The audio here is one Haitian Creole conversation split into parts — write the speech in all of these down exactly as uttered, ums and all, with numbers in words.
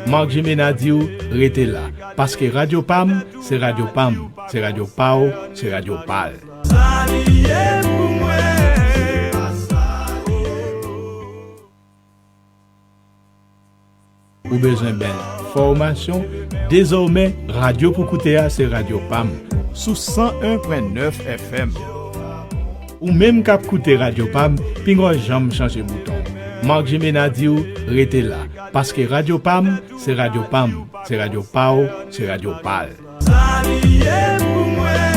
Marc Gemena di w, rete la, paske radyo pa m, se radyo pa m, se radyo pa w, se radyo pa l. Sa li ye pou mwen. Ou bezwen bèl enfòmasyon? Dezòmè, radyo pou koute a se radyo pa m, sou san en pwen nèf F M. Ou menm k ap koute radyo pa m, pinga w janm chanje bouton. Marc Gemena di w, rete la, paske radyo pa m, se radyo pa m, se radyo pa w, se radyo pa l. Sa li ye pou mwen.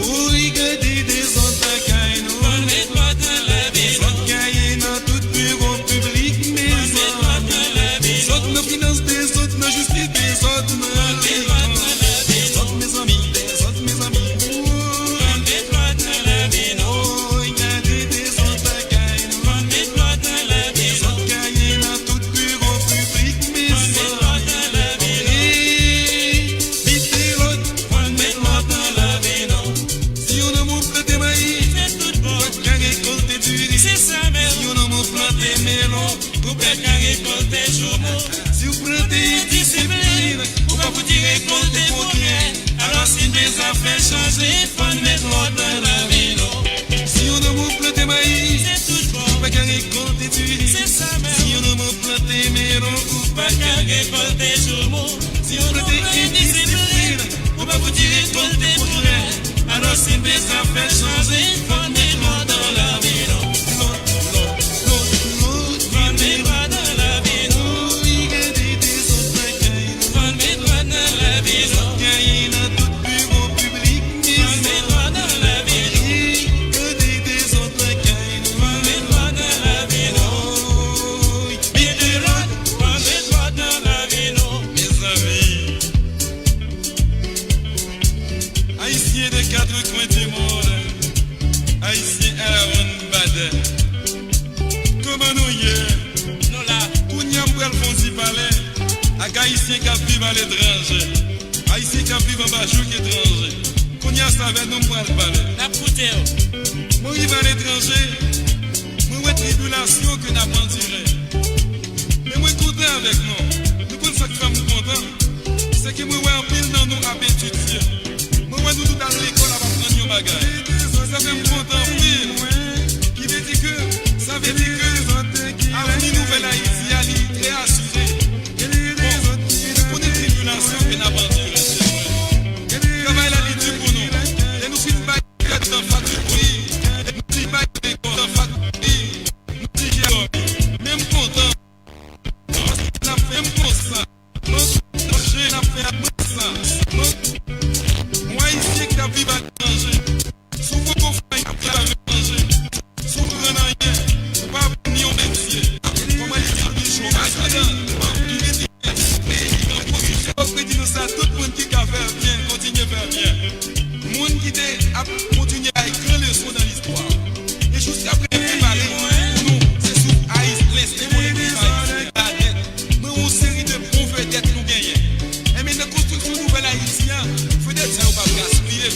Woy, gade dezòd lakay nou. Dezòd gaye nan tout biwo piblik, mezanmi. Dezòd nan finans, dezòd nan jistis, dezòd nan lekòl. Dezòd, mezanmi, dezòd, mezanmi. Woy, gade dezòd lakay nou. Dezòd gaye nan tout biwo piblik, mezanmi. Ey, mete lòd, mete lòd nan lavi nou. Si yon nonm ou plante mayi, ou pa ka rekòlte diri. Si yon nonm ou plante melon, ou pa ka rekòlte joumou. Si w plante endisiplin, ou pa fouti rekòlte pwogrè. Alò si n bezwen fè chanje, fò n met lòd nan lavi nou. Si yon nonm ou plante mayi, ou pa ka rekòlte diri. Si yon nonm ou plante melon, ou pa ka rekòlte joumou. Si w plante endisiplin, ou pa fouti rekòlte pwogrè. Alò si n bezwen fè chanje, fò n met lòd nan lavi nou. Lòd, lòd, lòd, lòd, fò n met lòd nan lavi nou. Wi, gade dezòd lakay nou. Fò n met lòd nan lavi nou. Dezòd gaye nan tout biwo piblik, mezanmi. Fò n met lòd nan lavi nou. Ey, gade dezòd lakay nou. Fò n met lòd nan lavi nou. Woy, mete lòd, fò n met lòd nan lavi nou. Mezanmi. Ayisyen de quatre coins du monde, Ayisyen Aaron Badet. Kòman nou ye? Nou la. Kounye a m pral fè yon ti pale ak Ayisyen k ap viv aletranje, Ayisyen k ap viv anba jouk etranje. Kounye a se avè nou m pral pale. N ap koute w. Mwen rive aletranje, mwen wè tribilasyon ke n ap andire. Men mwen kontan avèk nou. Nou konn sa k fè m kontan? Se ke mwen wè anpil nan nou ap etidye. Mwen wè nou tout al lekòl ap aprann yon bagay. Sa fè m kontan anpil. Ki vle di ke, sa vle di ke avni Nouvèl Ayiti a, li trè asire. Bon, nou konnen tribilasyon ke n ap andire, se vre. Travay la, li di pou nou. Lè nou fin bay tèt nan faktori, lè nou fin bay lekòl nan faktori, nou di jè dòmi. Men m kontan. N ap fè m konsa. Manje n ap fè ak manje sa. Yon Ayisyen ki t ap viv aletranje. Si w poko fè anyen, w ap viv aletranje. Si w pa konn anyen, ou pa aprann ni yon metye. Kòman li di w chomaj ladan? Ki vle di, yo predi nou sa, tout moun ki ka fè byen, kontinye fè byen. Moun ki te ap kontinye bay gran leson nan listwa. E jiskaprezan m te pale pou nou, se sou Ayis-, lensten kolektif ayisyen la nèt. Mwen wè yon seri de bon vedèt nou genyen. Enben, nan konstriksyon nouvèl Ayiti a, vedèt sa yo p ap gaspiye.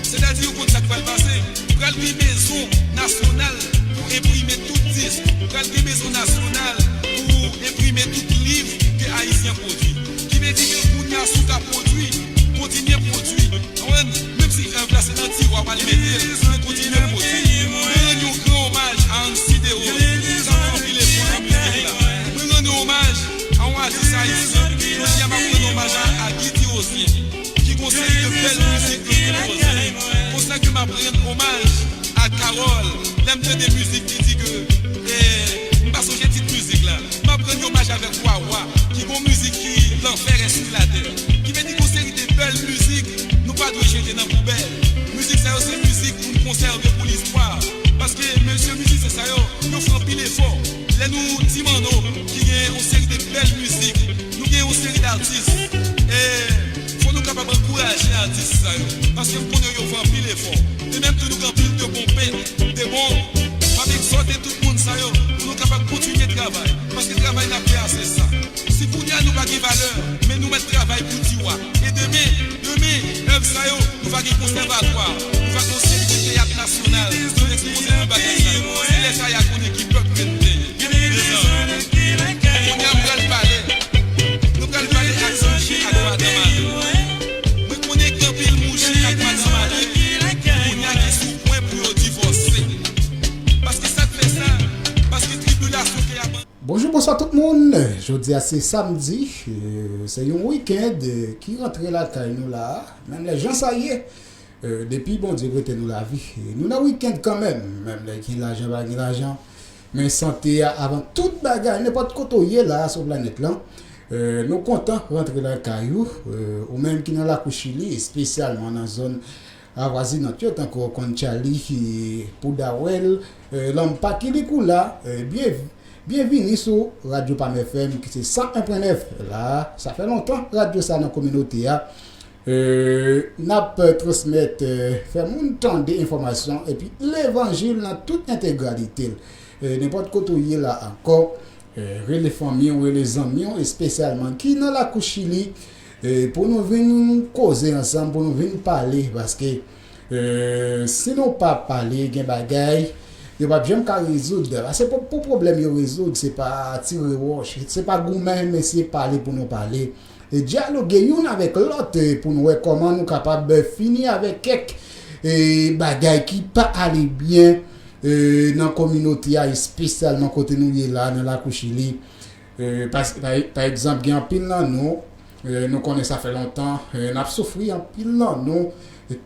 Sètadi, yo konn sa k pral pase. Pral gen mezon nasyonal pou enprime tout disk. Pral gen mezon nasyonal pou enprime tout liv ke Ayisyen pwodui. Ki vle di ke kounye a, si w ka pwodui, kontinye pwodui. Konprann? Menm si èv la se nan tiwa w al mete l, men kontinye pwodui. Mwen rann yon gran omaj a Ann Sidero, ki t ap fè anpil efò nan mizik la. Mwen rann yon omaj a yon atis ayisyen. Jodi a, m ap rann omaj a, a Guy Tirosier, ki gon seri de bèl mizik ke l konpoze. Konsa ke m ap rann omaj a Carole, lè m tande mizik ki di ke, eh, m pa sonje tit mizik la. M ap rann omaj avèk Wawa, ki gon mizik ki L'enfer est sur la terre. Ki vle di gon seri de bèl mizik, nou pa dwe jete nan poubèl. Mizik sa yo se mizik pou n konsève pou listwa. Paske mesye mizisyen sa yo, yo fè anpil efò. Lè nou di Manno ki gen yon seri de bèl mizik, nou gen yon seri d atis. E fò nou kapab ankouraje atis sa yo. Paske m konnen yo fè anpil efò. E menm tou nou gen anpil de bon pent, de bon, m ap egzòte tout moun sa yo pou nou kapab kontinye travay. Paske travay n ap fè a se sa. Si kounye a nou Pa gen valè, men nou mèt travay pou di w a. E demen, demen, èv sa yo, nou va gen konsèvatwa, nou va gen yon seri de teyat nasyonal, nou ekspoze tout bagay sa yo. Se lè sa y a konnen ki pèp ke nou te ye. Mezanmi, kounye a m pral pale, nou pral pale ak mouche ak madanm avè w. Mwen konnen gen anpil mouche ak madanm avè w kounye a ki sou pwen pou yo divòse. Paske sa k fè sa, paske tribilasyon ke y ap Bonjou, bonswa tout moun. Jodi a se samdi, euh, se yon wikenn, euh, ki rantre lakay nou la. Menm lè jan sa ye, euh, depi Bondye prete nou lavi, euh, nou nan wikenn kanmenm. Menm lè gen lajan, pa gen lajan, men sante a avan tout bagay, nenpòt kote w ye la sou planèt lan. Euh, nou kontan rantre lakay ou, euh, ou menm ki nan lakou Chili, espesyalman nan zòn avwazinant yo, tankou Conchali, Pudahuel, euh, Lampa, Quilicura, euh, byen, byenvini sou Radyo Pam F M ki se san en pwen nèf la. Sa fè lontan radyo sa nan kominote a. Euh, n ap transmèt, euh, fè moun tande enfòmasyon epi levanjil nan tout entegralite l. Euh, nenpòt kote w ye la ankò, euh, rele fanmi w, rele zanmi w, espesyalman ki nan lakou Chili, euh, pou nou vin koze ansanm, pou nou vin pale, paske, euh, si nou pa pale, gen bagay, yo p ap janm ka rezoud. Paske pou, pou pwoblèm yo rezoud, se pa tire wòch, se pa goumen, men se pale pou nou pale. E dyaloge youn avèk lòt, eh, pou nou wè kòman nou kapab, eh, fini avèk kèk, eh, bagay ki pa ale byen, eh, nan kominote a, espesyalman kote nou ye la, nan lakou Chili. Eh, pa, pa, pa egzanp, gen anpil nan nou, eh, nou konnen sa fè lontan, eh, n ap soufri, anpil nan nou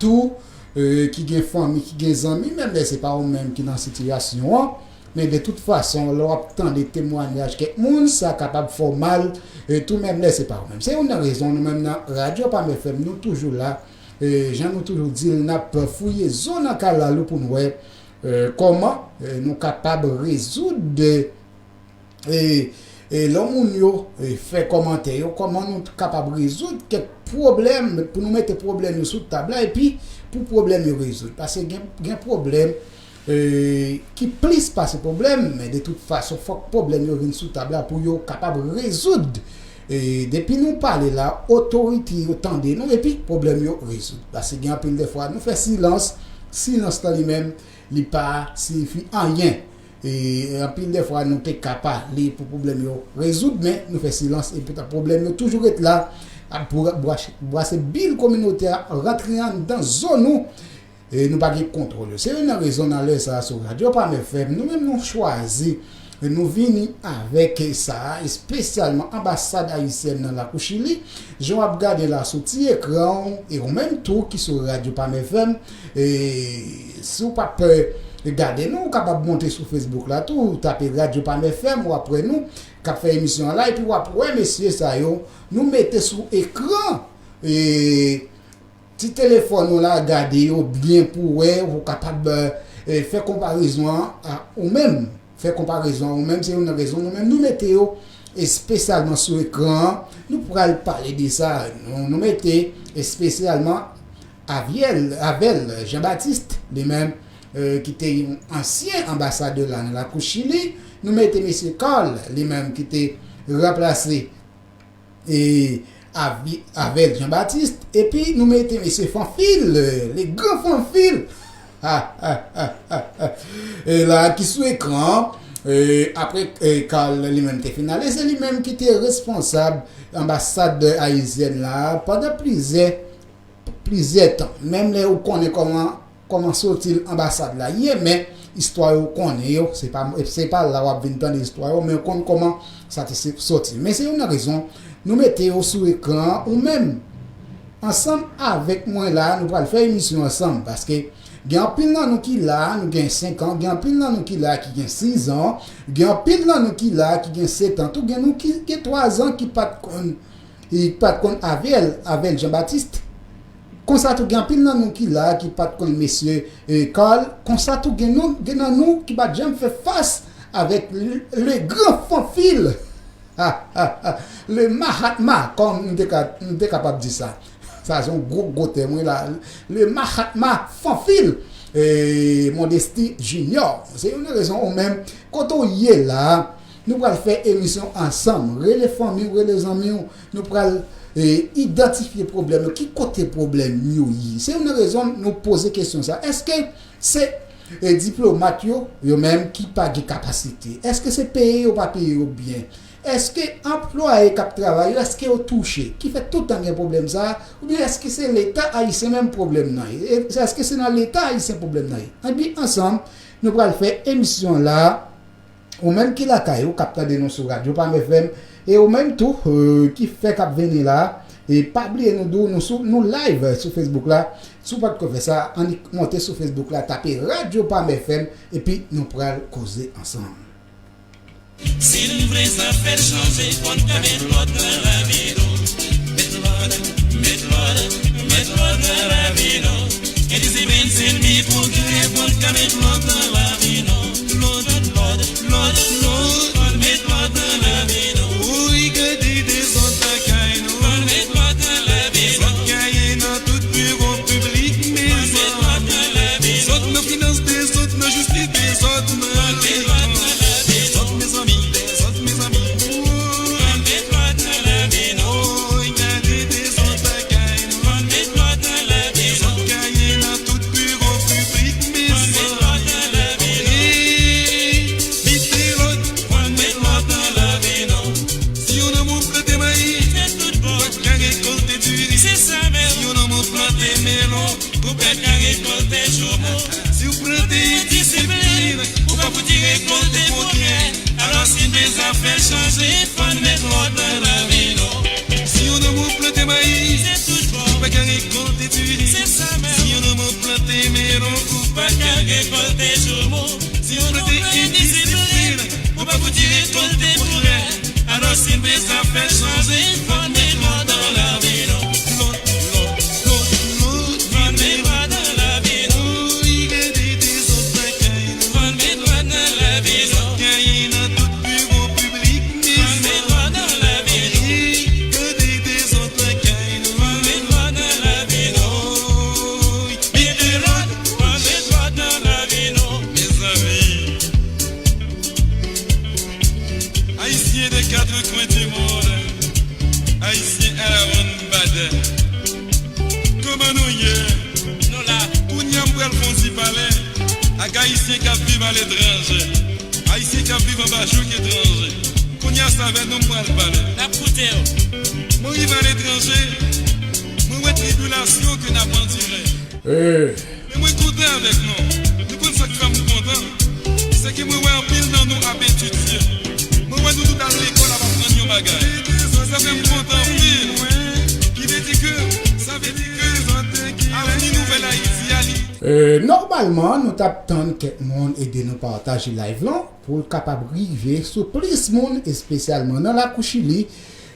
tou, eh, ki gen fanmi, ki gen zanmi, menm lè se pa ou menm ki nan sitiyasyon an, men de tout fason, lè w ap tande temwayaj kèk moun, sa kapab fè w mal, e tou menm lè se pa ou menm. Se youn nan rezon nou menm nan Radyo Pam F M, nou toujou la, e jan nou toujou di l, n ap fouye zo nan kalalou pou n wè, e, kòman, e, nou kapab rezoud, e, e, lè moun yo, e, fè kòmantè yo, kòman nou kapab rezoud kèk pwoblèm, pou nou mete pwoblèm yo sou tab la, epi pou pwoblèm yo rezoud. Paske gen, gen pwoblèm, e, ki plis pase pwoblèm, men de tout fason, fòk pwoblèm yo vin sou tab la pou yo kapab rezoud. E, depi nou pale la, otorite yo tande nou, epi pwoblèm yo rezoud. Paske gen anpil de fwa, nou fè silans, silans lan li menm, li pa siyifi anyen. E anpil de fwa, nou te ka pale pou pwoblèm yo rezoud, men nou fè silans, e poutan pwoblèm yo toujou ret la, ap bra-, bwase, bwase bil kominote a, rantre anndan zo nou, e nou pa gen kontwòl yo. Se youn nan rezon nan lè sa a sou Radyo Pam F M, nou menm nou chwazi, nou vini avèk sa a, espesyalman anbasad ayisyèn nan lakou Chili. Jan w ap gade la sou ti ekran w, e ou menm tou ki sou Radyo Pam F M, e si w p ap, e, gade nou, ou kapab monte sou Facebook la tou, ou tape Radyo Pam F M, w ap wè nou k ap fè emisyon an la, epi w ap wè mesye sa yo, nou mete sou ekran, e, ti telefòn ou la, gade yo byen pou wè, ou kapab, e, fè konparezon an a ou menm. Fè konparezon an ou menm, se youn nan rezon nou menm nou mete yo espesyalman sou ekran an. Nou pral pale de sa, nou, nou mete espesyalman Aviel, Avel Jean Baptiste, li menm, e, ki te yon ansyen anbasadè la nan lakou Chili. Nou mete mesye Carl, li menm ki te ranplase e, Avi-, Avel Jean Baptiste, epi nou mete mesye Fanfil, le gran Fanfil, e la ki sou ekran, e, apre, e, Carl li menm te fin ale, se li menm ki te responsab anbasad ayisyèn la pandan plizyè plizyè tan. Menm lè ou konnen kòman, kòman soti anbasad la ye, men istwa yo ou konnen yo, se pa, se pa la w ap vin tande istwa yo, men ou konn kòman sa te se-, soti. Men se youn nan rezon nou mete yo sou ekran an, ou menm, ansanm avèk mwen la, nou pral fè emisyon ansanm, paske gen anpil nan nou ki la, nou gen senk an, gen anpil nan nou ki la ki gen sis an, gen anpil nan nou ki la ki gen sèt an, tou gen nou ki gen twa zan ki pa t konn e pa t konn Avel, Avel Jean Baptiste. Konsa tou gen anpil nan nou ki la ki pa t konn mesye, e, Carl. Konsa tou gen nou, gen nan nou ki pa t janm fè fas avèk le, le gran Fanfil. Le Mahatma, kòm m te ka, m te kapab di sa. Sa se yon gwo, gwo tèm, wi, la. Le Mahatma Fanfil, e, Modesty Junior. Se youn nan rezon ou menm, kote w ye la, Nou pral fè emisyon ansanm. Rele fanmi w, rele zanmi w. Nou pral, eh, idantifye pwoblèm yo. Ki kote pwoblèm yo ye? Se youn nan rezon nou poze kesyon sa. Èske se, eh, diplomat yo, yo menm ki pa gen kapasite? Èske se peye yo pa peye yo byen? Èske anplwaye k ap travay yo, èske yo touche? Ki fè tout tan gen pwoblèm sa a? Oubyen èske se Leta ayisyen menm pwoblèm nan ye? E èske se nan Leta ayisyen pwoblèm nan ye? Ann, ansanm, nou pral fè emisyon la. Ou menm ki lakay ou, k ap tande nou sou Radyo Pam F M, e ou menm tou, euh, ki fèk ap vini la, e pa bliye nou di w, nou sou, nou live sou Facebook la. Si w pa t ko fè sa, annik monte sou Facebook la, tape Radyo Pam F M, epi nou pral koze ansanm. Si n vle zafè chanje, fò n ka met lòd nan lavi nou. Met lòd, met lòd, met lòd nan lavi nou. Gen disiplin se mi pwogrè, fò n ka met lòd nan lavi nou. Lòd, lòd, lòd, lòd, fò n met lòd nan lavi nou. Woy, gade dezòd lakay nou. Fò n met lòd nan lavi nou. Dezòd gaye nan tout biwo piblik, mezanmi. Fò n met lòd nan lavi nou. Dezòd nan finans, dezòd nan jistis, dezòd nan lekòl. Dezòd, mezanmi, dezòd, mezanmi. Woy, gade dezòd lakay nou. Dezòd gaye nan tout biwo piblik, mezanmi. Mete lòd, mete lòd nan lavi nou. Si yon nonm ou plante mayi, ou pa ka rekòlte diri. Si yon nonm ou plante melon, ou pa ka rekòlte joumou. Si w plante endisiplin, ou pa fouti rekòlte pwogrè. Alò si n vle zafè chanje, fò n met lòd nan lavi nou. Si yon nonm ou plante mayi, ou pa ka rekòlte diri. Si yon nonm ou plante melon, ou pa ka rekòlte joumou. Si w plante endisiplin, ou pa fouti rekòlte pwogrè. Alò si n vle zafè chanje, fò n met lòd nan lavi nou. Lòd, lòd, lòd, lòd, fò n met lòd nan lavi nou. Woy, gade dezòd lakay nou. Fò n met lòd nan lavi nou. Dezòd gaye nan tout biwo piblik, mezanmi. Fò n met lòd nan lavi nou. Woy, gade dezòd lakay nou. Fò n met lòd nan lavi nou. Woy, mete lòd, fò n met lòd nan lavi nou. Mezanmi. Ayisyen de quatre coins du monde, Ayisyen à la ronde bad. Kòman nou ye? Nou la. Kounye a m pral fè yon ti pale ak Ayisyen k ap viv aletranje, Ayisyen k ap viv anba jouk etranje. Kounye a se avè nou m pral pale. N ap koute w. Mwen rive aletranje, mwen wè tribilasyon ke n ap andire. Men mwen kontan avèk nou. Nou konn sa k fè m kontan? Se ke mwen wè anpil nan nou ap etidye. Mwen wè nou tout al lekòl ap aprann yon bagay. Sa fè m kontan anpil. Ki vle di ke, sa vle di ke avni nouvèl Ayiti a li. Euh, nòmalman, nou t ap tann kèk moun ede nou pataje live lan pou l kapab rive sou plis moun, espesyalman nan lakou Chili,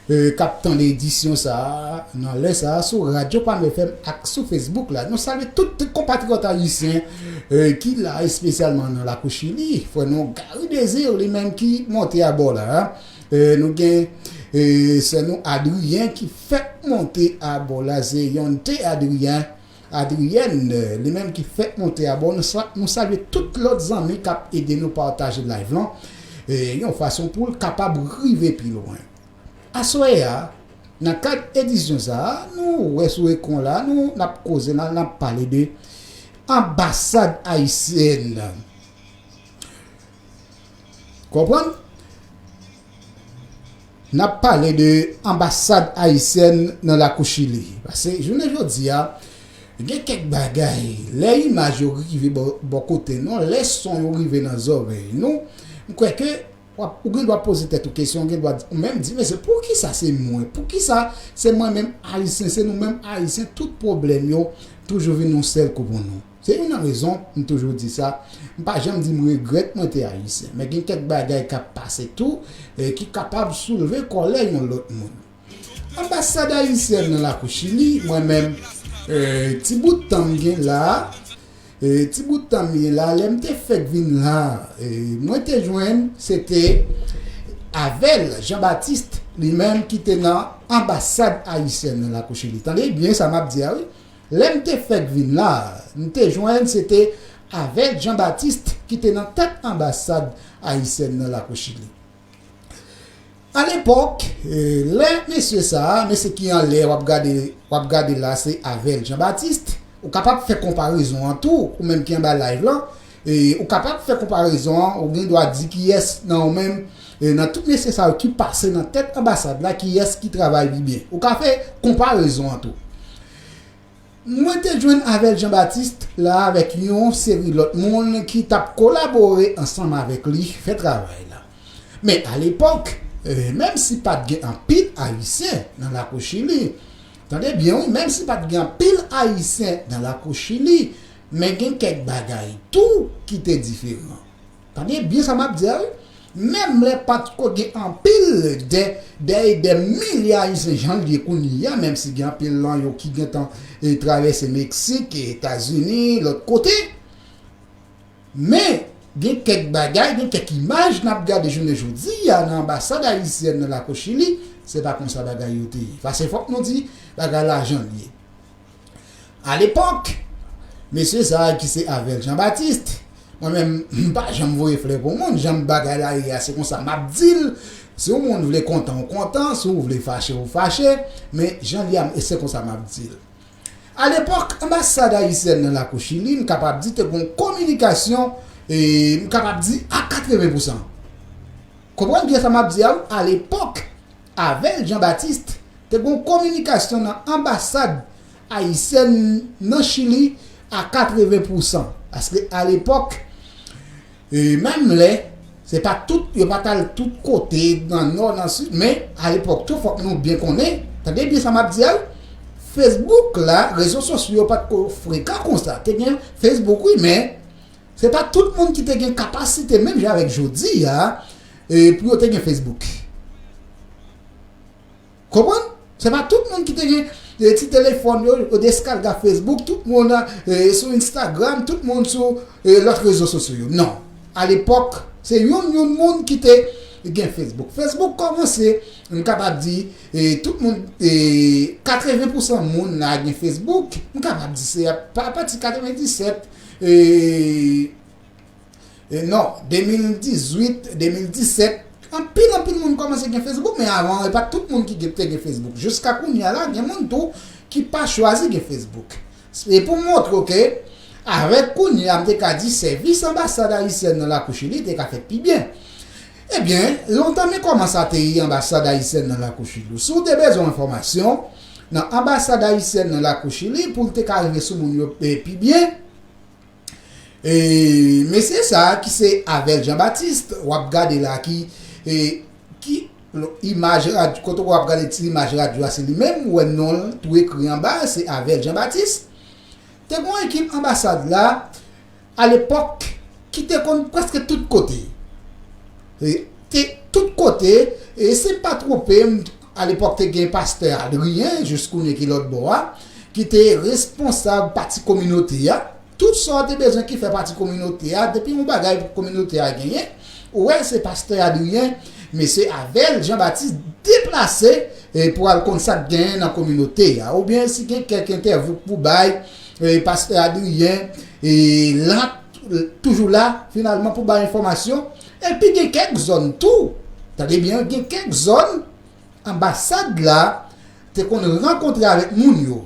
euh, k ap tande edisyon sa a nan lè sa a sou Radyo Pam F M ak sou Facebook la. Nou salye tout, tout konpatriyòt ayisyen, euh, ki la, espesyalman nan lakou Chili. Frè nou Gary Désir, li menm ki monte abò la. Euh, nou gen, euh, sè nou Adrien ki fèk monte abò la, se Yonte Adrien. Adrienne, euh, li menm ki fèk monte abò, nou sa-, nou salye tout lòt zanmi k ap ede nou pataje live lan, e yon fason pou l kapab rive pi lwen. Aswè a, nan kad edisyon sa a, nou wè sou ekran la, nou, n ap koze la, n ap pale de anbasad ayisyèn. Konprann? N ap pale de anbasad ayisyèn nan lakou Chili. Paske jounen jodi a, gen kèk bagay, lè imaj yo rive bò, bò kote nou, lè son yo rive nan zòrèy nou, m kwè ke w ap, ou gen dwa poze tèt ou kesyon, ou gen dwa di, ou menm di, "Mesye, poukisa se mwen? Poukisa se mwen menm ayisyen, se nou menm ayisyen, tout pwoblèm yo toujou vin yon sèl kou pou nou?" Se youn nan rezon m toujou di sa. M pa janm di m regrèt mwen te ayisyen. Men gen kèk bagay k ap pase tou, eh, ki kapab soulve kòlè yon lòt moun. Anbasad ayisyèn nan lakou Chili, mwen menm, eh, ti bout tan m gen la, eh, ti bout tan m ye la, lè m te fèk vin la, eh, mwen te jwenn, se te Avel Jean Baptiste, li menm ki te nan anbasad ayisyèn nan lakou Chili. Tande byen sa m ap di a, wi. Lè m te fèk vin la, m te jwenn se te Avel Jean Baptiste ki te nan tèt anbasad ayisyèn nan lakou Chili. Alepòk, eh, lè mesye sa a, mesye ki anlè w ap gade, w ap gade la, se Avel Jean Baptiste, ou kapab fè konparezon an tou, ou menm ki anba live lan, eh, ou kapab fè konparezon an, ou gen dwa di kiyès nan ou menm, eh, nan tout mesye sa yo ki pase nan tèt anbasad la, kiyès ki travay pi byen. Ou ka fè konparezon an tou. Mwen te jwenn Avel Jean Baptiste la avèk yon seri lòt moun ki t ap kolabore ansanm avèk li fè travay la. Men alepòk, eh, menm si pa t gen anpil Ayisyen nan lakou Chili, tande byen wi, menm si pa t gen anpil Ayisyen nan lakou Chili, men gen kèk bagay tou ki te diferan. Tande byen sa m ap di a wi. Menm lè pa t ko gen anpil dè, dè, dè milye Ayisyen jan l ye kounye a, menm si gen anpil lan yo ki gentan, eh, travèse Meksik, Etazini, lòt kote. Men, gen kèk bagay, gen kèk imaj n ap gade jounen jodi a nan anbasad ayisyèn nan lakou Chili, se pa konsa bagay yo te ye. Paske fòk nou di, bagay la jan l ye. Alepòk, mesye sa a ki se Avel Jean Baptiste, mwen menm, m pa janm voye flè pou moun, jan bagay la ye a, se konsa m ap di l. Si yon moun vle kontan, ou kontan, si w vle fache, ou fache, men jan l ye a, se konsa m ap di l. Alepòk, anbasad ayisyèn nan lakou Chili, m kapab di te gon kominikasyon, e, m kapab di a katreven pousan. Konprann byen sa m ap di a w, alepòk, Avel Jean Baptiste te gon kominikasyon nan anbasad ayisyèn nan Chili a katreven pousan. Paske alepòk, e, menm lè, se pa tout, yo pa t al tout kote, nan nò, nan sid, men alepòk tou, fòk nou byen konnen, tande byen sa m ap di a w, Facebook la, rezo sosyo yo pa t ko frekan konsa. Te gen Facebook, wi, men se pa tout moun ki te gen kapasite, menm jan avèk jodi a, e, pou yo te gen Facebook. Konprann? Se pa tout moun ki te gen, e, ti telefòn yo, yo deskalga Facebook, tout moun, e, sou Instagram, tout moun sou, e, lòt rezo sosyo yo. Non. Alepòk, se youn, youn moun ki te gen Facebook. Facebook kòmanse, m kapab di, e, tout moun, e, katreven pousan moun la gen Facebook. M kapab di se a, apati katrevenndisèt, e, e, non, de mil dizuit, de mil disèt, anpil, anpil moun kòmanse gen Facebook, men avan, e pa tout moun ki gen, te gen Facebook. Jiska kounye a la, gen moun tou ki pa chwazi gen Facebook. E pou montre w ke, avèk kounye a, m te ka di sèvis anbasad ayisyèn nan lakou Chili te ka fèt pi byen. Ebyen, lontan men kòman sa te ye anbasad ayisyèn nan lakou Chili. Si w te bezwen enfòmasyon, nan anbasad ayisyèn nan lakou Chili, pou l te ka rive sou moun yo, e, pi byen, e, mesye sa a ki se Avel Jean Baptiste, w ap gade la ki, e, ki, lo-, imaj radyo, kote w ap gade ti imaj radyo a, se li menm, ou wè non l tou ekri anba, se Avel Jean Baptiste. Te gon ekip anbasad la, alepòk, ki te konn prèske tout kote. E, te tout kote, e si m pa twonpe m, alepòk te gen pastè Adrien, jis kounye ki lòt bò a, ki te responsab pati kominote a. Tout sa w te bezwen ki fè pati kominote a, depi yon bagay kominote a genyen, ou wè se pastè Adrien, mesye Avel Jean Baptiste deplase, e, pou al konn sa k genyen nan kominote a. Oubyen si gen kèk entèvyou pou bay, e, pastè Adrien, e, la, toujou la, finalman, pou bay enfòmasyon. Epi gen kèk zòn tou, tande byen, gen kèk zòn anbasad la te konn rankontre avèk moun yo.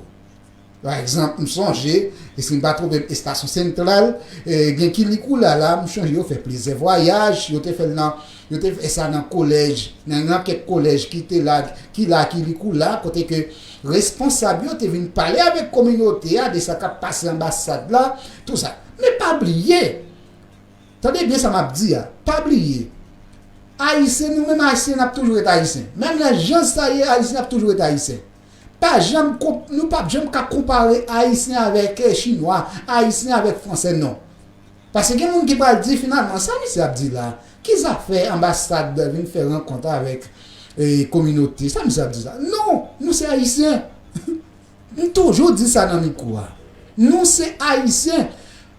Pa egzanp, m sonje, e si m pa twonpe m, Estasyon Sentral, e, gen Kilikoula la, m sonje yo fè plizyè vwayaj, yo te fè l nan, yo te fè sa nan kolèj, nan, nan kèk kolèj ki te la, ki la Kilikoula, kote ke responsab yo te vin pale avèk kominote a de sa k ap pase anbasad la, tou sa. Men pa bliye, tande byen sa m ap di a, pa bliye, Ayisyen, nou menm Ayisyen, n ap toujou ret Ayisyen. Menm lè jan sa ye, Ayisyen ap toujou ret Ayisyen. Pa janm konp-, nou p ap janm ka konpare Ayisyen avèk, eh, Chinwa, Ayisyen avèk Fransè, non. Paske gen moun ki pral di, finalman, sa misye ap di la, ki zafè anbasad vin fè rankont avèk, eh, kominote? Sa misye ap di la? Non, nou se Ayisyen. M toujou di sa nan mikwo a. Nou se Ayisyen.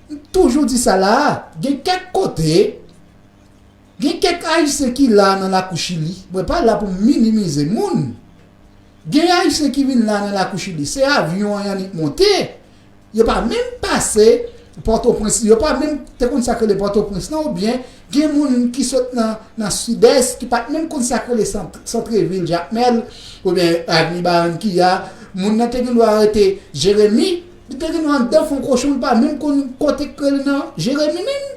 M toujou di sa la a. Gen kèk kote, gen kèk Ayisyen ki la nan lakou Chili. Mwen pa la pou m minimize moun. Gen Ayisyen ki vin la nan lakou Chili. Se avyon an y annik monte. Yo pa menm pase, Pòtoprens, yo pa menm te konn sa k rele Pòtoprens lan, oubyen gen moun ki sot nan, nan Sidès, ki pa t menm konn sa k rele Sant-, Santrevil, Jakmèl, oubyen Avni Barankiya, moun nan te gen dwa rete Jeremi, li te gen dwa anndan fon kochon, li pa menm konn kote k rele nan Jeremi menm.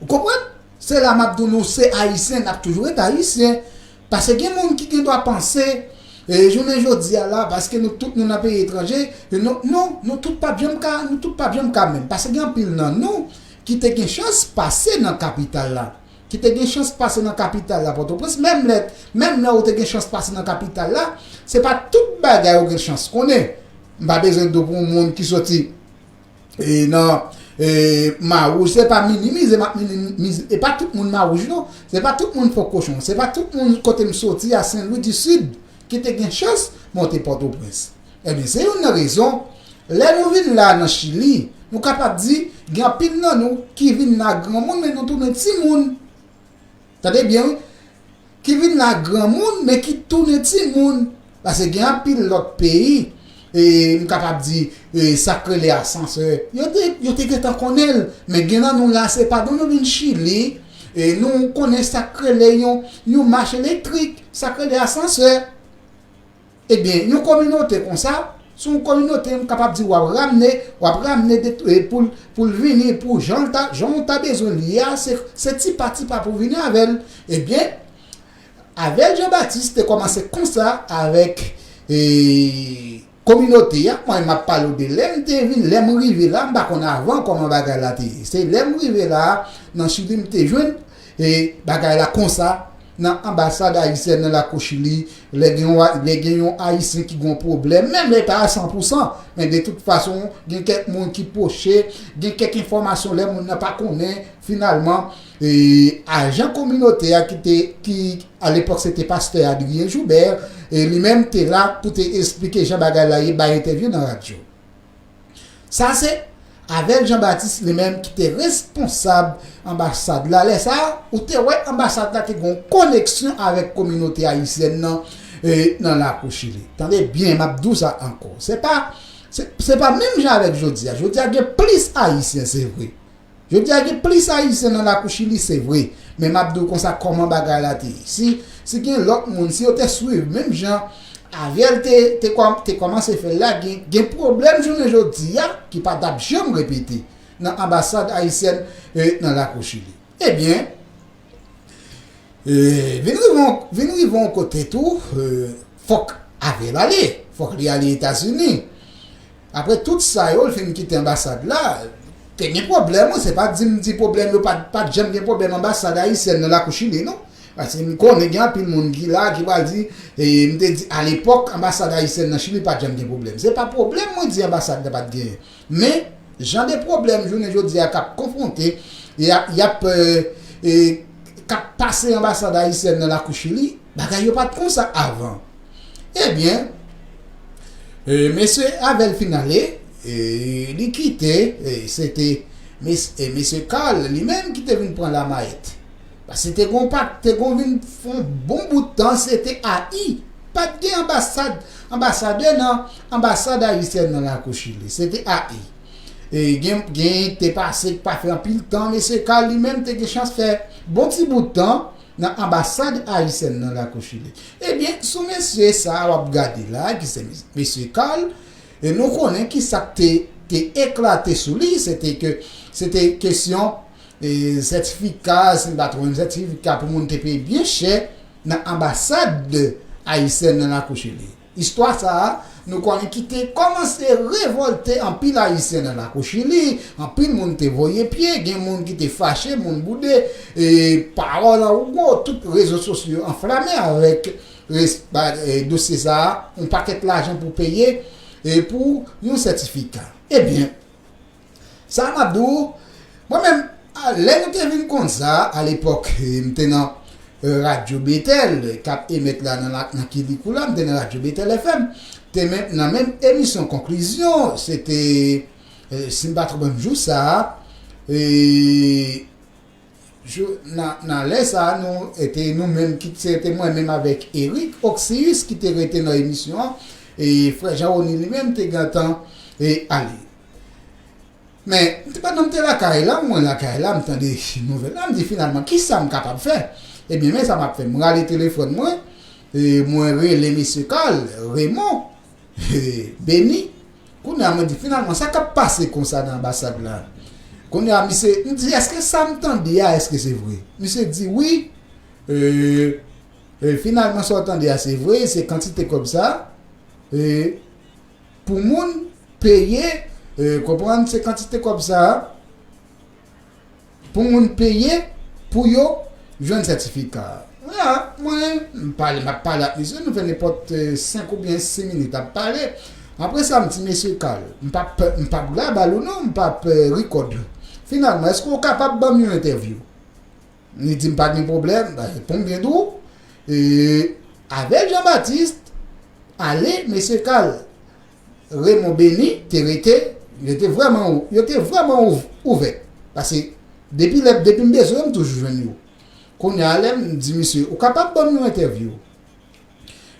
Ou konprann? Se la m ap di w nou se Ayisyen, n ap toujou ret Ayisyen. Paske gen moun ki gen dwa panse, e, jounen jodi a la, paske nou tout nou nan peyi etranje, e, nou, non, nou tout p ap janm ka, nou tout p ap janm ka menm. Paske gen anpil nan nou ki te gen chans pase nan kapital la. Ki te gen chans pase nan kapital la, Pòtoprens, menm lè, menm lè ou te gen chans pase nan kapital la, se pa tout bagay ou gen chans konnen. M pa bezwen di w pou yon moun ki soti e, nan, e, Mawouj, se pa minimize, m ap minimize, e pa tout moun Mawouj, non. Se pa tout moun Fon Kochon. Se pa tout moun kote m soti a Sen Lwi di Sid ki te gen chans monte Pòtoprens. Ebyen, se youn nan rezon, lè nou vin la nan Chili, nou kapab di, gen anpil nan nou ki vin la granmoun, men nou tounen timoun. Tande byen, wi. Ki vin la granmoun, men ki tounen timoun. Paske gen anpil lòt peyi, e, m kapab di, e, sa k rele asansè, yo te, yo te gentan konnen l. Men gen nan nou la, se pandan nou vin Chili, e, nou konnen sa k rele yon, yon mach elektrik, sa k rele asansè. Ebyen, yon kominote konsa, se yon kominote, m kapab di, w ap ramne, w ap ramne de, e, pou l, pou l vini, pou jan l ta, jan w ta bezwen li a, se, se ti pa, ti pa pou vini avè l. Ebyen, Avel Jean Baptiste te kòmanse konsa avèk, e, kominote a. Mwen, m ap pale w de lè m te vin, lè m rive la, m pa konn avan kòman bagay la te ye. Se lè m rive la, nan Chili, m te jwenn, e, bagay la konsa, nan anbasad ayisyèn nan lakou Chili, lè gen yon, lè gen yon Ayisyen ki gen yon pwoblèm, menm lè pa a san pou san, men de tout fason, gen kèk moun ki pwoche, gen kèk enfòmasyon lè moun nan pa konnen, finalman, e, ajan kominote a ki te, ki, alepòk, se te pastè Adrien Joubert, e li menm te la pou te esplike jan bagay la ye, bay entèvyou nan radyo. Sa se Avel Jean Baptiste li menm ki te responsab anbasad la. Lè sa a, ou te wè anbasad la te gen yon koneksyon avèk kominote ayisyèn nan, e, nan lakou Chili. Tande byen, m ap di w sa ankò. Se pa, se, se pa menm jan avèk jodi a. Jodi a gen plis Ayisyen, se vre. Jodi a gen plis Ayisyen nan lakou Chili, se vre. Men m ap di w konsa kòman bagay la te ye. Si, si gen lòt moun, si yo te swiv menm jan Avel te, te kòm-, te kòmanse fè l la, gen, gen pwoblèm jounen jodi a ki pa t ap janm repete nan anbasad ayisyèn, e, nan lakou Chili. Ebyen, e, vin rive yon, vin rive yon kote tou, e, fòk Avel ale, fòk li ale Etazini. Apre tout sa yo, l fin kite anbasad la, te gen pwoblèm, wi, se pa di m di pwoblèm yo pa, pa t janm gen pwoblèm anbasad ayisyèn nan lakou Chili, non. Paske m konnen gen anpil moun ki la, ki pral di, e, m te di, alepòk, anbasad ayisyèn nan Chili pa t janm gen pwoblèm. Se pa pwoblèm mwen di anbasad la pa t genyen. Men, jan de pwoblèm jounen jodi a k ap konfwonte, y ap, y ap, e, e, k ap pase anbasad ayisyèn nan lakou Chili, bagay yo pa t konsa avan. Ebyen, e, mesye Avel fin ale, e, li kite, e, se te mes-, e, mesye Carl li menm ki te vin pran lamayèt. Paske te gon pa, te gon vin fè yon bon bout tan, se te A I. Pa t gen anbasad, anbasadè nan anbasad ayisyèn nan lakou Chili. Se te A I. E gen, gen te pase, pa fè anpil tan, mesye Carl li menm te gen chans fè bon ti bout tan nan anbasad ayisyèn nan lakou Chili. Ebyen, sou mesye sa a w ap gade la, ki se mes-, mesye Carl, e nou konnen ki sa k te, te eklate sou li, se te ke, se te kesyon, e, sètifika, si m pa twonpe m, sètifika pou moun te peye byen chè nan anbasad ayisyèn nan lakou Chili. Istwa sa a, nou konnen ki te kòmanse revòlte anpil Ayisyen nan lakou Chili, anpil moun te voye pye, gen moun ki te fache, moun boude, e pawòl an wowo, tout rezo sosyo yo anflame avèk res-, ba, e, dosye sa a, yon pakèt lajan pou peye, e pou yon sètifika. Ebyen, sa m ap di w, mwen menm, a, lè nou te vin konn sa, alepòk, e, m te nan, e, Radyo Betèl, k ap emèt la nan, la, nan Kilikou la, m te nan Radyo Betèl F M, te men, nan menm emisyon Konklizyon, se te, e, si m pa twonpe m jou sa a, e, jou, nan, nan lè sa a, nou, e te nou menm ki, se te mwen menm avèk Eric Oxius ki te rete nan emisyon an, e frè Jean Rony li menm te gentan, e, ale. Men, pandan m te lakay la, mwen lakay la, m tande nouvèl la, m di, "Finalman, kisa m kapab fè?" Ebyen, men sa m ap fè. M rale telefòn mwen, e mwen rele mesye Carl, Raymond, Beni. Kounye a, mwen di, "Finalman, sa k ap pase konsa nan anbasad la?" Kounye a, misye, m di, "Èske sa m tande a, èske se vre?" Misye di, "Wi, e, e, finalman, sa w tande a, se vre, se kantite kòb sa, e, pou moun peye, e, konprann, se kantite kòb sa, pou moun peye, pou yo jwenn sètifika." Ya, mwen, m pale, m ap pale ak misye, nou fè nenpòt, e, senk oubyen sis minit ap pale. Apre sa, m di, "Mesye Carl, m p ap, m p ap grabay ou non, m p ap, e, record. Finalman, èske w kapab ban m yon entèvyou?" Li di m, "Pa gen pwoblèm, ba, pou m byen di w, e, avèk Jean Baptiste, ale, mesye Carl." Raymond Beni te rete, yo te vrèman, yo te vrèman ouv-, ouvè. Paske depi lè, depi m bezwen yo, m toujou jwenn yo. Kounye a, lè m di misye, "Ou kapab ban m yon entèvyou?"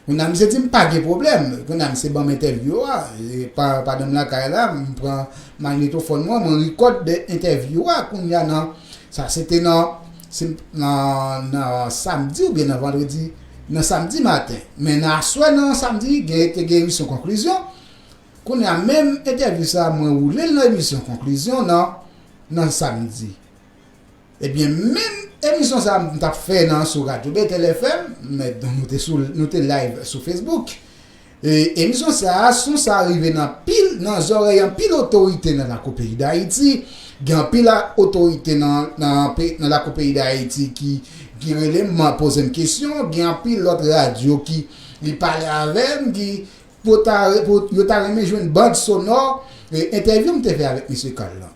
Kounye a, misye di m, "Pa gen pwoblèm." Kounye a, misye ban m entèvyou a, e, pa, pandan m lakay la, m pran magnetofòn mwen, mwen rekòde entèvyou a. Kounye a, nan, sa se te nan, se, nan, nan samdi oubyen nan vandredi, nan samdi maten. Men nan aswè, nan samdi, gen, te gen emisyon konklizyon. Kounye a, menm entèvyou sa a, mwen woule l nan emisyon konklizyon nan, nan samdi. Ebyen, menm emisyon sa a, m t ap fè nan, sou radyo Betel F M, men nou te sou, nou te live sou Facebook. E, emisyon sa a, son sa a rive nan pil, nan zòrèy anpil otorite nan lakou peyi Dayiti. Gen anpil a-, otorite nan, nan pe-, nan lakou peyi Dayiti ki, ki rele m, poze m kesyon. Gen anpil lòt radyo ki, ki pale avè m, ki, pou ta, pou, yo ta renmen jwenn band sonò, e, entèvyou m te fè avèk mesye Carl lan.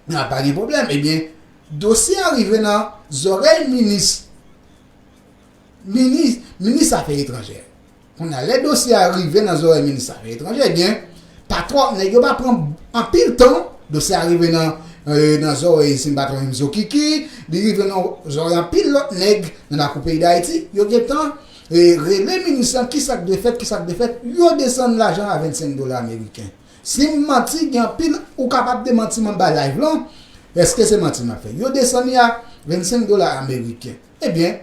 Nan, pa gen pwoblèm. Ebyen, dosye a rive nan zòrèy minis, minis, minis afè etranjè. Kounye a, lè dosye a rive nan zòrèy minis afè etranjè, ebyen, pa twò, nèg yo pa pran anpil tan, dosye a rive nan, e, nan zòrèy, si m pa twonpe m, Zokiki, li rive nan zòrèy anpil lòt nèg nan lakou peyi Dayiti, yo gentan, e, rele minis lan, kisa k dwe fèt, kisa k dwe fèt, yo desann lajan a vennsenk dola ameriken. Si m manti, gen anpil, ou kapab demanti m anba live lan, èske se manti m ap fè? Yo desann li a vennsenk dola ameriken. Ebyen,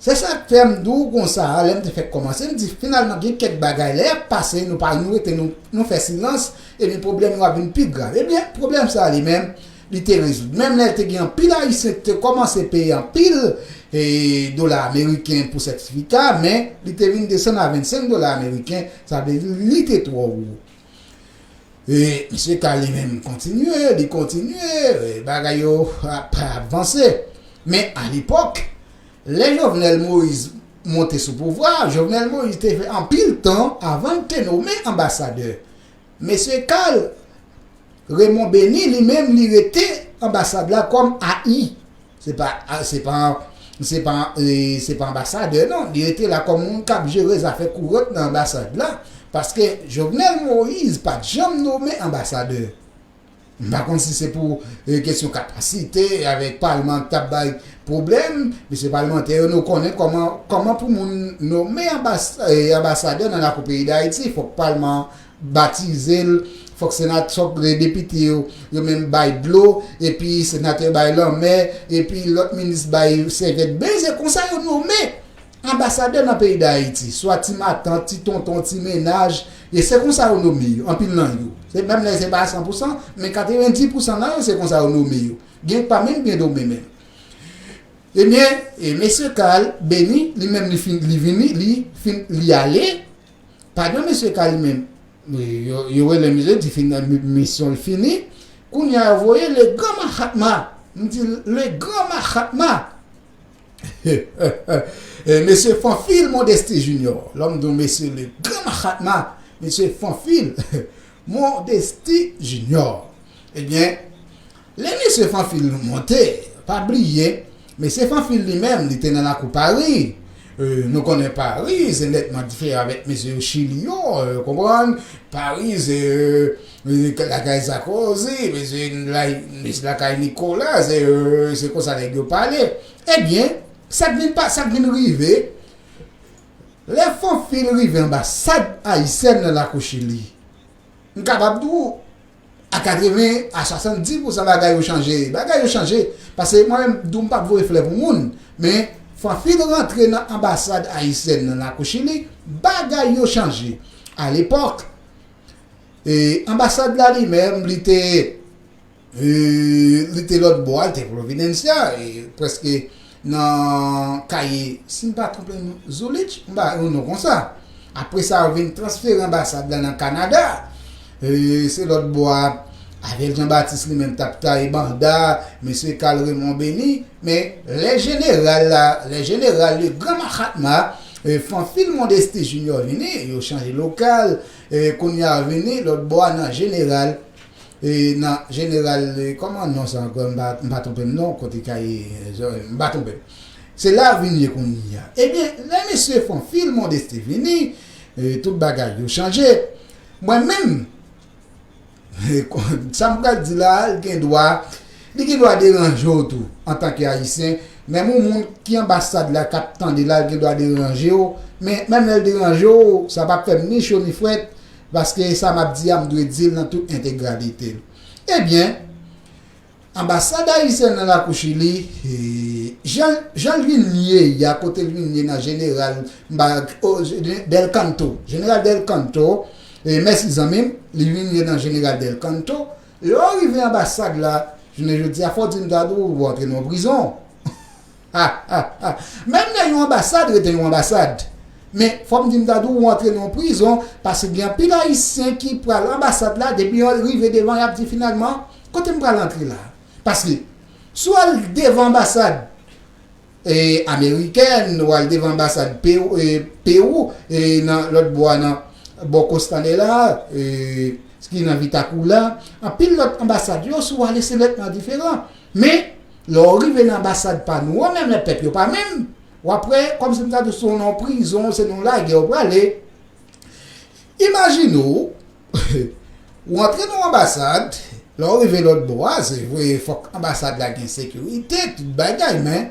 se sa k fè m di w konsa a, lè m te fèk kòmanse, m di, "Finalman, gen kèk bagay, lè y ap pase, nou pa, nou rete, nou, nou fè silans, ebyen, pwoblèm yo ap vin pi grav." Ebyen, pwoblèm sa a li menm, li te rezoud. Menm lè te gen anpil Ayisyen ki te kòmanse peye anpil, e, dola ameriken pou sètifika, men li te vin desann a vennsenk dola ameriken, sa vle di li te twò wo. E, mesye Carl li menm kontinye, li kontinye, e, bagay yo ap, ap vanse. Men alepòk, lè Jovenel Moïse monte sou pouvwa, Jovenel Moïse te fè anpil tan avan l te nome anbasadè. Mesye Carl, Raymond Beni, li menm, li rete anbasad la kòm A I. Se pa, a, se pa, se pa, e, se pa anbasadè, non. Li rete la kòm moun k ap jere zafè kourant nan anbasad la. Paske Jovenel Moïse pa t janm nome anbasadè. M pa konn si se pou, e, kesyon kapasite, avèk palman t ap bay pwoblèm, mesye palmantè yo, nou konnen kòman, kòman pou moun nome anbas-, e, anbasadè nan lakou peyi Dayiti, fòk palman batize l, fòk senat-, fòk depite yo, yo menm bay dlo, epi senatè bay lanmè, epi lòt minis bay sèvyèt. Ben, se konsa yo nome anbasadè nan peyi Dayiti, swa ti matant, ti tonton, ti mennaj, e se konsa yo nome yo, anpil nan yo. Se menm lè se pa san pou san, men katrevenndis pou san nan yo, se konsa yo nome yo. Gen pa menm gen nome menm. Ebyen, e mesye Carl Beni, li menm li fin, li vini, li fin, li ale. Padon, mesye Carl li menm, yo, yo rele misye, di fin, mi-, misyon l fini. Kounye a, yo voye le gran Mahatma. M di, le gran Mahatma. E, mesye Fanfil Modesti Junior. Lè m di w mesye le gran Mahatma, mesye Fanfil Modesti Junior. Ebyen, lè mesye Fanfil monte, pa bliye, mesye Fanfil li menm, li te nan lakou Pari. E, nou konnen Pari, se nètman diferan avèk mesye Chili yo, e, konprann? Pari, se, e, lakay Sarkozy, mesye, la, mesye lakay Nicolas, se, e, se konsa nèg yo pale. Ebyen, sa k vin pa, sa k vin rive, lè Fanfil rive anbasad ayisyèn nan lakou Chili, m kapab di w, A katreven a swasanndis pousan bagay yo chanje. Bagay yo chanje. Paske mwen menm, m di w m p ap voye flè pou moun. Men, Fanfil rantre nan anbasad ayisyèn nan lakou Chili, bagay yo chanje. Alepòk, e, anbasad la li menm, li te, e, li te lòt bò a, li te Providencia, e, prèske nan kaye, si m pa twonpe m, Zulich, m pa, yon non konsa. Apre sa, yo vin transfere anbasad la nan Kanada. E, se lòt bò a, Avel Jean Baptiste li menm t ap taye banda, mesye Carl Raymond Benny, men lè jeneral la, lè jeneral le gran Mahatma, e, Fanfil Modeste Junior vini, yo chanje lokal, e, kounye a vini, lòt bò a nan jeneral, e, nan jeneral, e, kòman non sa ankò, m pa, m pa twonpe m non, kote kaye, e, m pa twonpe m. Se la vin ye kounye a. Ebyen, lè mesye Fanfil Modeste vini, e, tout bagay yo chanje. Mwen menm, sa m pral di la, li gen dwa, li gen dwa deranje w tou, antanke Ayisyen. Menm yon moun ki anbasad la k ap tande la, li gen dwa deranje w. Men, menm lè l deranje w, sa p ap fè m ni cho ni frèt, paske sa m ap di a, m dwe di l nan tout entegralite l. Ebyen, anbasad ayisyèn nan lakou Chili, e, jan, jan l vin ye a, kote l vin ye nan jeneral, m pa, o, Del Canto, jeneral Del Canto, e, mèsi zanmi m, li vin ye nan jeneral Del Canto. Lè w rive anbasad la, jounen jodi a, fò w di m ta di w, w antre nan yon prizon. Menm lè yon anbasad rete yon anbasad. Men, fò m di m ta di w, w antre nan yon prizon, paske gen anpil Ayisyen ki pral anbasad la, depi yo rive devan, y ap di finalman, kote m pral antre la? Paske, si w al devan anbasad, e, amerikèn, w al devan anbasad Pewou, e, Pewou, e, nan lòt bò a, nan bò Costanera, e, ki nan Vitacura, anpil lòt anbasad yo, si w ale, se lètman diferan. Men, lè w rive nan anbasad pa nou an, menm lè pèp yo pa menm, w ap wè, kòmsi m ta di w, se nan yon prizon, se nan yon lagè w prale. Imajine w, ou antre nan yon anbasad, lè w rive lòt bò a, se vre, fòk anbasad la gen sekirite, tout bagay, men,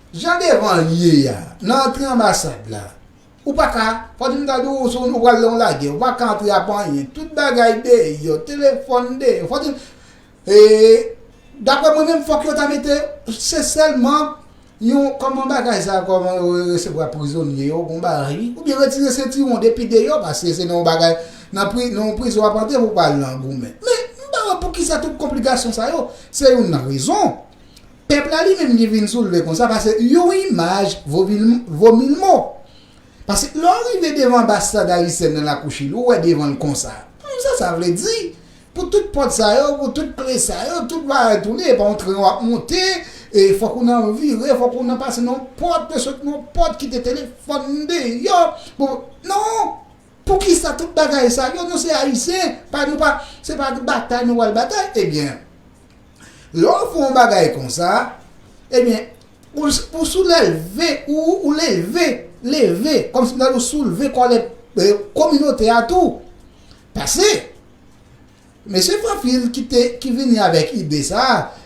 jan devan l ye a, nan antre anbasad la, ou pa ka, fò di m ta di w, si w pral nan yon lagè, ou pa ka antre ap anyen, tout bagay deyò, telefòn deyò, fò di, e, daprè mwen menm, fòk yo ta mete, se sèlman yon, kòman bagay sa, kòman yo resevwa prizonye yo, gon bagay, wi. Oubyen retire sentiwon depi deyò, paske se nan yon bagay, nan pri-, nan yon prizon w ap antre pou w pral nan goumen. Men, m pa wè poukisa tout konplikasyon sa yo. Se youn nan rezon. Pèp la li menm li vin soulve konsa, paske yon imaj vo mil, vo mil mo. Paske lè w rive devan anbasad ayisyèn nan lakou Chili, ou wè devan l konsa. Konsa, sa vle di, pou tout pòt sa yo, pou tout kle sa yo, tout bagay tounen, epa yon tren w ap monte, e fòk ou nan vire, fòk ou nan pase nan pòt, te sot nan pòt, kite telefòn deyò. Bon, non! Poukisa tout bagay sa yo? Nou se Ayisyen, pa, nou pa, se pa batay nou pral batay. Ebyen, lè w fè yon bagay konsa, ebyen, ou, ou soulève, ou, ou leve, leve, kòmsi m ta di w soulve kòlè, e, kominote a tou. Paske, mesye Fanfil ki te, ki vini avèk ide sa,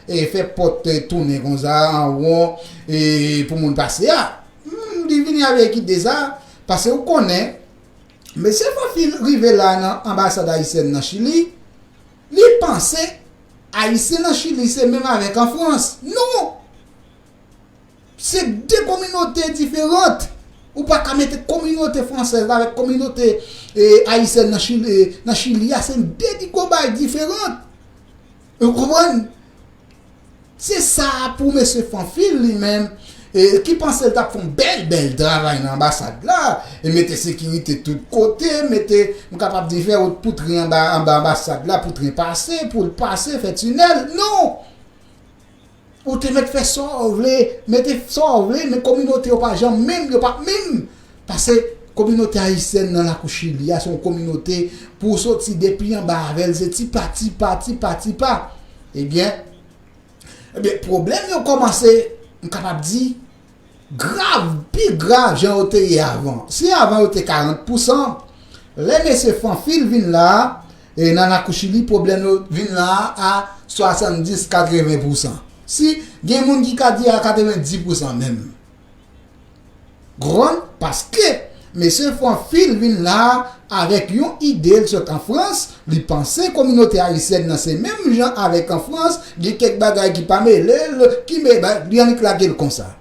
e fè pòt, e, tounen konsa, an won, e pou moun pase a. Hmm, li vini avèk ide sa, paske ou konnen, mesye Fanfil rive la nan anbasad ayisyèn nan Chili, li panse Ayisyen nan Chili se menm avèk an Frans. Non! Se de kominote diferan. Ou pa ka mete kominote fransèz la avèk kominote, e, ayisyèn nan Chili, nan Chili a, se de bagay diferan. Ou konprann? Se sa pou mesye Fanfil li menm, e, ki panse l t ap fè yon bèl, bèl travay nan anbasad la, e mete sekirite tout kote, mete, m kapab di, fè wout pou tren anba, anba anbasad la, pou tren pase, pou l pase, fè tinèl. Non! Ou te mèt fè sa w vle, mete sa w vle, men kominote yo pa janm menm, yo p ap menm. Paske kominote ayisyèn nan lakou Chili a, se yon kominote pou w soti depi anba avè l, se ti pa, ti pa, ti pa, ti pa. Ebyen, ebyen, pwoblèm yo kòmanse, m kapab di, grav, pi grav jan yo te ye avan. Si avan yo te karant pousan, lè mesye Fanfil vin la a, e nan lakou Chili, pwoblèm yo vin la a a swasanndis, katreven pousan. Si gen moun ki ka di a katrevenndis pousan menm. Konprann? Paske Mesye Fanfil vin la avèk yon ide, l sot an Frans, li panse kominote ayisyèn nan se menm jan avèk an Frans, gen kèk bagay ki pa mele l, ki me, li annik lage l konsa.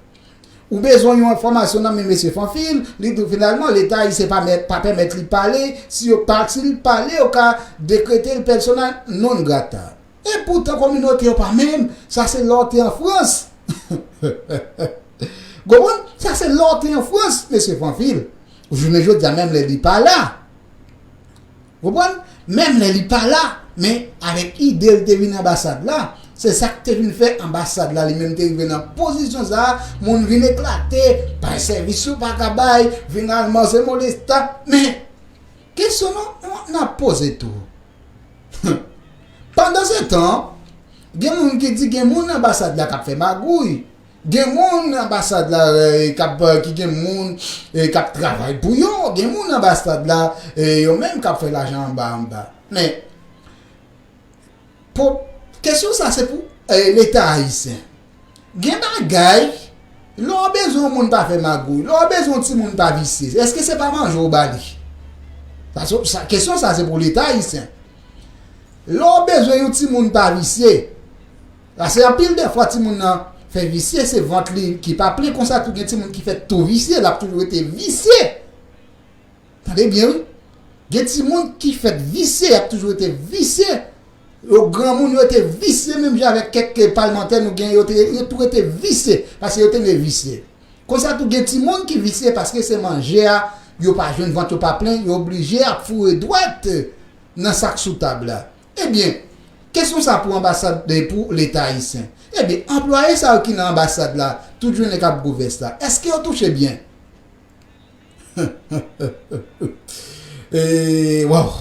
Ou bezwen yon enfòmasyon nan men mesye Fanfil, li di w finalman Leta ayisyen pa mèt, pa pèmèt li pale, si yo pa, si l pale, yo ka dekrete l persona non grata. E poutan kominote yo pa menm, sa se lè w te an Frans. Konprann? Sa se lè w te an Frans, mesye Fanfil. Jounen jodi a menm lè li pa la. Konprann? Menm lè li pa la, men avèk ide l te vin anbasad la, se sa k te vin fè anbasad la li menm te rive nan pozisyon sa a, moun vin eklate, bay sèvis yo pa ka bay, finalman se molesta. Men, kesyon nou, nou, n ap poze tou. Pandan se tan, gen moun ki di gen moun anbasad la k ap fè magouy. Gen moun anbasad la, eh, k ap, eh, ki gen moun, eh, k ap travay pou yo. Gen moun anbasad la, eh, yo menm k ap fè lajan anba anba. Men, pou, kesyon sa se pou, eh, Leta ayisyen. Gen bagay, lè w bezwen yon moun pa fè magouy, lè w bezwen yon timoun pa visye, èske se pa manje w ba li? Paske sa, kesyon sa se pou Leta ayisyen. Lè w bezwen yon timoun pa visye, paske anpil de fwa timoun nan fè visye, se vant li ki pa plen, konsa tou gen timoun ki fèt tou visye, l ap toujou rete visye. Tande byen, wi. Gen timoun ki fèt visye, y ap toujou rete visye. Yo granmoun, yo rete visye, menm jan avèk kèk palmantè nou gen, yo te, yo tou rete visye, paske yo te ne visye. Konsa tou gen timoun ki visye paske se manje a, yo pa jwenn, vant yo pa plen, yo oblije ap foure dwèt nan sak sou tab la. Ebyen, kesyon sa pou anbasad, pou Leta ayisyen. Ebyen, anplwaye sa yo ki nan anbasad la, tout jounen k ap gwo vès la, èske yo touche byen? E, waw.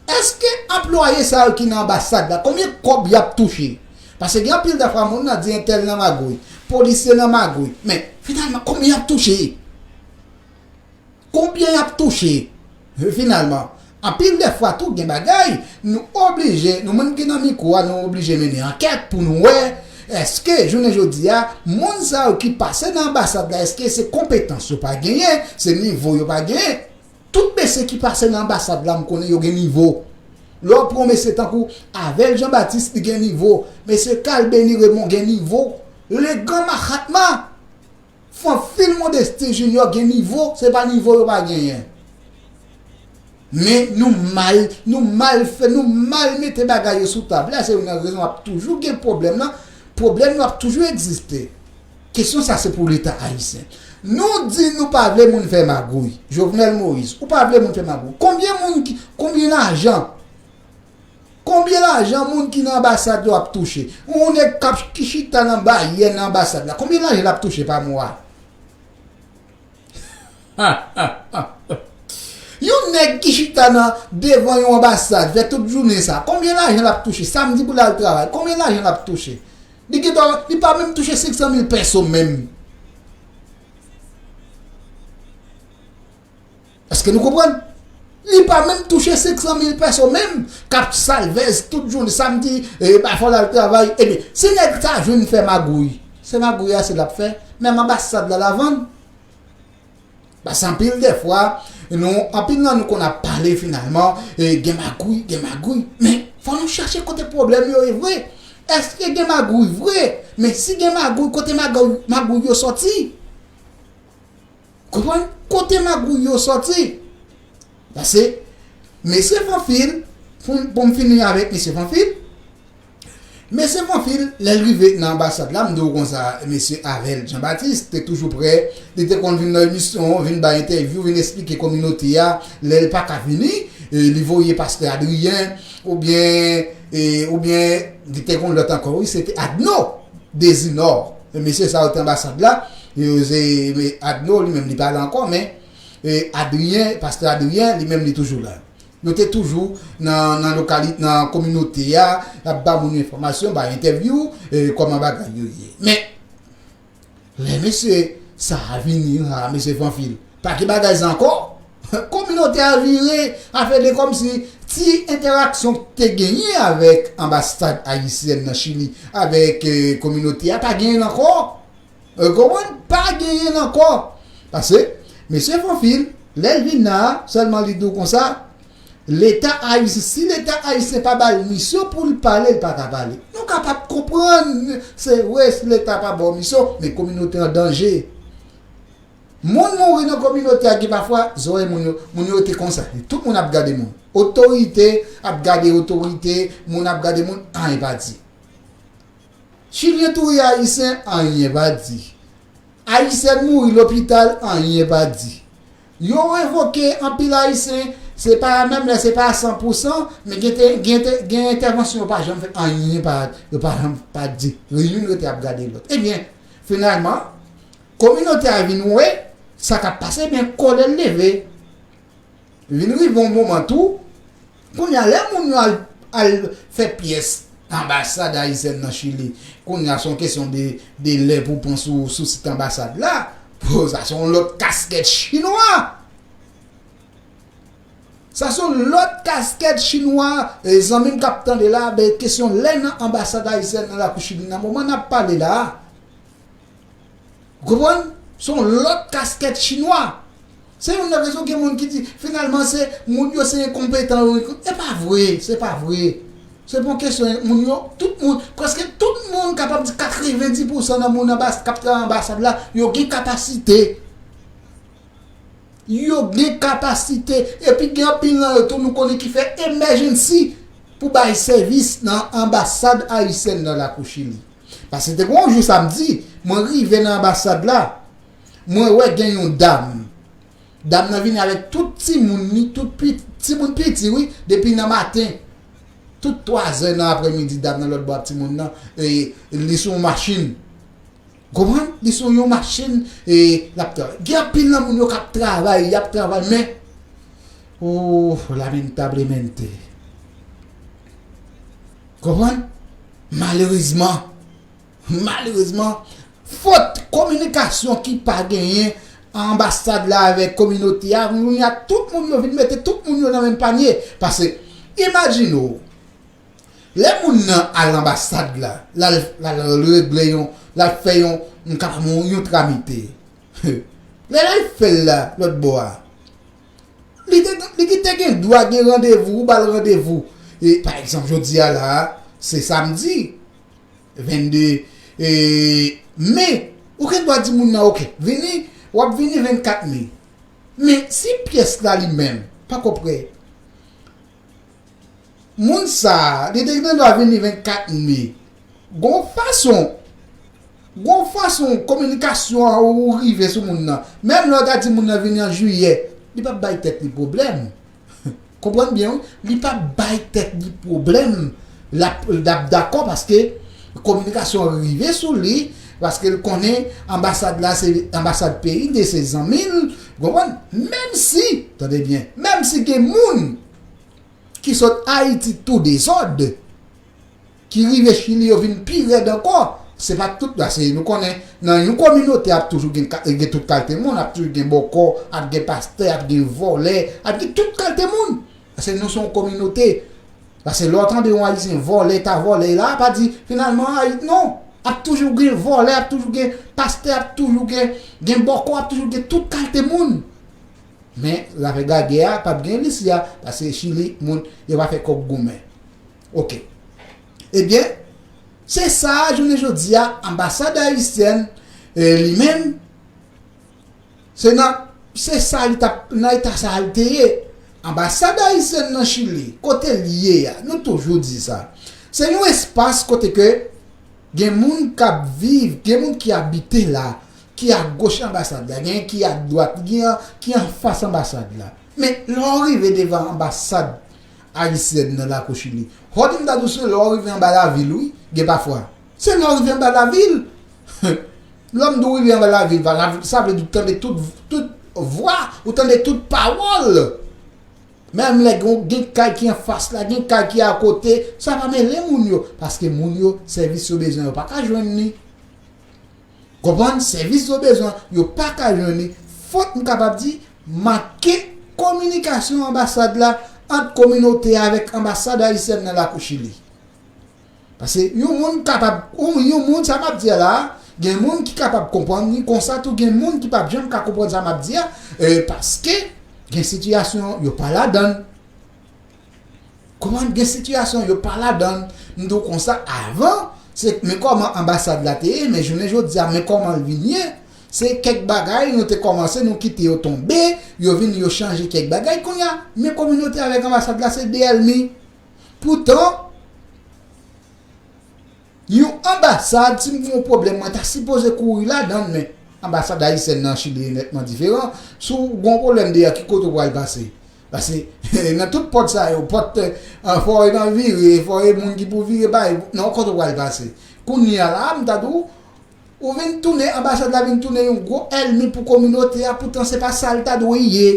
Èske anplwaye sa yo ki nan anbasad la, konbyen kòb y ap touche? Paske gen anpil de fwa moun nan di entèl nan magouy, polisye nan magouy. Men, finalman, konbyen y ap touche? Konbyen y ap touche? Finalman, anpil de fwa tou gen bagay, nou oblije, nou menm ki nan mikwo a, nou oblije mennen ankèt pou nou wè, èske, jounen jodi a, moun sa yo ki pase nan anbasad la, èske se konpetans yo pa genyen, se nivo yo pa genyen? Tout mesye ki pase nan anbasad la, m konnen yo gen nivo. Lè w pran mesye tankou Avèl Jean Baptiste, li gen nivo. Mesye Carl Benny Raymond gen nivo. Legan Mahatma, Fanfil Modestin Junior gen nivo, se pa nivo yo pa genyen. Men nou mal, nou mal fè, nou mal mete bagay yo sou tab la, se youn nan rezon ap toujou gen pwoblèm nan, pwoblèm yo ap toujou egziste. Kesyon sa se pou Leta ayisyen. Nou di nou pa vle moun fè magouy. Jovenel Moïse, ou pa vle moun fè magouy. Konbyen moun ki, konbyen lajan? Konbyen lajan moun ki nan anbasad yo ap touche? Yon nèg k ap, ki chita nan baryè nan anbasad la, konbyen lajan l ap touche pa mwa? Yon nèg ki chita nan devan yon anbasad, fè tout jounen sa, konbyen lajan l ap touche? Samdi pou l al travay, konbyen lajan l ap touche? Li gentan, li pa menm touche senk san mil pèso menm. Èske nou konprann? Li pa menm touche senk san mil pèso menm, k ap salvèz tout jounen, samdi, e, pa fò l al travay. Ebyen, si nèg sa jwenn fè magouy, se magouy a se l ap fè, menm anbasad la l a vann. Paske anpil de fwa, nou, anpil nan nou konn ap pale finalman, e, gen magouy, gen magouy. Men, fò nou chèche kote pwoblèm yo ye vre. Èske gen magouy vre? Men si gen magouy, kote magouy, magouy yo sòti? Konprann? Kote magouy yo sòti? Paske, mesye Fanfil, pou, pou m fini avèk mesye Fanfil, mesye Fanfil, lè l rive nan anbasad la, m di w konsa, mesye Avèl Jean Baptiste te toujou prè, li te konn vin nan emisyon, vin bay entèvyou, vin eksplike kominote a, lè l pa ka vini, e, li voye pastè Adrien, oubyen, e, oubyen, li te konn lòt ankò, wi, se te Adno Dezinò. E mesye sa yo te anbasad la, yo se, men Adno, li menm, li pa la ankò, men, e, Adrien, pastè Adrien, li menm, li toujou la. Yo te toujou nan, nan lokali-, nan kominote a, y ap ba moun enfòmasyon, bay entèvyou, e, kòman bagay yo ye. Men, lè mesye sa a vini la, mesye Fanfil, pa gen bagay sa ankò. Kominote a vire, a fè de kòmsi ti entèraksyon k te genyen avèk anbasad ayisyèn nan Chili, avèk, e, kominote a, pa genyen l ankò. Ou konprann? Pa genyen l ankò. Paske, mesye Fanfil, Lè l vin la, sèlman li di w konsa, Leta ayisyen, si Leta ayisyen pa ba l misyon pou l pale, l pa ka pale. Nou kapab konprann, se vre, si Leta pa ba w misyon, men kominote an danje. Moun mouri nan kominote a, gen pafwa, zòrèy moun yo, moun yo rete konsa. Tout moun ap gade moun. Otorite ap gade otorite, moun ap gade moun, anyen pa di. Chilyen touye Ayisyen, anyen pa di. Ayisyèn mouri lopital, anyen pa di. Yo revoke anpil Ayisyen, se pa menm lè, se pa san pou san, men gen te, gen te, gen entèvansyon yo pa janm fè, anyen pa, yo pa janm pa di. Youn rete ap gade lòt. Ebyen, finalman, kominote a vin wè sa k ap pase, men kòlè l leve. Vin rive yon moman tou, kounye a, lè moun yo al, al fè pyès anbasad ayisyèn nan Chili, kounye a, se yon kesyon de, de lè pou pran sou, sou sit anbasad la. Bon, sa se yon lòt kaskèt chinwa. Sa se yon lòt kaskèt chinwa. E, zanmi m k ap tande la, ben, kesyon lè nan anbasad ayisyèn nan lakou Chili, nan moman n ap pale la a. Ou konprann? Se yon lòt kaskèt chinwa. Se youn nan rezon gen moun ki di, finalman, se moun yo se enkonpetan, yo enkon-, e pa vre, se pa vre. Se pa yon kesyon, moun yo, tout moun, prèske tout moun, kapab di katrevenndis pou san nan moun anbas-, k ap travay anbasad la, yo gen kapasite. Yo gen kapasite. Epi gen anpil nan yo tou, nou konnen, ki fè emergency pou bay sèvis nan anbasad ayisyèn nan lakou Chili. Paske te gen yon jou samdi, mwen rive nan anbasad la, mwen wè gen yon dam. Dam nan vini avèk tout timoun li, tout pi-, timoun piti, wi, depi nan maten. Tout twazè nan aprèmidi, dam nan lòt bò a timoun nan, e, li sou yon machin. Konprann? Li sou yon machin, e, l ap travay. Gen anpil nan moun yo k ap travay, y ap travay, men, oh, lamentablemente. Konprann? Malerezman, malerezman, fot kominikasyon ki pa genyen anbasad la avèk kominote a, kounye a tout moun yo vin mete tout moun yo nan menm panye. Paske, imajine w, lè moun nan al anbasad la, l al, l al regle yon, l al fè yon, m kapab yon, yon tramite. Lè l al fè l la, lòt bò a, li te, li ki te gen dwa gen randevou, ou ba l randevou. E, pa egzanp, jodi a la, se samdi, vennde, e, me, ou gen dwa di moun nan, oke, vini, w ap vini vennkat me. Men si pyès la li menm, pako prè, moun sa a, li te gen dwa vini vennkat me. Gon fason, gon fason kominikasyon an ou rive sou moun nan. Menm lè w ta di moun nan vini an jiyè, li p ap bay tèt li pwoblèm. Konprann byen, wi. Li p ap bay tèt li pwoblèm. L ap, l ap dakò paske kominikasyon an rive sou li, paske l konnen anbasad la se anbasad peyi l, se zanmi l. Konprann? Menm si, tande byen, menm si gen moun ki sot Ayiti tou dezòd, ki rive Chili, yo vin pi rèd ankò. Se pa tout, paske nou konnen, nan yon kominote, ap toujou gen, ka- gen tout kalte moun, ap toujou gen bòkò, ap gen pastè, ap gen vòlè, ap gen tout kalte moun. Paske nou se yon kominote. Paske lè w tande yon Ayisyen vòlè, ta vòlè la, pa di, finalman, Ayit, non. Ap toujou gen vòlè, ap toujou gen pastè, ap toujou gen, gen bòkò, ap toujou gen tout kalte moun. Men, zafè gagè a, p ap gen l isi a, paske Chili, moun, yo pa fè kòk goumen. Oke. Ebyen, se sa, jounen jodi a, anbasad ayisyèn, e, li menm, se nan, se sa li t ap, nan eta sa a li te ye. Anbasad ayisyèn nan Chili, kote l ye a, nou toujou di sa. Se yon espas kote ke gen moun k ap viv, gen moun ki abite la, ki agoch anbasad la, gen ki adwat, gen ki anfas anbasad la. Men, lè w rive devan anbasad ayisyèn nan lakou Chili, fò di m ta dous, lè w rive anba lavil, wi, gen pafwa. Se lè w rive anba lavil. Lè m di w rive anba lavil, pa lavil, sa vle di w tande tout, tout vwa, ou tande tout pawòl. Menm lè gen, gen kay ki anfas la, gen kay ki akote, sa pa mele moun yo, paske moun yo, sèvis yo bezwen, yo pa ka jwenn li. Konprann? Sèvis yo bezwen, yo pa ka jwenn li. Fòk m kapab di, manke kominikasyon anbasad la ant kominote a avèk anbasad ayisyèn nan lakou Chili. Paske yon moun kapab, yon, yon moun, sa m ap di a la, gen moun ki kapab konprann li, konsa tou gen moun ki p ap janm ka konprann sa m ap di a, e, paske Gen sitiyasyon yo pa ladan l. Kòman gen sitiyasyon yo pa ladan l? M di w konsa, avan, se men kòman anbasad la te ye, men jounen jodi a, men kòman l vin ye. Se kèk bagay nou te kòmanse, nou kite yo tonbe, yo vin, yo chanje kèk bagay. Kounye a, men kominote avèk anbasad la, se de ènmi. Poutan, yon anbasad, si m gen yon pwoblèm, mwen ta sipoze kouri ladan l, men anbasad ayisyèn nan Chili nètman diferan. Si w gen yon pwoblèm deyò, ki kote w pral pase? Paske nan tout pòt sa yo, pòt, eh, fò e nan vire, fò e moun ki pou vire bay, nan kote w pral pase? Kounye a la, m ta di w, ou vin tounen, anbasad la vin tounen yon gwo ènmi pou kominote a, poutan se pa sa l ta dwe ye.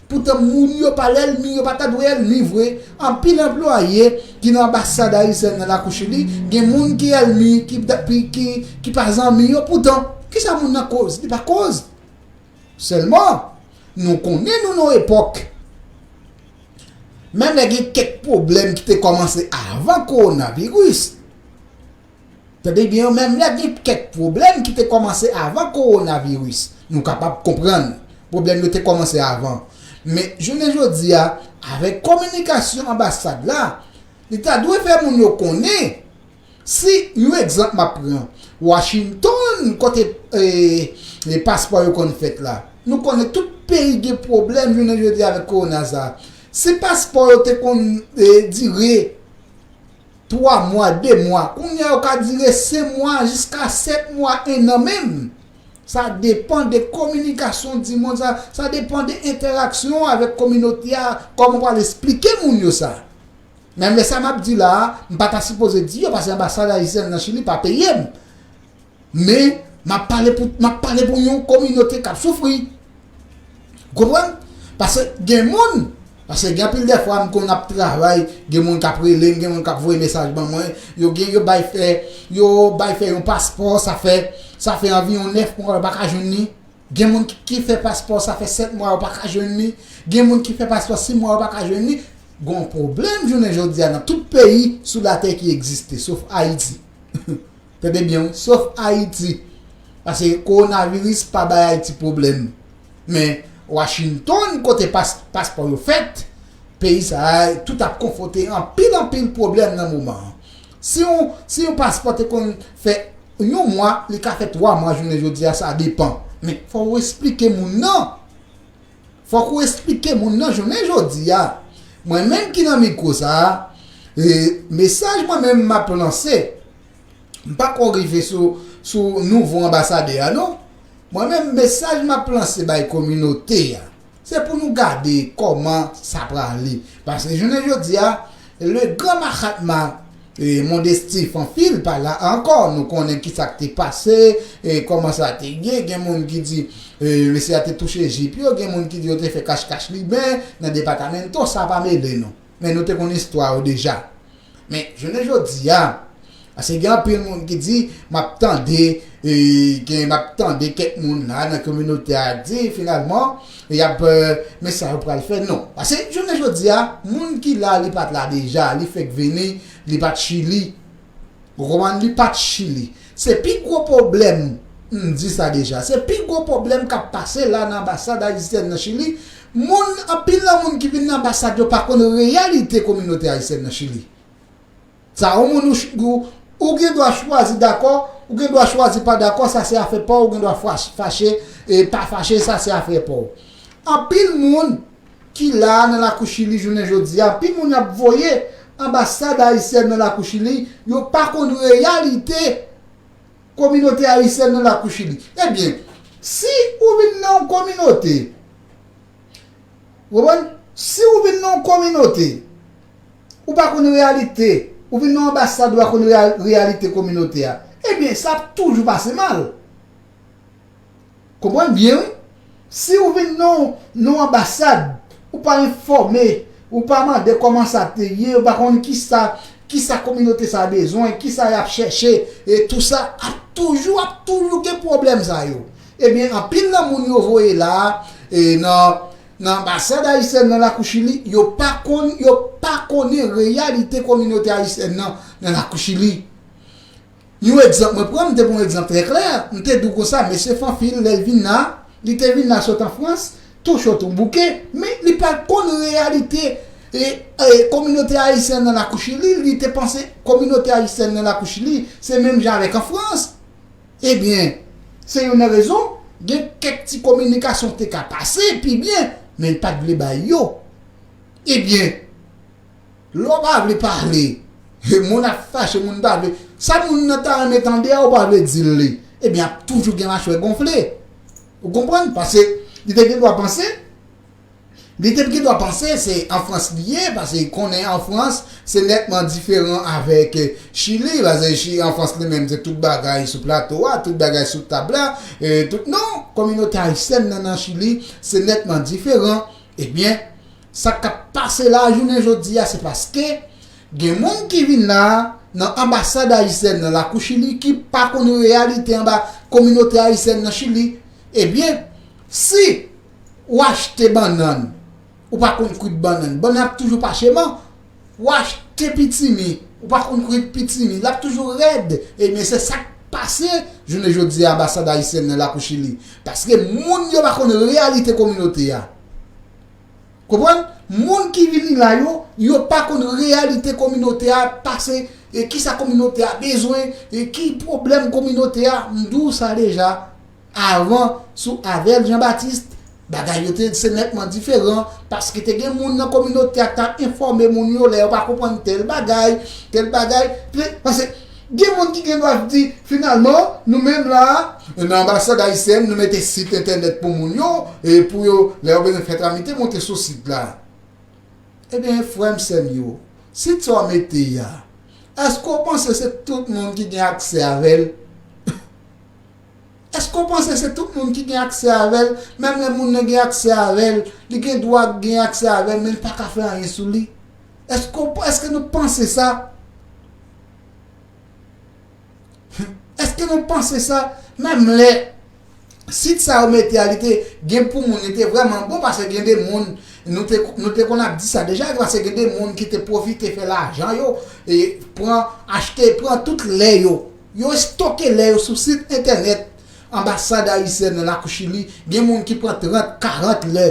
Poutan moun yo pa lènmi, yo pa ta dwe ènmi vre. Anpil anplwaye ki nan anbasad ayisyèn nan lakou Chili, gen moun ki ènmi, ki, ki, ki, ki pa zanmi yo. Poutan, kisa moun nan koz? Li pa koz. Sèlman, nou konnen nou nan yon epòk. Menm lè gen kèk pwoblèm ki te kòmanse avan kowonaviris, tande byen, menm lè gen kèk pwoblèm ki te kòmanse avan kowonaviris, nou kapab konprann pwoblèm yo te kòmanse avan. Men, jounen jodi a, avèk kominikasyon anbasad la, li ta dwe fè moun yo konnen, si, yon egzanp m ap pran, Washington, kote, e, e, paspò yo konn fèt la. Nou konnen tout peyi gen pwoblèm jounen jodi a avèk kowona sa. Si paspò yo te konn, e, dire twa mwa, de mwa, kounye a yo ka dire senk mwa, jiska sèt mwa, en an menm. Sa depann de kominikasyon di moun sa, sa depann de entèraksyon avèk kominote a, kòman w pral esplike moun yo sa. Menm lè sa m ap di la a, m pa ta sipoze di yo, paske anbasad ayisyèn nan Chili pa peye m. Men, m ap pale pou, m ap pale pou yon kominote k ap soufri. Ou konprann? Paske gen moun, paske gen anpil dèfwa m konn ap travay, gen moun k ap rele m, gen moun k ap voye mesaj ban mwen, yo gen, yo bay fè, yo bay fè yon paspò, sa fè, sa fè anviwon nèf mwa, yo pa ka jwenn li. Gen moun ki, ki fè paspò, sa fè sèt mwa, yo pa ka jwenn li. Gen moun ki fè paspò, sis mwa, yo pa ka jwenn li. Gon pwoblèm jounen jodi a nan tout peyi sou latè ki egziste, sof Ayiti. Tande byen, wi, sof Ayiti. Paske kowonaviris pa bay Ayiti pwoblèm. Men Washington, kote pas-, paspò yo fèt, peyi sa a, tout ap konfwonte anpil, anpil pwoblèm nan moman an. Si yon, si yon paspò te konn fè yon mwa, li ka fè twa mwa jounen jodi a, sa depann. Men, fò w esplike moun nan. Fòk ou esplike moun nan jounen jodi a. Mwen menm ki nan mikwo sa a, e, mesaj mwen menm m ap lanse, m pa ko rive sou, sou nouvo anbasadè a, non. Mwen menm, mesaj m ap lanse bay kominote a, se pou nou gade kòman sa prale. Paske jounen jodi a, le gran Mahatma, e, Modesti Fanfil pa la ankò. Nou konnen kisa k te pase, e, kòman sa te ye. Gen moun ki di, e, mesye a te touche jip yo. Gen moun ki di yo te fè kachkach liben nan depatamenton. Sa pa mele nou. Men nou te konn istwa yo deja. Men, jounen jodi a, paske gen anpil moun ki di, m ap tande, e, gen, m ap tande kèk moun la nan kominote a di, finalman, y ap, e, men sa yo pral fè, non. Paske, jounen jodi a, moun ki la, li pa t la deja, li fèk vini, li pa t Chili. Ou konprann? Li pa t Chili. Se pi gwo pwoblèm, m di sa deja, se pi gwo pwoblèm k ap pase la nan anbasad ayisyèn nan Chili. Moun, anpil nan moun ki vin nan anbasad yo pa konn reyalite kominote ayisyèn nan Chili. Sa, yon moun ou ch-, ou, ou gen dwa chwazi dakò, ou gen dwa chwazi pa dakò, sa se afè pa w, ou gen dwa fach-, fache, e pa fache, sa se afè pa w. Anpil moun ki la a nan lakou Chili jounen jodi a, anpil moun y ap voye anbasad ayisyèn nan lakou Chili, yo pa konn reyalite kominote ayisyèn nan lakou Chili. Ebyen, si ou vin nan yon kominote, ou konprann? Si ou vin nan yon kominote, ou pa konn reyalite, ou vin nan yon anbasad, ou pa konn reya-, reyalite kominote a, ebyen, sa ap toujou pase mal. Konprann byen, wi. Si ou vin nan, nan yon anbasad, ou pa enfòme, ou pa mande kòman sa te ye, ou pa konn kisa, kisa kominote sa bezwen, kisa y ap chèche, e tou sa, ap toujou, ap toujou gen pwoblèm sa yo. Ebyen, anpil nan moun yo voye la a, e nan, nan anbasad ayisyèn nan lakou Chili, yo pa konn, yo pa konnen reyalite kominote ayisyèn nan, nan lakou Chili. Yon egzanp mwen pran, m te pran yon egzanp trè klè. M te di w konsa, mesye Fanfil, lè l vin la, li te vin la sot an Frans, touche yon bouke, men li pa konn reyalite e, e, kominote ayisyèn nan lakou Chili, li te panse kominote ayisyèn nan lakou Chili, se menm jan avèk an Frans. Ebyen, se youn nan rezon, gen kèk ti kominikasyon te ka pase pi byen, men l pa t vle bay yo. Ebyen, lè w pa vle pale, moun ap fache, moun pa vle, sa moun nan ta renmen tande a, ou pa vle di l li, ebyen, ap toujou gen machwè gonfle. Ou konprann? Paske li te gen dwa panse, li te gen dwa panse se an Frans li ye, paske konnen an Frans, se nètman diferan avèk, eh, Chili, paske Chi-, an Frans li menm, se tout bagay sou plato a, tout bagay sou tab la, eh, tout, non, kominote ayisyèn nan, nan Chili, se nètman diferan. Ebyen, sa k ap pase la, jounen jodi a, se paske gen moun ki vin la, nan anbasad ayisyèn nan lakou Chili, ki pa konn reyalite anba kominote ayisyèn nan Chili. Ebyen, si ou achte bannann, ou pa konn kwit bannann, bannann ap toujou pa cheman. Ou achte pitimi, ou pa konn kwit pitimi, l ap toujou rèd. Ebyen, se sa k pase jounen jodi a anbasad ayisyèn nan lakou Chili. Paske moun yo pa konn reyalite kominote a. Konprann? Moun ki vini la yo, yo pa konn reyalite kominote a pase, e kisa kominote a bezwen, e ki pwoblèm kominote a, m di w sa deja. Avan, sou avèl Jean Baptiste, bagay yo te se nètman diferan, paske te gen moun nan kominote a k t ap enfòme moun yo lè yo pa konprann tèl bagay, tèl bagay. Pe-, paske gen moun ki gen dwa di, finalman, nou menm la, nan anbasad ayisyèn, nou mete sit entènèt pou moun yo, e pou yo, lè yo bezwen fè tramite, monte sou sit la. Ebyen, frè m, sè m yo, sit sa w mete a, èske w panse se tout moun ki gen aksè avè l? Èske w panse se tout moun ki gen aksè avè l? Menm lè moun nan gen aksè avè l, li gen dwa gen aksè avè l, men li pa ka fè anyen sou li. Èske w, èske nou panse sa? Èske nou panse sa? Menm lè sit sa yo mete a, li te gen pou moun, li te vrèman bon, paske gen de moun, nou te, nou te konn ap di sa deja, paske gen de moun ki te pwofite fè lajan yo, e pran, achte, pran tout lè yo. Yo estoke lè yo sou sit entènèt anbasad ayisyèn nan lakou Chili. Gen moun ki pran trant, karant lè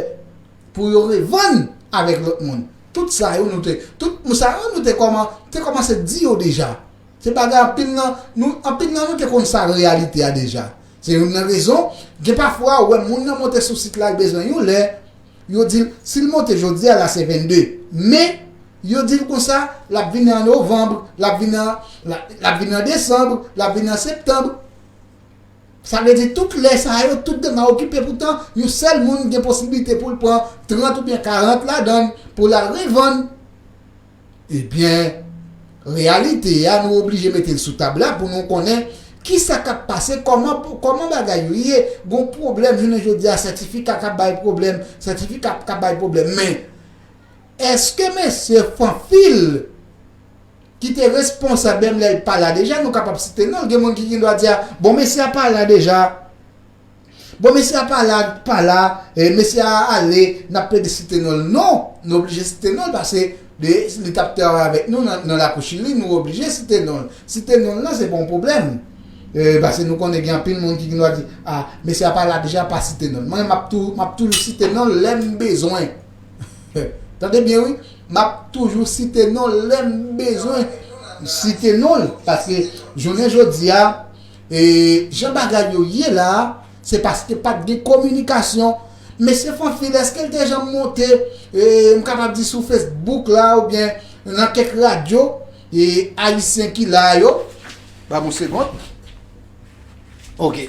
pou yo revann avèk lòt moun. Tout sa yo nou te, tout sa yo nou te kòman, te kòmanse di yo deja. Se bagay anpil nan, nou, anpil nan nou te konn sa reyalite a deja. Se youn nan rezon, gen pafwa ou wè moun nan monte sou sit la, li bezwen yon lè, yo di l, si l monte jodi a la se vennde. Men, yo di l konsa, l ap vini an novanm, l ap vini an, l ap, l ap vini an desanm, l ap vini an septanm. Sa vle di tout lè sa yo, tout tan nan okipe, poutan yon sèl moun gen posiblite pou l pran trant oubyen karant ladan l, pou l al revann. Ebyen, reyalite a, nou oblije mete l sou tab la pou nou konnen kisa k ap pase, kòman, kòman bagay yo ye. Gon pwoblèm, jounen jodi a, sètifika k ap bay pwoblèm, sètifika k ap bay pwoblèm. Men, èske mesye Fanfil, ki te responsab, menm lè l pa la deja, nou kapab site non l. Gen moun ki gen dwa di a, bon, mesye a pa la deja. Bon, mesye a pa la, pa la, e, mesye a ale, n ap plede site non l. Non, nou oblije site non l, paske li, li t ap travay avèk nou nan, nan lakou Chili, nou oblije site non l. Site non l lan, se pa yon pwoblèm. E, paske nou konnen gen anpil moun ki gen dwa di, a, mesye a pa la deja, pa site non l. Mwen, m ap tou, m ap toujou site non l lè m bezwen. Tande byen, wi. M ap toujou site non l lè m bezwen site non l. Paske jounen jodi a, e, jan bagay yo ye la, se paske pa t gen kominikasyon. Mesye Fanfil, èske l te janm monte, e, m kapab di sou Facebook la, oubyen nan kèk radyo, e, ayisyen ki la yo? Ban m yon segond. Ok.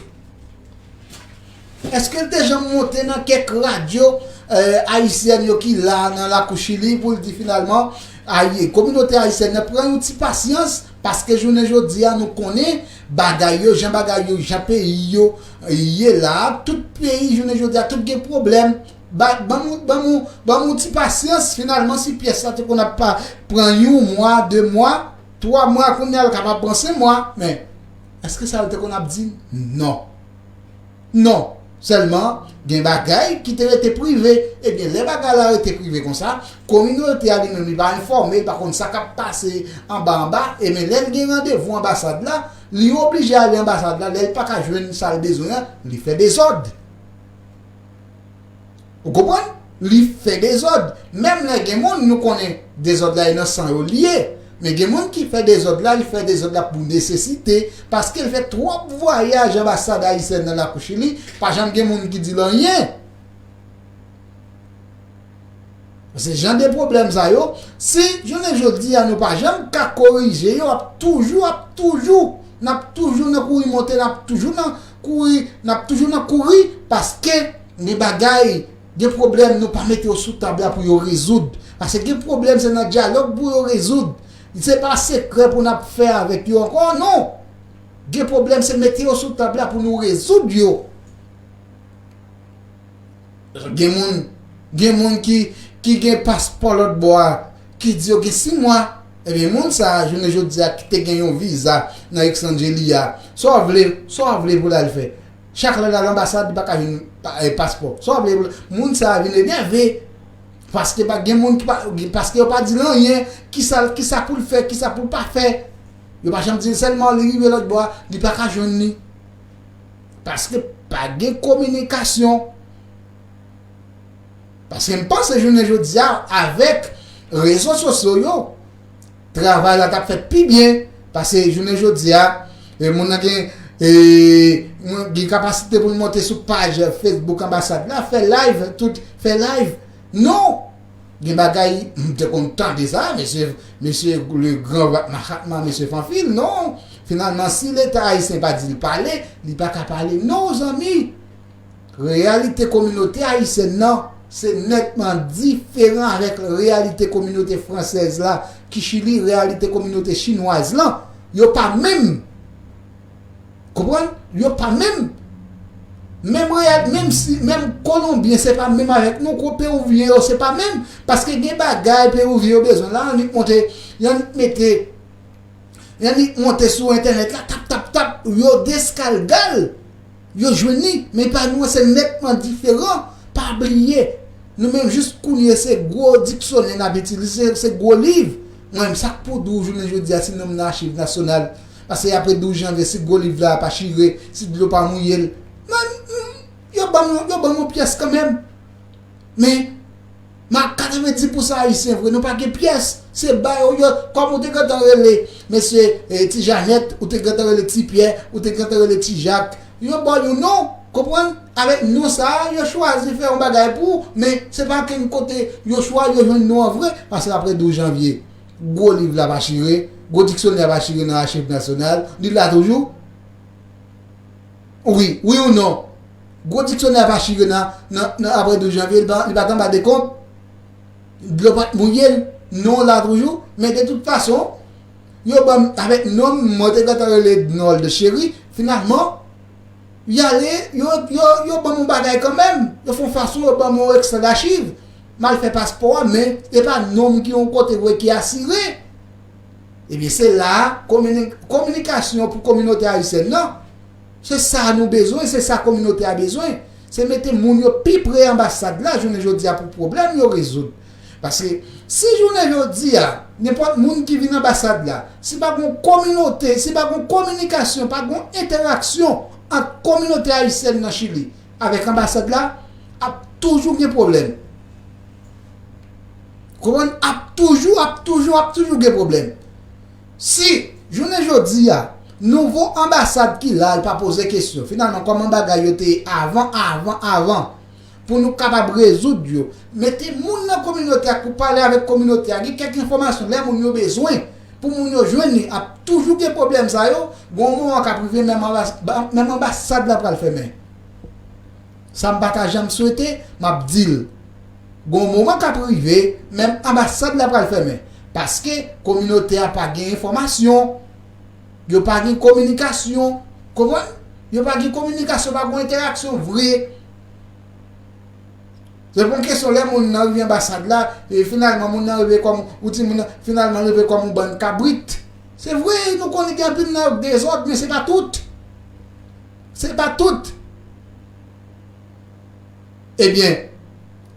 Èske l te janm monte nan kèk radyo, eh, ayisyèn yo ki la nan lakou Chili pou l di finalman, ay, kominote ayisyèn nan pran yon ti pasyans, paske jounen jodi a nou konnen bagay yo, jan bagay yo, jan peyi yo, eh, ye la, tout peyi jounen jodi a, tout gen pwoblèm. Ba, ban m, ban m, ban m yon ti pasyans, finalman, si pyès la te konn ap pa, pran yon mwa, de mwa, twa mwa, kounye a l kapab pran senk mwa, men èske sa yo te konn ap di? Non. Non. Sèlman, gen bagay ki te rete prive. Ebyen, lè bagay la rete prive konsa, kominote a li menm, li pa enfòme, li pa konn sa k ap pase anba anba. Ebyen, lè l gen randevou anbasad la, li oblije ale anbasad la. Lè l pa ka jwenn sa l bezwen an, li fè dezòd. Ou konprann? Li fè dezòd. Menm lè gen moun nou konnen dezòd la e nan san yo li ye. Men gen moun ki fè dezòd la, li fè dezòd la pou nesesite, paske l fè twòp vwayaj anbasad ayisyèn nan lakou Chili, pa janm gen moun ki di l anyen. Se jan de pwoblèm sa yo, si jounen jodi a nou pa janm ka korije yo, ap toujou, ap toujou, n ap toujou nan kouri monte, n ap toujou nan kouri, n ap toujou nan kouri, paske gen bagay, gen pwoblèm nou pa mete yo sou tab la pou yo rezoud. Paske gen pwoblèm se nan dyalòg pou yo rezoud. Se pa sekrè pou n ap fè avèk yo ankò, non. Gen pwoblèm se mete yo sou tab la pou nou rezoud yo. Gen moun, gen moun ki, ki gen paspò lòt bò a, ki di yo gen sis mwa. Ebyen, moun sa a, jounen jodi a, ki te gen yon viza nan ekstranje li a, sa w vle, sa w vle pou l al fè? Chak lè l al anbasad, li pa ka jwenn pa- eh, paspò. Sa w vle pou l- Moun sa a vin enève. Paske pa gen moun ki pa, paske yo pa di l anyen, kisa, kisa pou l fè, kisa pou l pa fè. Yo pa janm di l, sèlman li rive lòt bò a, li pa ka jwenn li. Paske pa gen kominikasyon. Paske m panse jounen jodi a, avèk rezo sosyo yo, travay la t ap fèt pi byen. Paske jounen jodi a, e, moun nan gen, e, moun gen kapasite pou l monte sou paj Facebook anbasad la, fè live, tout, fè live. Non! Gen bagay, m te konn tande sa, mesye, mesye le gran Mahatma, mesye Fanfil, non! Finalman, si Leta ayisyen pa di l pale, li pa ka pale, non, zanmi! Reyalite kominote ayisyèn nan, se nètman diferan avèk reyalite kominote fransèz la, ki Chili, reyalite kominote chinwaz lan. Yo pa menm. Konprann? Yo pa menm. Menm reyal, menm si, menm Kolonbyen, se pa menm avèk nou, ko Peruvyen yo, se pa menm. Paske gen bagay Peruvyen yo bezwen la, annik monte, annik mete, annik monte sou entènèt la, tap, tap, tap, yo deskalgal. Yo jwenn li, men pa nou an se nètman diferan. Pa bliye, nou menm jis kounye se gwo diksyonè n ap itilize, se gwo liv. Mwen menm, sa k pou di w jounen jodi a, si non m nan achiv nasyonal, paske apre douz janvye, si gwo liv la pa chire, si dlo pa mouye l, mwen, yo ban m, yo ban m yon pyès kanmenm. Men, ma katrevenndis pousan Ayisyen vre, nou pa gen pyès. Se ba yo, yo, kòm ou te gentan rele mesye, eh, Ti Janèt, ou te gentan rele Ti Pyè, ou te gentan rele Ti Jak. Yo ba w yon non, konprann? Avèk non sa a, yo chwazi fè yon bagay pou ou, men se pa kenn kote yo chwa, yo jwenn non an vre, paske apre douz janvye, gwo liv la pa chire, gwo diksyonè a pa chire nan achiv nasyonal, li la toujou. Wi, wi ou non? Gwo diksyonè a pa chire nan, nan, nan apre douz janvye, li pa, li pa t anba dekont. Dlo pa t mouye l, non la toujou. Men de tout fason, yo ban m, avèk non m, mwen te gentan rele Nold Cheri, finalman, y ale, yo, yo, yo ban m yon bagay kanmenm. Yo fè yon fason, yo ban m yon ekstrè dachiv. M al fè paspò a, men e pa non m ki yon kote vre ki asire. Ebyen, se la a, komini-, kominikasyon pou kominote ayisyèn nan. Se sa nou bezwen, se sa kominote a bezwen. Se mete moun yo pi pre anbasad la, jounen jodi a, pou pwoblèm yo rezoud. Paske, si jounen jodi a, nenpòt moun ki vin anbasad la, si pa gon kominote, si pa gon kominikasyon, pa gon entèraksyon ant kominote ayisyèn nan Chili avèk anbasad la, ap toujou gen pwoblèm. Konprann? Ap toujou, ap toujou, ap toujou gen pwoblèm. Si, jounen jodi a, nouvo anbasad ki la, li pa poze kesyon, finalman, kòman bagay yo te ye avan, avan, avan, pou nou kapab rezoud yo, mete moun nan kominote a pou pale avèk kominote a, gen kèk enfòmasyon, lè moun yo bezwen, pou moun yo jwenn li, ap toujou gen pwoblèm sa yo, gon moman k ap rive, menm anbas-, ba-, menm anbasad la pral fèmen. Sa m pa ta janm swete, m ap di l. Gon moman k ap rive, menm anbasad la pral fèmen. Paske kominote a pa gen enfòmasyon. Yo pa gen kominikasyon. Konprann? Yo pa gen kominikasyon, pa gen entèraksyon vre. Se pa yon kesyon lè moun nan rive anbasad la, e finalman moun nan rive kòm, ou di moun nan, finalman rive kòm yon bann kabrit. Se vre, nou konnen gen anpil nan yo k dezòd, men se pa tout. Se pa tout. Ebyen,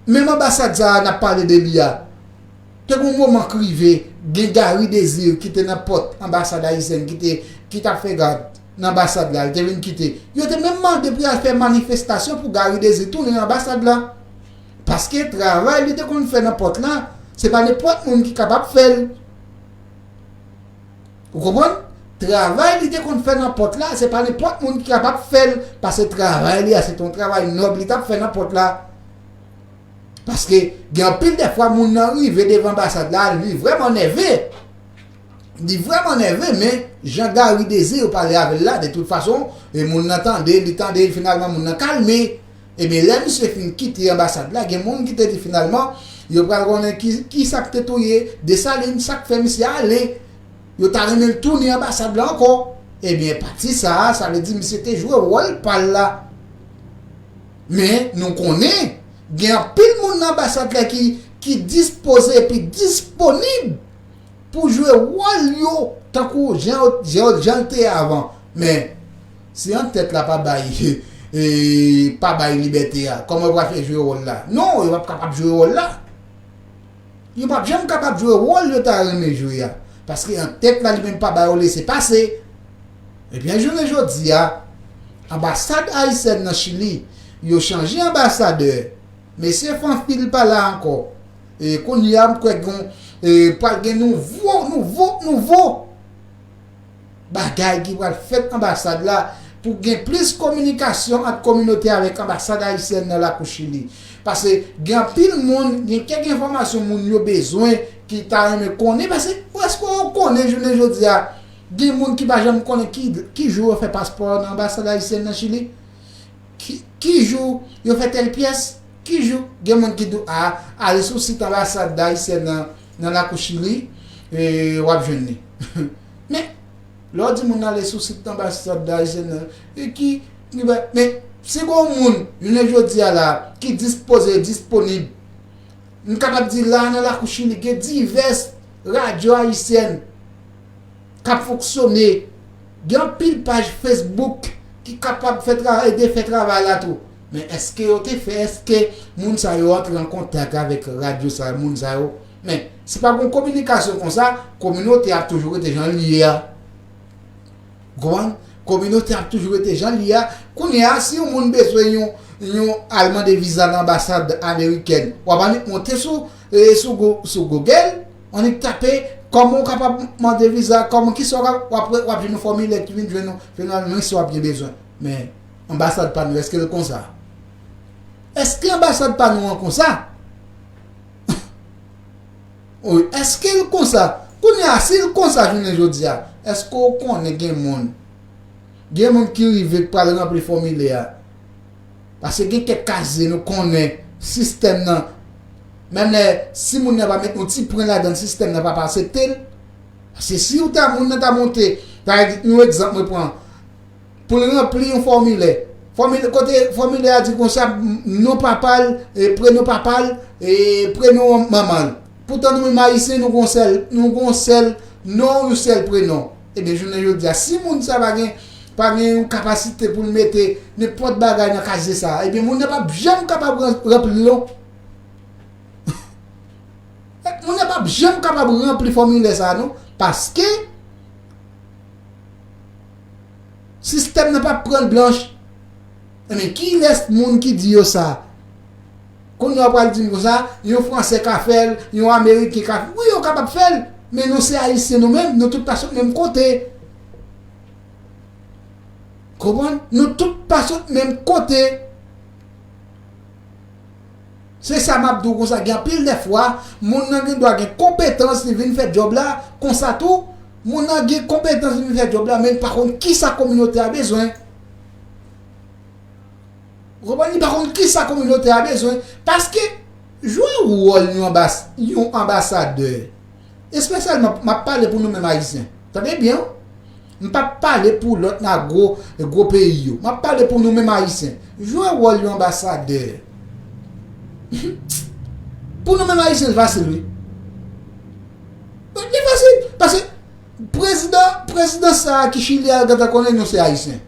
menm anbasad sa a n ap pale de li a, te gon moman k rive, gen Gary Désir ki te nan pòt anbasad ayisyèn ki te, ki t ap fè gad nan anbasad la, li te vin kite. Yo te menm mande pou y al fè manifestasyon pou Gary Désir tounen nan anbasad la. Paske travay li te konn fè nan pòt la, se pa nenpòt moun ki kapab fè l. Ou konprann? Travay li te konn fè nan pòt la, se pa nenpòt moun ki kapab fè l, paske travay li a, se te yon travay nòb li t ap fè nan pòt la. Paske gen anpil de fwa moun nan rive devan anbasad la, li vrèman nève. Li vrèman nève, men jan Gary Désir pale avè l la, de tout fason, e moun nan tande, li tande, finalman moun nan kalme. Ebyen, lè misye fin kite anbasad la, gen moun ki te di finalman, yo pral konnen ki, ki sa k te touye Desalin, sa k fè misye ale. Yo ta renmen l tounen anbasad la ankò. Ebyen, pati sa a, sa vle di misye te jwe wòl pa l la. Men, nou konnen, gen anpil moun nan anbasad la ki, ki dispoze epi disponib pou jwe wòl yo tankou jan, jan, jan l te ye avan. Men, si antèt la pa bay, e, pa bay libète a, kòman yo pral fè jwe wòl la? Non, yo p ap kapab jwe wòl la. Yo p ap janm kapab jwe wòl yo ta renmen jwe a. Paske antèt la li menm pa ba yo lese pase. Ebyen, jounen jodi a, anbasad ayisyèn nan Chili, yo chanje anbasadè. Mesye Fanfil pa la ankò. E kounye a, m kwè gen, e, pral gen nouvo, nouvo, nouvo bagay ki pral fèt anbasad la pou gen plis kominikasyon ant kominote avèk anbasad ayisyèn nan lakou Chili. Paske gen anpil moun, gen kèk enfòmasyon moun yo bezwen ki ta renmen konnen. Paske, èske w konnen jounen jodi a, gen moun ki pa janm konnen ki, ki jou yo fè paspò nan anbasad ayisyèn nan Chili? Ki, ki jou yo fè tèl pyès? Ki jou? Gen moun ki di w, a, ale sou sit anbasad ayisyèn nan, nan lakou Chili, e w ap jwenn li. Men, lè w di moun ale sou sit anbasad ayisyèn nan, e ki, ki ba, men, si gen yon moun, jounen jodi a la, ki dispoze, disponib, m kapab di la, nan lakou Chili, gen divès radyo ayisyèn k ap fonksyone. Gen anpil paj Facebook ki kapab fè tra-, ede fè travay la tou. Men èske yo te fè, èske moun sa yo antre an kontak avèk radyo sa yo, moun sa yo? Men, si pa gen kominikasyon konsa, kominote ap toujou rete jan l ye a. Ou konprann? Kominote ap toujou rete jan l ye a. Kounye a, si yon moun bezwen yon, yon al mande viza nan anbasad amerikèn, w ap annik monte sou, e, sou Goo-, sou Google, annik tape kòman w kapab mande viza, kòman, kisa w ka, w ap, w ap jwenn yon fòmilè ki vin jwenn ou, finalman, sa w ap gen bezwen. Men, anbasad pa nou, èske l konsa? Èske anbasad pa nou an konsa? Wi, èske l konsa? Kounye a, si l konsa jounen jodi a, èske w konnen gen moun, gen moun ki rive k pral ranpli fòmilè a? Paske gen kèk kazye nou konnen sistèm nan, menm lè si moun nan pa met yon ti pwen ladan l, sistèm nan p ap aksepte l. Paske si w ta, moun nan ta monte, pa egz-, yon egzanp mwen pran, pou l ranpli yon fòmilè. Fòmilè, kote fòmilè a di konsa, m-, non papa l, e, prenon papa l, e, prenon manman l. Poutan nou menm Ayisyen, nou gon sèl, nou gon sèl non, yon sèl prenon. Ebyen, jounen jodi a, si moun sa pa gen, pa gen yon kapasite pou l mete nenpòt bagay nan kazye sa, ebyen, moun nan p ap janm kapab ran-, ranpli l non. Moun nan p ap janm kapab ranpli fòmilè sa non, paske sistèm nan p ap pran l blanch. Ebyen, kilès moun ki di yo sa? Kounye a w pral di m konsa, yon Fransè ka fè l, yon Ameriken ka fè l. Wi, yo kapab fè l, men nou se Ayisyen nou menm, nou tout pa sot menm kote. Konprann? Nou tout pa sot menm kote. Se sa m ap di w konsa, gen anpil de fwa, moun nan gen dwa gen konpetans, li vin fè djòb la, konsa tou, moun nan gen konpetans, li vin fè djòb la, men li pa konn kisa kominote a bezwen. Ou konprann? Li pa konn kisa kominote a bezwen. Paske, jwe wòl yon anbas-, yon anbasadè, espesyalman, m ap pale pou nou menm Ayisyen. Tande byen, wi. M p ap pale pou lòt nan gwo, gwo peyi yo. M ap pale pou nou menm Ayisyen. Jwe wòl yon anbasadè. Pou nou menm Ayisyen, li fasil, wi. Li fasil. Paske prezidan, prezidan sa a ki Chili a gentan konnen nou se Ayisyen.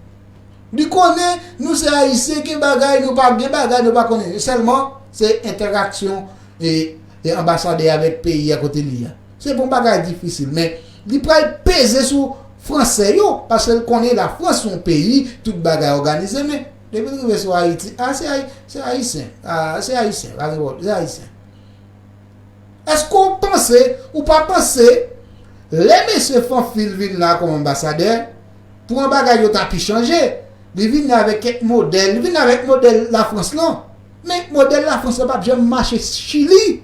Li konnen nou se Ayisyen, gen bagay nou pa, gen bagay nou pa konnen. Sèlman, se entèraksyon e, e anbasadè avèk peyi a kote li a. Se pa yon bagay difisil, men li pral peze sou Fransè yo, paske l konnen Lafrans se yon peyi, tout bagay òganize, men Depi l rive sou Ayiti, a, se Ayi-, se Ayisyen. A, se Ayisyen, pa gen pwoblèm, se Ayisyen. Èske w panse, ou pa panse, lè mesye Fanfil vin la kòm anbasadè, pou yon bagay yo ta pi chanje, li vin la avèk kèk modèl, li vin la avèk modèl Lafrans lan. Men modèl Lafrans lan p ap janm mache Chili.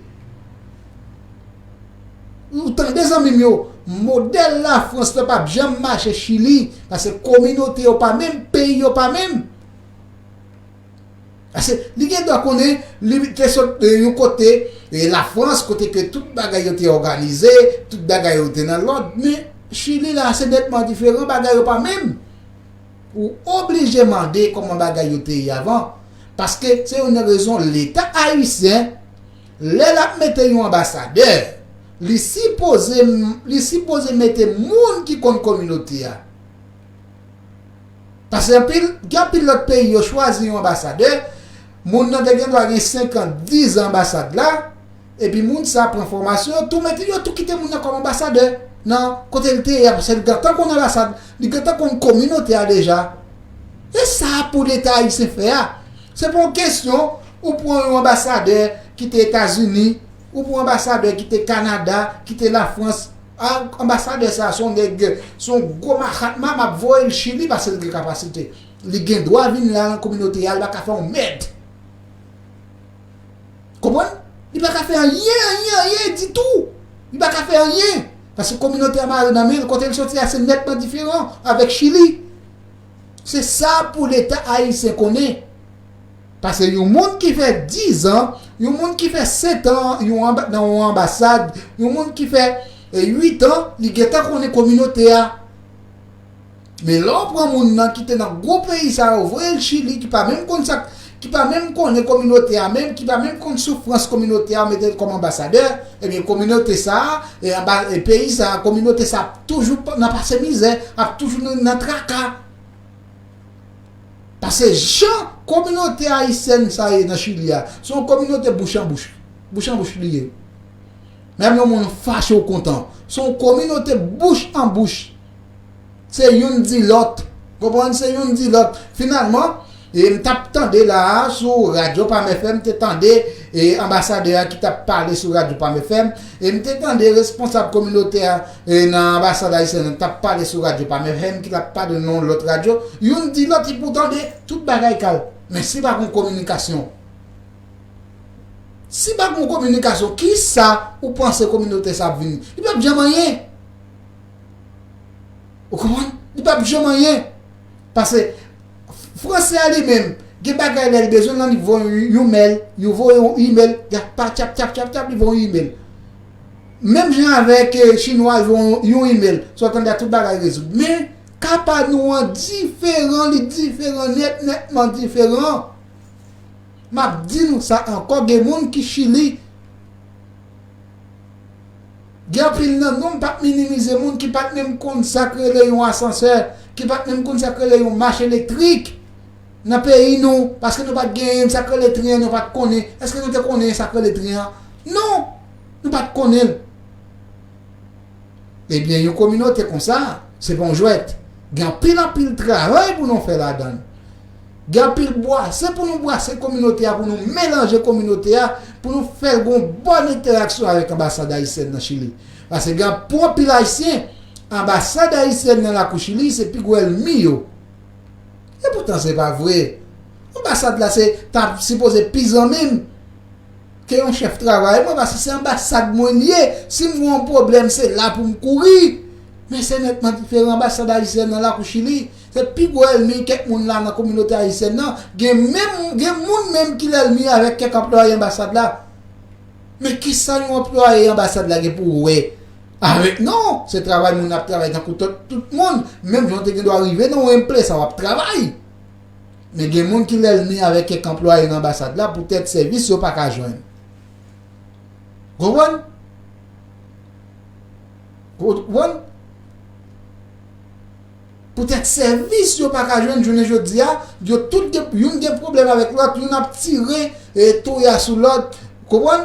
Ou tande, zanmi m yo, modèl Lafrans lan p ap janm mache Chili, paske kominote yo pa menm, peyi yo pa menm. Paske li gen dwa konnen, li te sot, e, yon kote, e, Lafrans, kote ke tout bagay yo te òganize, tout bagay yo te nan lòd, men Chili la, se nètman diferan, bagay yo pa menm. Ou oblije mande kòman bagay yo te ye avan. Paske se youn nan rezon Leta ayisyen, lè l ap mete yon anbasadè, li sipoze, li sipoze mete moun ki konn kominote a. Paske anpil, gen anpil lòt peyi yo chwazi yon anbasadè, moun nan te gen dwa gen senk an, diz an anbasad la, epi moun sa pran fòmasyon, yo tou mete, yo tou kite moun nan kòm anbasadè nan kote l te ye a, paske li gentan konn anbasad, li gentan konn kominote a deja. E sa pou Leta ayisyen fè a. Se pa yon kesyon ou pran yon anbasadè ki te Etazini, ou pran yon anbasadè ki te Kanada, ki te Lafrans. A, anbasadè sa a se yon nèg, se yon gwo mahatma, m ap voye l Chili paske l gen kapasite. Li gen dwa vin la nan kominote a, li pa ka fè yon mèd. Konprann? Li pa ka fè anyen, anyen, anyen ditou. Li pa ka fè anyen. Paske kominote a mare nan men l, kote l soti a se nètman diferan avèk Chili. Se sa pou Leta ayisyen konnen. Paske yon moun ki fè diz an, yon moun ki fè sèt an yon anba-, nan yon anbasad, yon moun ki fè, e, uit an, li gentan konnen kominote a. Men lè w pran moun nan ki te nan gwo peyi sa yo, voye l Chili, ki pa menm konn sa, ki pa menm konnen kominote a menm, ki pa menm konn soufrans kominote a, mete l kòm anbasadè, ebyen kominote sa a, e anba, e peyi sa a, kominote sa ap toujou pa-, nan pase mizè, ap toujou nan, nan traka. Paske jan kominote ayisyèn sa ye nan Chili a, se yon kominote bouch an bouch. Bouch an bouch li ye. Menm yon moun fache ou kontan. Se yon kominote bouch an bouch. Se youn di lòt. Konprann? Se youn di lòt. Finalman, e m t ap tande la a, sou Radyo Pam F M, m te tande, e anbasadè a ki t ap pale sou Radyo Pam F M, e m te tande responsab kominote a, e nan anbasad ayisyèn nan t ap pale sou Radyo Pam F M, ki t ap pale nan yon lòt radyo, youn di lòt, epi w tande, tout bagay kal. Men si pa gon kominikasyon, si pa gon kominikasyon, kisa ou panse kominote sa ap vin? Li p ap janm anyen. Ou konprann? Li p ap janm anyen. Paske fransè a li menm, gen bagay lè li bezwen l, li voye yon, yon mèl, yo voye yon imèl, y ap pa tchap, tchap, tchap, tchap, li voye yon imèl. Menm jan avèk, eh, chinwa, yo voye yon, yon imèl, sa w tande a tout bagay rezoud. Men, ka pa nou an diferan, li diferan nèt, nètman diferan. M ap di nou sa ankò, gen moun ki Chili. Gen anpil nan nou, m p ap minimize moun ki pa t menm konn sa k rele yon asansè, ki pa t menm konn sa k rele yon mach elektrik. Nan peyi nou, paske nou pa t genyen sa k rele tren an, nou pa t konnen. Èske nou te konnen sa k rele tren an? Non! Nou pa t konnen l. Ebyen, yon kominote konsa, se pa yon jwèt. Gen anpil, anpil travay pou nou fè ladan l. Gen anpil bwase pou nou bwase kominote a, pou nou melanje kominote a, pou nou fè l gon bòn entèraksyon avèk anbasad ayisyèn nan Chili. Paske gen pou anpil Ayisyen, anbasad ayisyèn nan lakou Chili, se pi gwo ènmi yo. E poutan, se pa vre. Anbasad la, se ta sipoze pi zanmi m ke yon chèf travay mwen, paske se anbasad mwen l ye. Si m gen yon pwoblèm, se la pou m kouri. Men se nètman diferan anbasad ayisyèn nan lakou Chili. Se pi gwo ènmi kèk moun la nan kominote ayisyèn nan. Gen menm, gen moun menm ki lènmi avèk kèk anplwaye anbasad la. Men kisa yon anplwaye anbasad la gen pou wè avèk, non, se travay moun ap travay tankou tout, tout moun. Menm jan w te gen dwa rive nan yon plas sa w ap travay. Men gen moun ki lènmi avèk kèk anplwaye nan anbasad la poutèt sèvis yo pa ka jwenn. Konprann? Konprann? Poutèt sèvis yo pa ka jwenn jounen jodi a, yo tout gen, youn gen pwoblèm avèk lòt, youn ap tire, e, touya sou lòt. Konprann?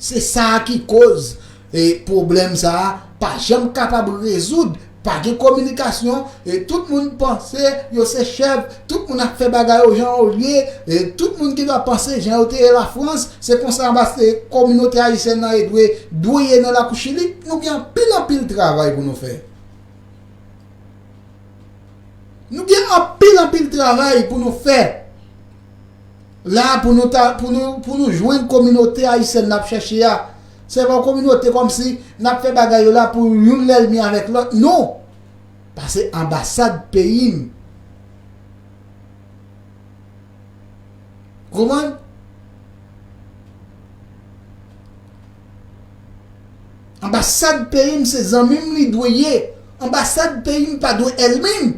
Se sa a ki koz, e, pwoblèm sa a pa janm kapab rezoud Pa gen kominikasyon, e tout moun panse yo se chèf, tout moun ap fè bagay yo jan yo ye, e tout moun gen dwa panse jan yo te ye Lafrans, se konsa anba-, e kominote ayisyèn nan e dwe, dwe ye nan lakou Chili. Nou gen anpil, anpil travay pou nou fè. Nou gen anpil, anpil travay pou nou fè. La, pou nou ta, pou nou, pou nou jwenn kominote ayisyèn n ap chèche a, se pa yon kominote kòmsi n ap fè bagay yo la pou youn lènmi avèk lòt. Non! Pase anbasad peyi m. Konprann? Anbasad peyi m se zanmi m li dwe ye. Anbasad peyi m pa dwe ènmi m.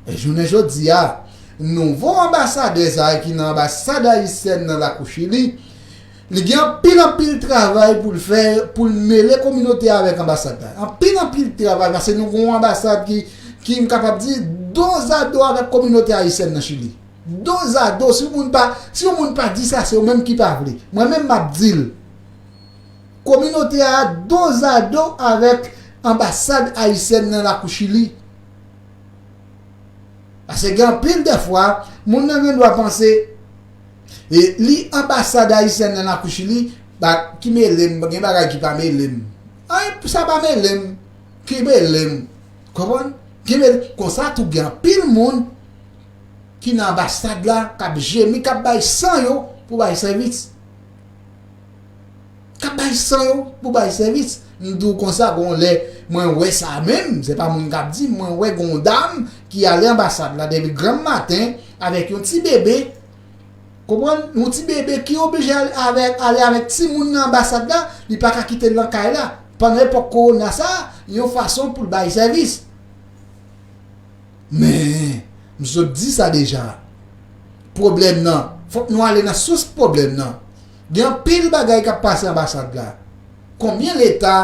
E jounen jodi a, nouvo anbasadè sa a ki nan anbasad ayisyèn nan lakou Chili, li gen anpil, anpil travay pou l fè, pou l mele kominote a avèk anbasad la. Anpil, anpil travay, paske nou gen yon anbasad ki, ki m kapab di, dozado avèk kominote ayisyèn nan Chili. Dozado, si yon moun pa, si yon moun pa di sa, se ou menm ki pa vle. Mwen menm m ap di l. Kominote a dozado avèk anbasad ayisyèn nan lakou Chili. Paske gen anpil dèfwa, moun nan gen dwa panse, e, li anbasad ayisyèn nan lakou Chili, ba, ki mele m, gen bagay ki pa mele m. Anyen, sa pa mele m, ki mele m. Konprann? Ki mele, konsa tou gen anpil moun ki nan anbasad la, k ap jemi, k ap bay san yo pou bay sèvis. K ap bay san yo pou bay sèvis. M di w konsa, gon lè, mwen wè sa menm, se pa moun k ap di, mwen wè gon dam ki ale anbasad la depi granm maten avèk yon ti bebe, konprann, yon ti bebe ki oblije ale avèk, ale avèk timoun nan anbasad la, li pa ka kite l nan kay la. Pandan epòk kowona sa a, yon fason pou l bay sèvis. Men, m sot di sa deja. Pwoblèm nan, fòk nou ale nan sous pwoblèm nan. Gen anpil bagay k ap pase anbasad la. Konbyen Leta,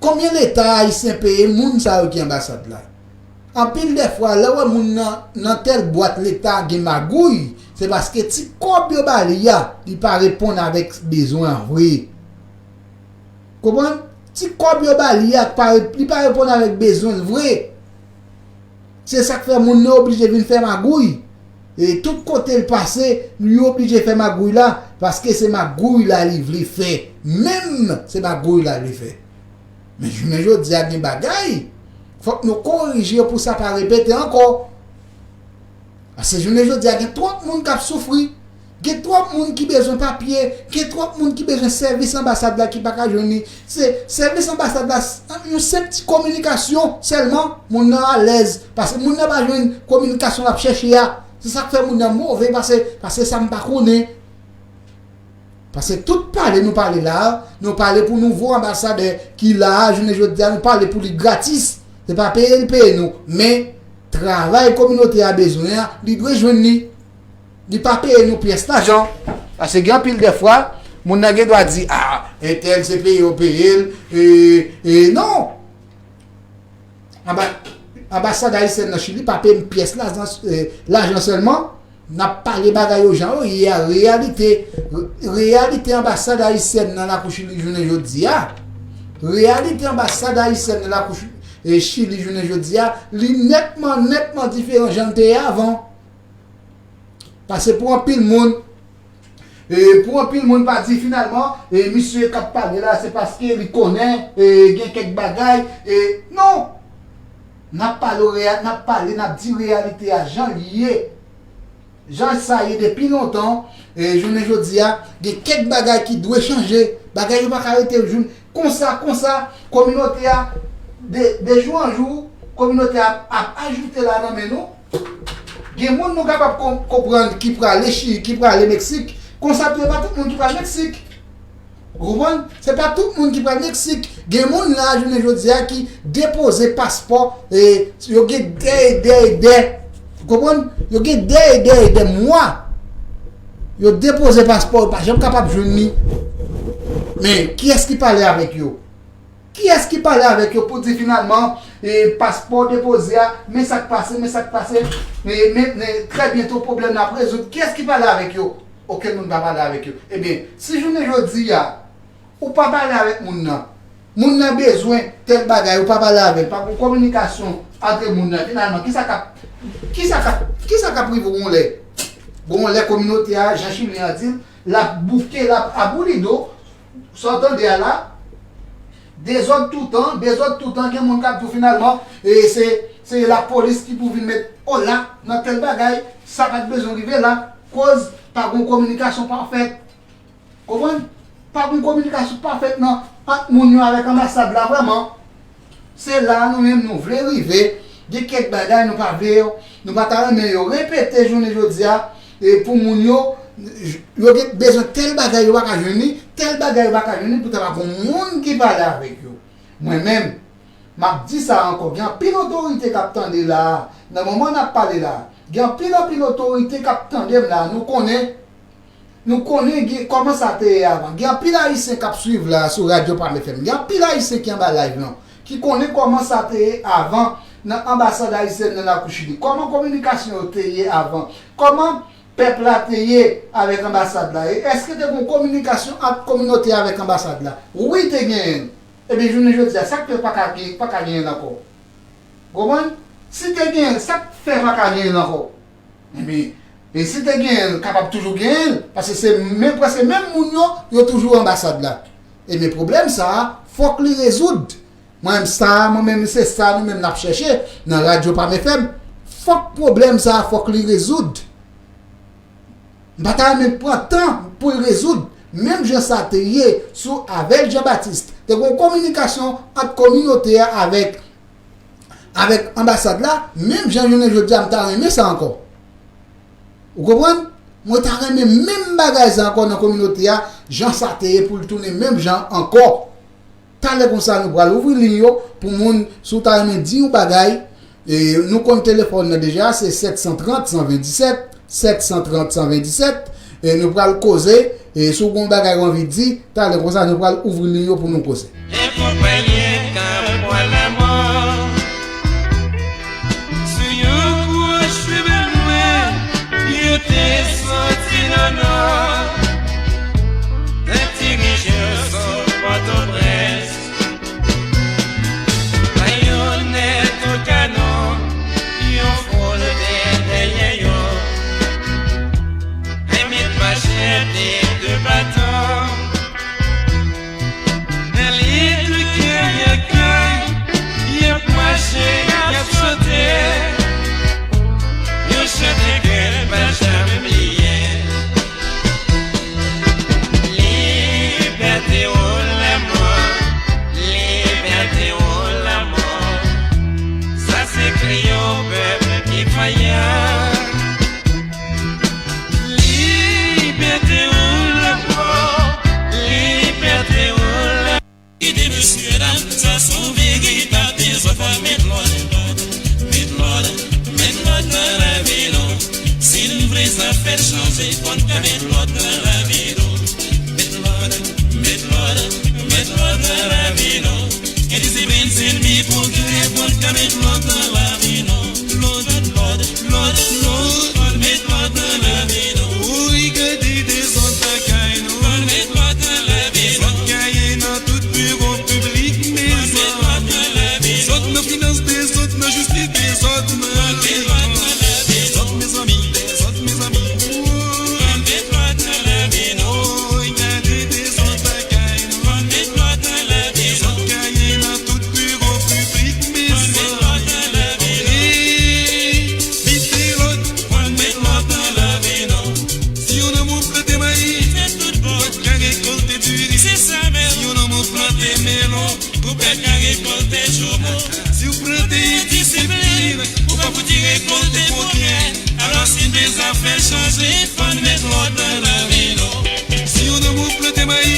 konbyen Leta ayisyen peye moun sa yo ki anbasad la? Anpil dèfwa, lè w wè moun nan, nan tèl bwat Leta gen magouy, se paske ti kòb yo ba li a, li pa reponn avèk bezwen an vre. Konprann? Ti kòb yo ba li a, pa re-, li pa reponn avèk bezwen l vre. Se sa k fè moun nan oblije vin fè magouy. E tout kote l pase, li oblije fè magouy la, paske se magouy la li vle fè. Menm se magouy la li vle fè. Men jounen jodi a gen bagay, fòk nou korije pou sa pa repete ankò. Paske jounen jodi a gen twòp moun k ap soufri. Gen twòp moun ki bezwen papye, gen twòp moun ki bezwen sèvis anbasad la ki pa ka jwenn li. Se sèvis anbasad la, s-, yon senp ti kominikasyon sèlman, moun nan alèz. Paske moun nan pa jwenn kominikasyon l ap chèche a. Se sa k fè moun nan move pase, pase sa m pa konnen. Paske tout pale nou pale la a, nou pale pou nouvo anbasadè ki la a, jounen jodi a, nou pale pou li gratis. Se pa peye l peye nou. Men, travay kominote a bezwen an, li dwe jwenn li. Li pa peye nou pyès lajan. Paske gen anpil dèfwa, moun nan gen dwa di, a, entèl se peye yo peye l, e, e non. Anba-, anbasad ayisyèn nan Chili pa peye m pyès lajan, e, lajan sèlman. N ap pale bagay yo jan yo ye a, reyalite. Reyalite anbasad ayisyèn nan lakou Chili jounen jodi a. Reyalite anbasad ayisyèn nan lakou Chi-, e, Chili jounen jodi a, li nètman, nètman diferan jan l te ye avan. Paske pou anpil moun, e, pou anpil moun pa di finalman, e, misye k ap pale la, se paske li konnen, e, gen kèk bagay, e, non! N ap pale reya-, n ap pale, n ap di reyalite a jan l ye. Jan sa ye depi lontan, e, jounen jodi a, gen kèk bagay ki dwe chanje. Bagay yo pa ka rete joun-, konsa, konsa, kominote a, de, de jou an jou, kominote a ap ajoute la nan men nou. Gen moun nou kapab kon-, konprann ki prale Chili, ki prale Meksik. Konsa tou, e pa tout moun ki pral Meksik. Ou konprann? Se pa tout moun ki pral Meksik. Gen moun la, jounen jodi a, ki depoze paspò, e yo gen dè e dè e dè. Ou konprann? Yo gen dè e dè e dè mwa. Yo depoze paspò, yo pa janm kapab jwenn li. Men, kiyès ki pale avèk yo? Kiyès ki pale avèk yo pou di finalman, e, paspò depoze a, men sa k pase, men sa k pase, e, men, men, trè byento pwoblèm nan ap rezoud? Kiyès ki pale avèk yo? Okenn moun pa pale avèk yo. Ebyen, si jounen jodi a, ou pa pale avèk moun nan, Moun nan bezwen tèl bagay, ou pa pale avè l, pa gen kominikasyon ant moun nan. Finalman, kisa k ap, kisa k ap, kisa k ap rive yon lè? Gon lè kominote a, jan Chilyen an di l, l ap bouke, l ap aboulido, sa w tande a la, dezòd toutan, dezòd toutan, gen moun k ap di w finalman, e se, se lapolis ki pou vin met ola nan tèl bagay, sa pa t bezwen rive la, koz pa gon kominikasyon pafèt. Konprann? Pa gen kominikasyon pafèt nan ant moun yo avèk anbasad la vrèman. Se la a nou menm nou vle rive. Gen kèk bagay nou pa vle yo, nou pa ta renmen yo repete jounen jodi a, e pou moun yo, yo gen bezwen tèl bagay yo pa ka jwenn li, tèl bagay yo pa ka jwenn li, poutan pa gen moun ki pale avèk yo. Mwen menm, m ap di sa ankò, gen anpil otorite k ap tande la a, nan moman n ap pale la a, gen anpil anpil otorite k ap tande m la a, nou konnen Nou konnen gen kòman sa te ye avan. Gen anpil Ayisyen k ap swiv la sou Radyo Pam F M. Gen anpil Ayisyen ki anba live lan, ki konnen kòman sa te ye avan nan anbasad ayisyèn nan lakou Chili. Kòman kominikasyon yo te ye avan? Kòman pèp la te ye avèk anbasad la? E èske te gen kominikasyon ant kominote avèk anbasad la? Wi, te genyen. Ebyen, jounen jodi a, sa k fè pa ka gen, pa ka genyen l ankò? Konprann? Si te genyen l, sa k fè pa ka genyen l ankò? Ebyen, e si te genyen l, kapab toujou genyen l, paske se menm, prèske menm moun yo, yo toujou anbasad la. Ebyen, pwoblèm sa a, fòk li rezoud. Mwen menm sa, mwen menm se sa nou menm n ap chèche nan Radyo Pam F M. Fòk pwoblèm sa a, fòk li rezoud. M pa ta renmen pran tan pou l rezoud. Menm jan sa te ye sou avèl Jean Baptiste. Te gen yon kominikasyon ant kominote a avèk avèk anbasad la, menm jan jounen jodi a, m ta renmen sa ankò. Ou konprann? Mwen ta renmen menm bagay sa ankò nan kominote a, jan sa te ye pou l tounen menm jan ankò. Talè konsa, nou pral ouvri liy yo pou moun, si w ta renmen di yon bagay, e, nou konn telefòn nan deja, se sèt san trant, san venndisèt, sèt san trant, san venndisèt. E nou pral koze, e si w gen yon bagay w anvi di, talè konsa nou pral ouvri liy yo pou nou koze. Akonpaye kè pran lanmò. Sou yon kouch fimen nwè, yo te soti nan nò. Te dirije sou Pòtoprens. Bayonèt o kanon, yon foul te dèyè yo. Enmi mache de baton. Nan lit kay an kay, y ap mache, y ap chante. Yon chante ke n pa janm bliye. Libète ou lanmò, libète ou lanmò. Sa se kri yon pèp ki vayan. Libète ou lanmò, libète ou lanmò. Mesye dam, sa se yon veritab dezòd, fò met lòd, met lòd, met lòd nan lavi nou. Si n vle zafè chanje, fò n ka met lòd nan lavi nou. Met lòd, met lòd, met lòd nan lavi nou. Gen disiplin se enmi pwogrè, fò n ka met lòd nan lavi nou. Lòd, lòd, lòd, lòd, met lòd nan lavi nou. Woy, gade dezòd lakay nou. Fò n met lòd nan lavi nou. Dezòd gaye nan tout biwo piblik, mezanmi. Dezòd nan finans, dezòd nan jistis, dezòd nan lekòl. Dezòd, mezanmi, dezòd, mezanmi. Woy, gade dezòd lakay nou. Dezòd gaye nan tout biwo piblik, mezanmi. Ey, mete lòd. Si yon nonm ou plante mayi, ou pa ka rekòlte diri. Si yon nonm ou plante melon, ou pa ka rekòlte jomo. Si w plante endisiplin, ou pa fouti rekòlte pwogrè. Alò si n vle zafè chanje, fò n met lòd nan lavi nou. Si yon nonm ou plante mayi,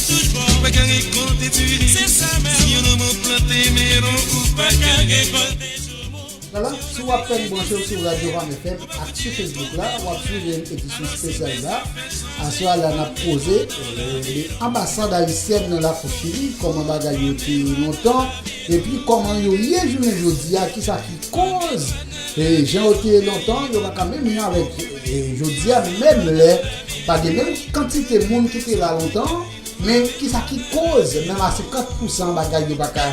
ou pa ka rekòlte diri. Si yon nonm ou plante melon, ou pa ka rekòlte jomo. Lala, si w ap fèk branche w sou Radyo Pam F M ak sou Facebook la, w ap swiv edisyon espesyal la. Aswè a la n ap koze, e, de anbasad ayisyèn nan lakou Chili, kòman bagay yo te ye lontan, epi kòman yo ye jounen jodi a, kisa ki koz, e, jan yo te ye lontan, yo pa ka menm jan avèk, e, jodi a, menm lè, pa gen menm kantite moun ki te la lontan, Men kisa ki koz menm a senkant pousan bagay yo pa ka,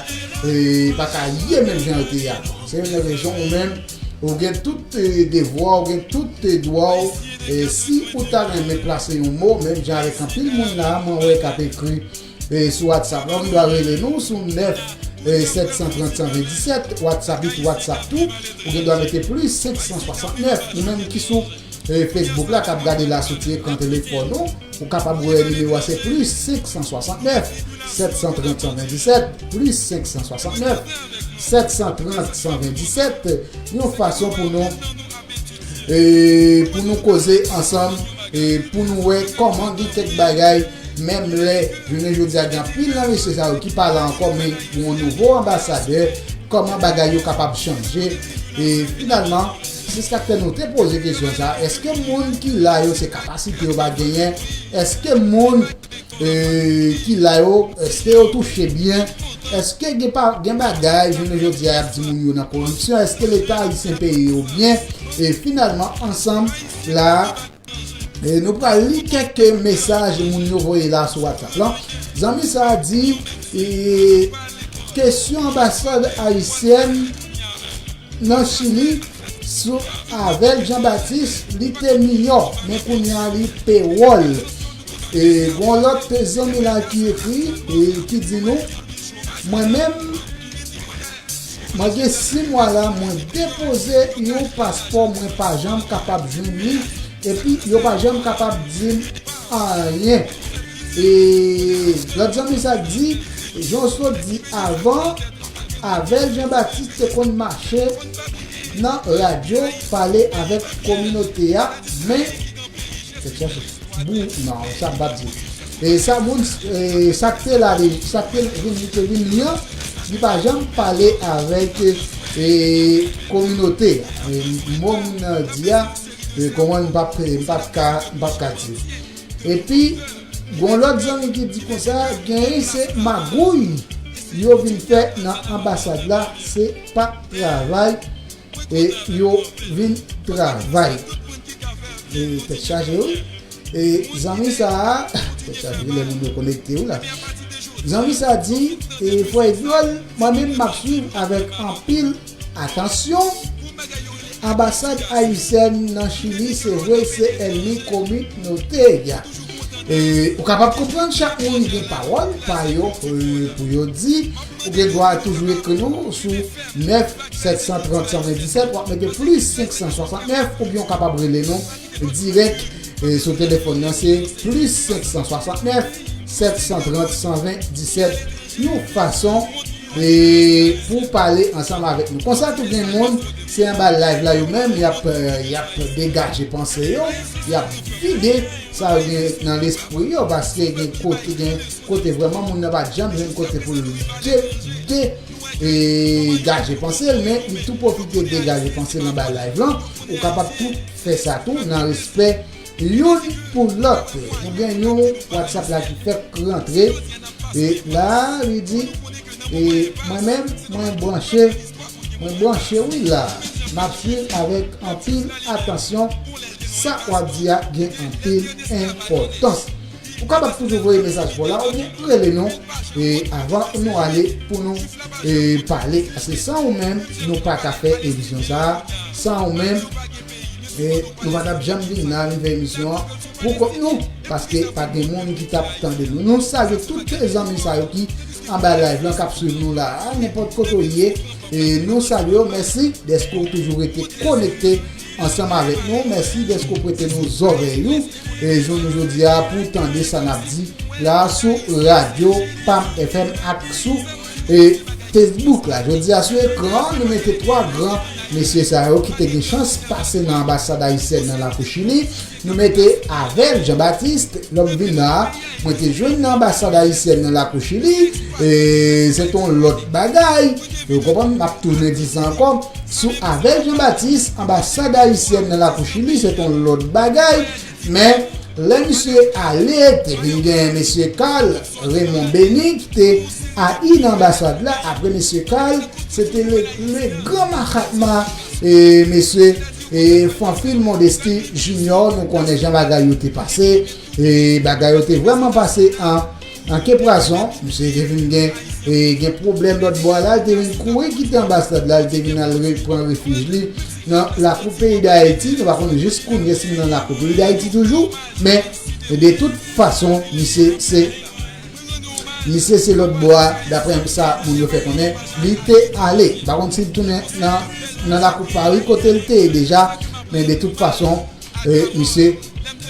e, pa ka ye menm jan yo te ye avan? Se youn nan rezon ou menm, ou gen tout, e, devwa, ou gen tout, e, dwa w. E, si ou ta renmen plase yon mo, menm jan avèk anpil moun la, mwen wè k ap ekri, e, sou WhatsApp la, ou dwa rele nou sou nèf, e, sèt san trant, san venndisèt, WhatsApp li tou, WhatsApp tou, ou gen dwa mete plis senk san swasantnèf, ou menm ki sou, e, Facebook la, k ap gade la sou ti ekran telefòn ou, ou kapab wè nimewo a se plis senk san swasantnèf, sèt san trant, san venndisèt, plis senk san swasantnèf, sèt san trant, san venndisèt, yon fason pou nou, e, pou nou koze ansanm, e, pou nou wè kòman gen kèk bagay, menm lè jounen jodi a gen anpil nan mesye sa yo ki pa la ankò, men gen yon nouvo anbasadè, kòman bagay yo kapab chanje. E finalman, se sa k fè nou te poze kesyon sa, èske moun ki la yo se kapasite yo pa genyen? Èske moun, e, ki la yo, èske yo touche byen? Èske gen, pa, gen bagay, jounen jodi a, y ap di moun yo nan koripsyon? Èske Leta ayisyen peye yo byen? E finalman, ansanm la, e, nou pral li kèk mesaj moun yo voye la sou WhatsApp lan. Zanmi sa a di, e, kesyon anbasad ayisyèn nan Chili sou Avel Jean Baptiste, li te miyò, men kounye a li pewòl. E gon lòt zanmi la ki ekri, e ki di nou, mwen menm, mwen gen sis mwa la, mwen depoze yon paspò, mwen pa janm kapab jwenn li, epi yo pa janm kapab di m anyen. E lòt zanmi sa di, jan w sot di avan, Avel Jean Baptiste te konn mache nan radyo pale avèk kominote a, men, tèt chaje. Bou, non, sa m p ap di. E sa moun, e, sa k te la, li, sa k te vin, li te vin li an, li pa janm pale avèk, e, kominote a. E, mo moun nan di a, e, kòman m p ap, m p ap ka, m p ap ka di. Epi, gon lòt zanmi ki di konsa, genyen se magouy yo vin fè nan anbasad la, se pa travay, e yo vin travay. E tèt chaje, wi. E zanmi sa a, tèt chaje, lè moun yo konekte, wi la. Zanmi sa a di, e, frè Edward, mwen menm m ap swiv avèk anpil atansyon. Anbasad ayisyèn nan Chili, se vre, se ènmi kominote a. E, ou kapab konprann chak moun gen pawòl pa yo, e, pou yo di. Ou gen dwa toujou ekri nou sou nèf sèt san trant san venndisèt, w ap mete plis senk san swasantnèf, oubyen ou kapab rele nou dirèk, e, sou telefòn nan, se plis senk san swasantnèf, sèt san trant, san venndisèt, yon fason, e, pou pale ansanm avèk nou. Konsa tou gen moun, se anba live la yo menm, y ap, e, y ap degaje panse yo, y ap vide sa yo gen nan lespri yo, paske gen kote, gen kote vrèman moun nan pa t janm jwenn kote pou l de, de, e, gaje panse l, men li tou pwofite degaje panse l anba live lan. Ou kapab tou fè sa tou nan respè youn pou lòt. Nou gen yon WhatsApp la ki fèk rantre. E la, li di, e mwen menm, mwen branche, mwen branche wi la. M ap swiv avèk anpil atansyon. Sa w ap di a gen anpil enpòtans. Ou kapab toujou voye mesaj pa w la oubyen rele nou, e, avan nou ale pou nou, e, pale. Paske san ou menm, nou pa ka fè emisyon sa a. San ou menm, e, nou pa t ap janm vin la, vin fè emisyon an pou kont nou. Paske pa gen moun ki t ap tande nou. Nou salye tout zanmi sa yo ki anba live lan, k ap swiv nou la a, nenpòt kote w ye. E nou salye w, mèsi dèske w toujou rete konekte ansanm avèk nou. Mèsi dèske w prete nou zòrèy ou, e, jounen jodi a pou w tande sa n ap di la sou radyo Pam F M ak sou, e, Facebook la. Jodi a sou ekran an, nou mete twa gran mesye sa yo ki te gen chans pase nan anbasad ayisyèn nan lakou Chili. Nou mete Avel Jean Baptiste, lè m vin la a, mwen te jwenn nan anbasad ayisyèn nan lakou Chili, e se t on lòt bagay. Ou konprann, m ap tounen di sa ankò. Sou Avel Jean Baptiste, anbasad ayisyèn nan lakou Chili, se t on lòt bagay. Men, lè misye ale, te vin gen mesye Carl Raymond Beny ki te ayi nan anbasad la. Apre mesye Carl, se te le, le gran Mahatma, e mesye, e Pamphile Modesty Junior, nou konnen jan bagay yo te pase. E bagay yo te vrèman pase an, Anke pwason, misye te vin gen, e, gen pwoblèm lòt bò a la, li te vin kouri kite anbasad la, li te vin al re- pran refij li nan lakou peyi Dayiti. Nou pa konn jis kounye si li nan lakou peyi Dayiti toujou, men de tout fason, misye se, misye se lòt bò a, daprè sa moun yo fè konnen, li te ale. M pa konn si li tounen nan, nan lakou Pari kote li te ye deja, men de tout fason, e, misye,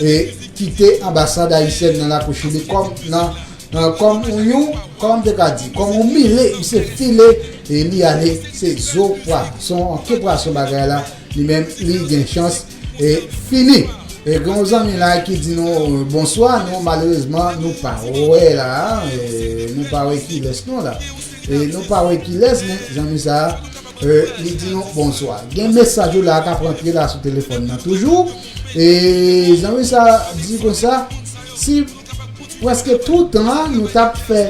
e, kite anbasad ayisyèn nan lakou Chili kòm nan, nan, kòm yon, yon, kòman m te ka di, kòm yon mile, misye file, e, li ale, se zo pwason, anke pwason bagay la, li menm, li gen chans, e, fini. E, gen yon zanmi la ki di nou, e, bonswa, nou, malerezman, nou pa wè la, e, nou pa wè kilès non la. E, nou pa wè kilès, men, zanmi sa, e, li di nou bonswa. Gen mesaj ou la k ap rantre la sou telefòn nan toujou. E zanmi sa di konsa, si prèske toutan nou t ap fè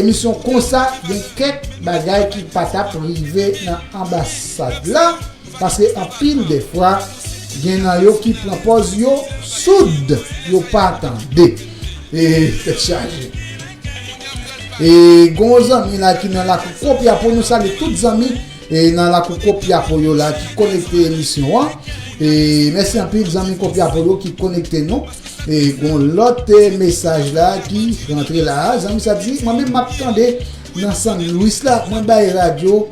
emisyon konsa, gen kèk bagay ki pa t ap rive nan anbasad la, paske anpil de fwa, gen nan yo ki pran pòz yo soud, yo pa tande. E tèt chaje. E gen yon zanmi la ki nan lakou Kopyapo, nou salye tout zanmi e nan lakou Kopyapo yo la ki konekte emisyon an. E mèsi anpil zanmi Kopyapo yo ki konekte nou. E gen yon lòt, e, mesaj la ki rantre la. Zanmi sa di, mwen menm m ap tande nan San Luis la, mwen bay radyo,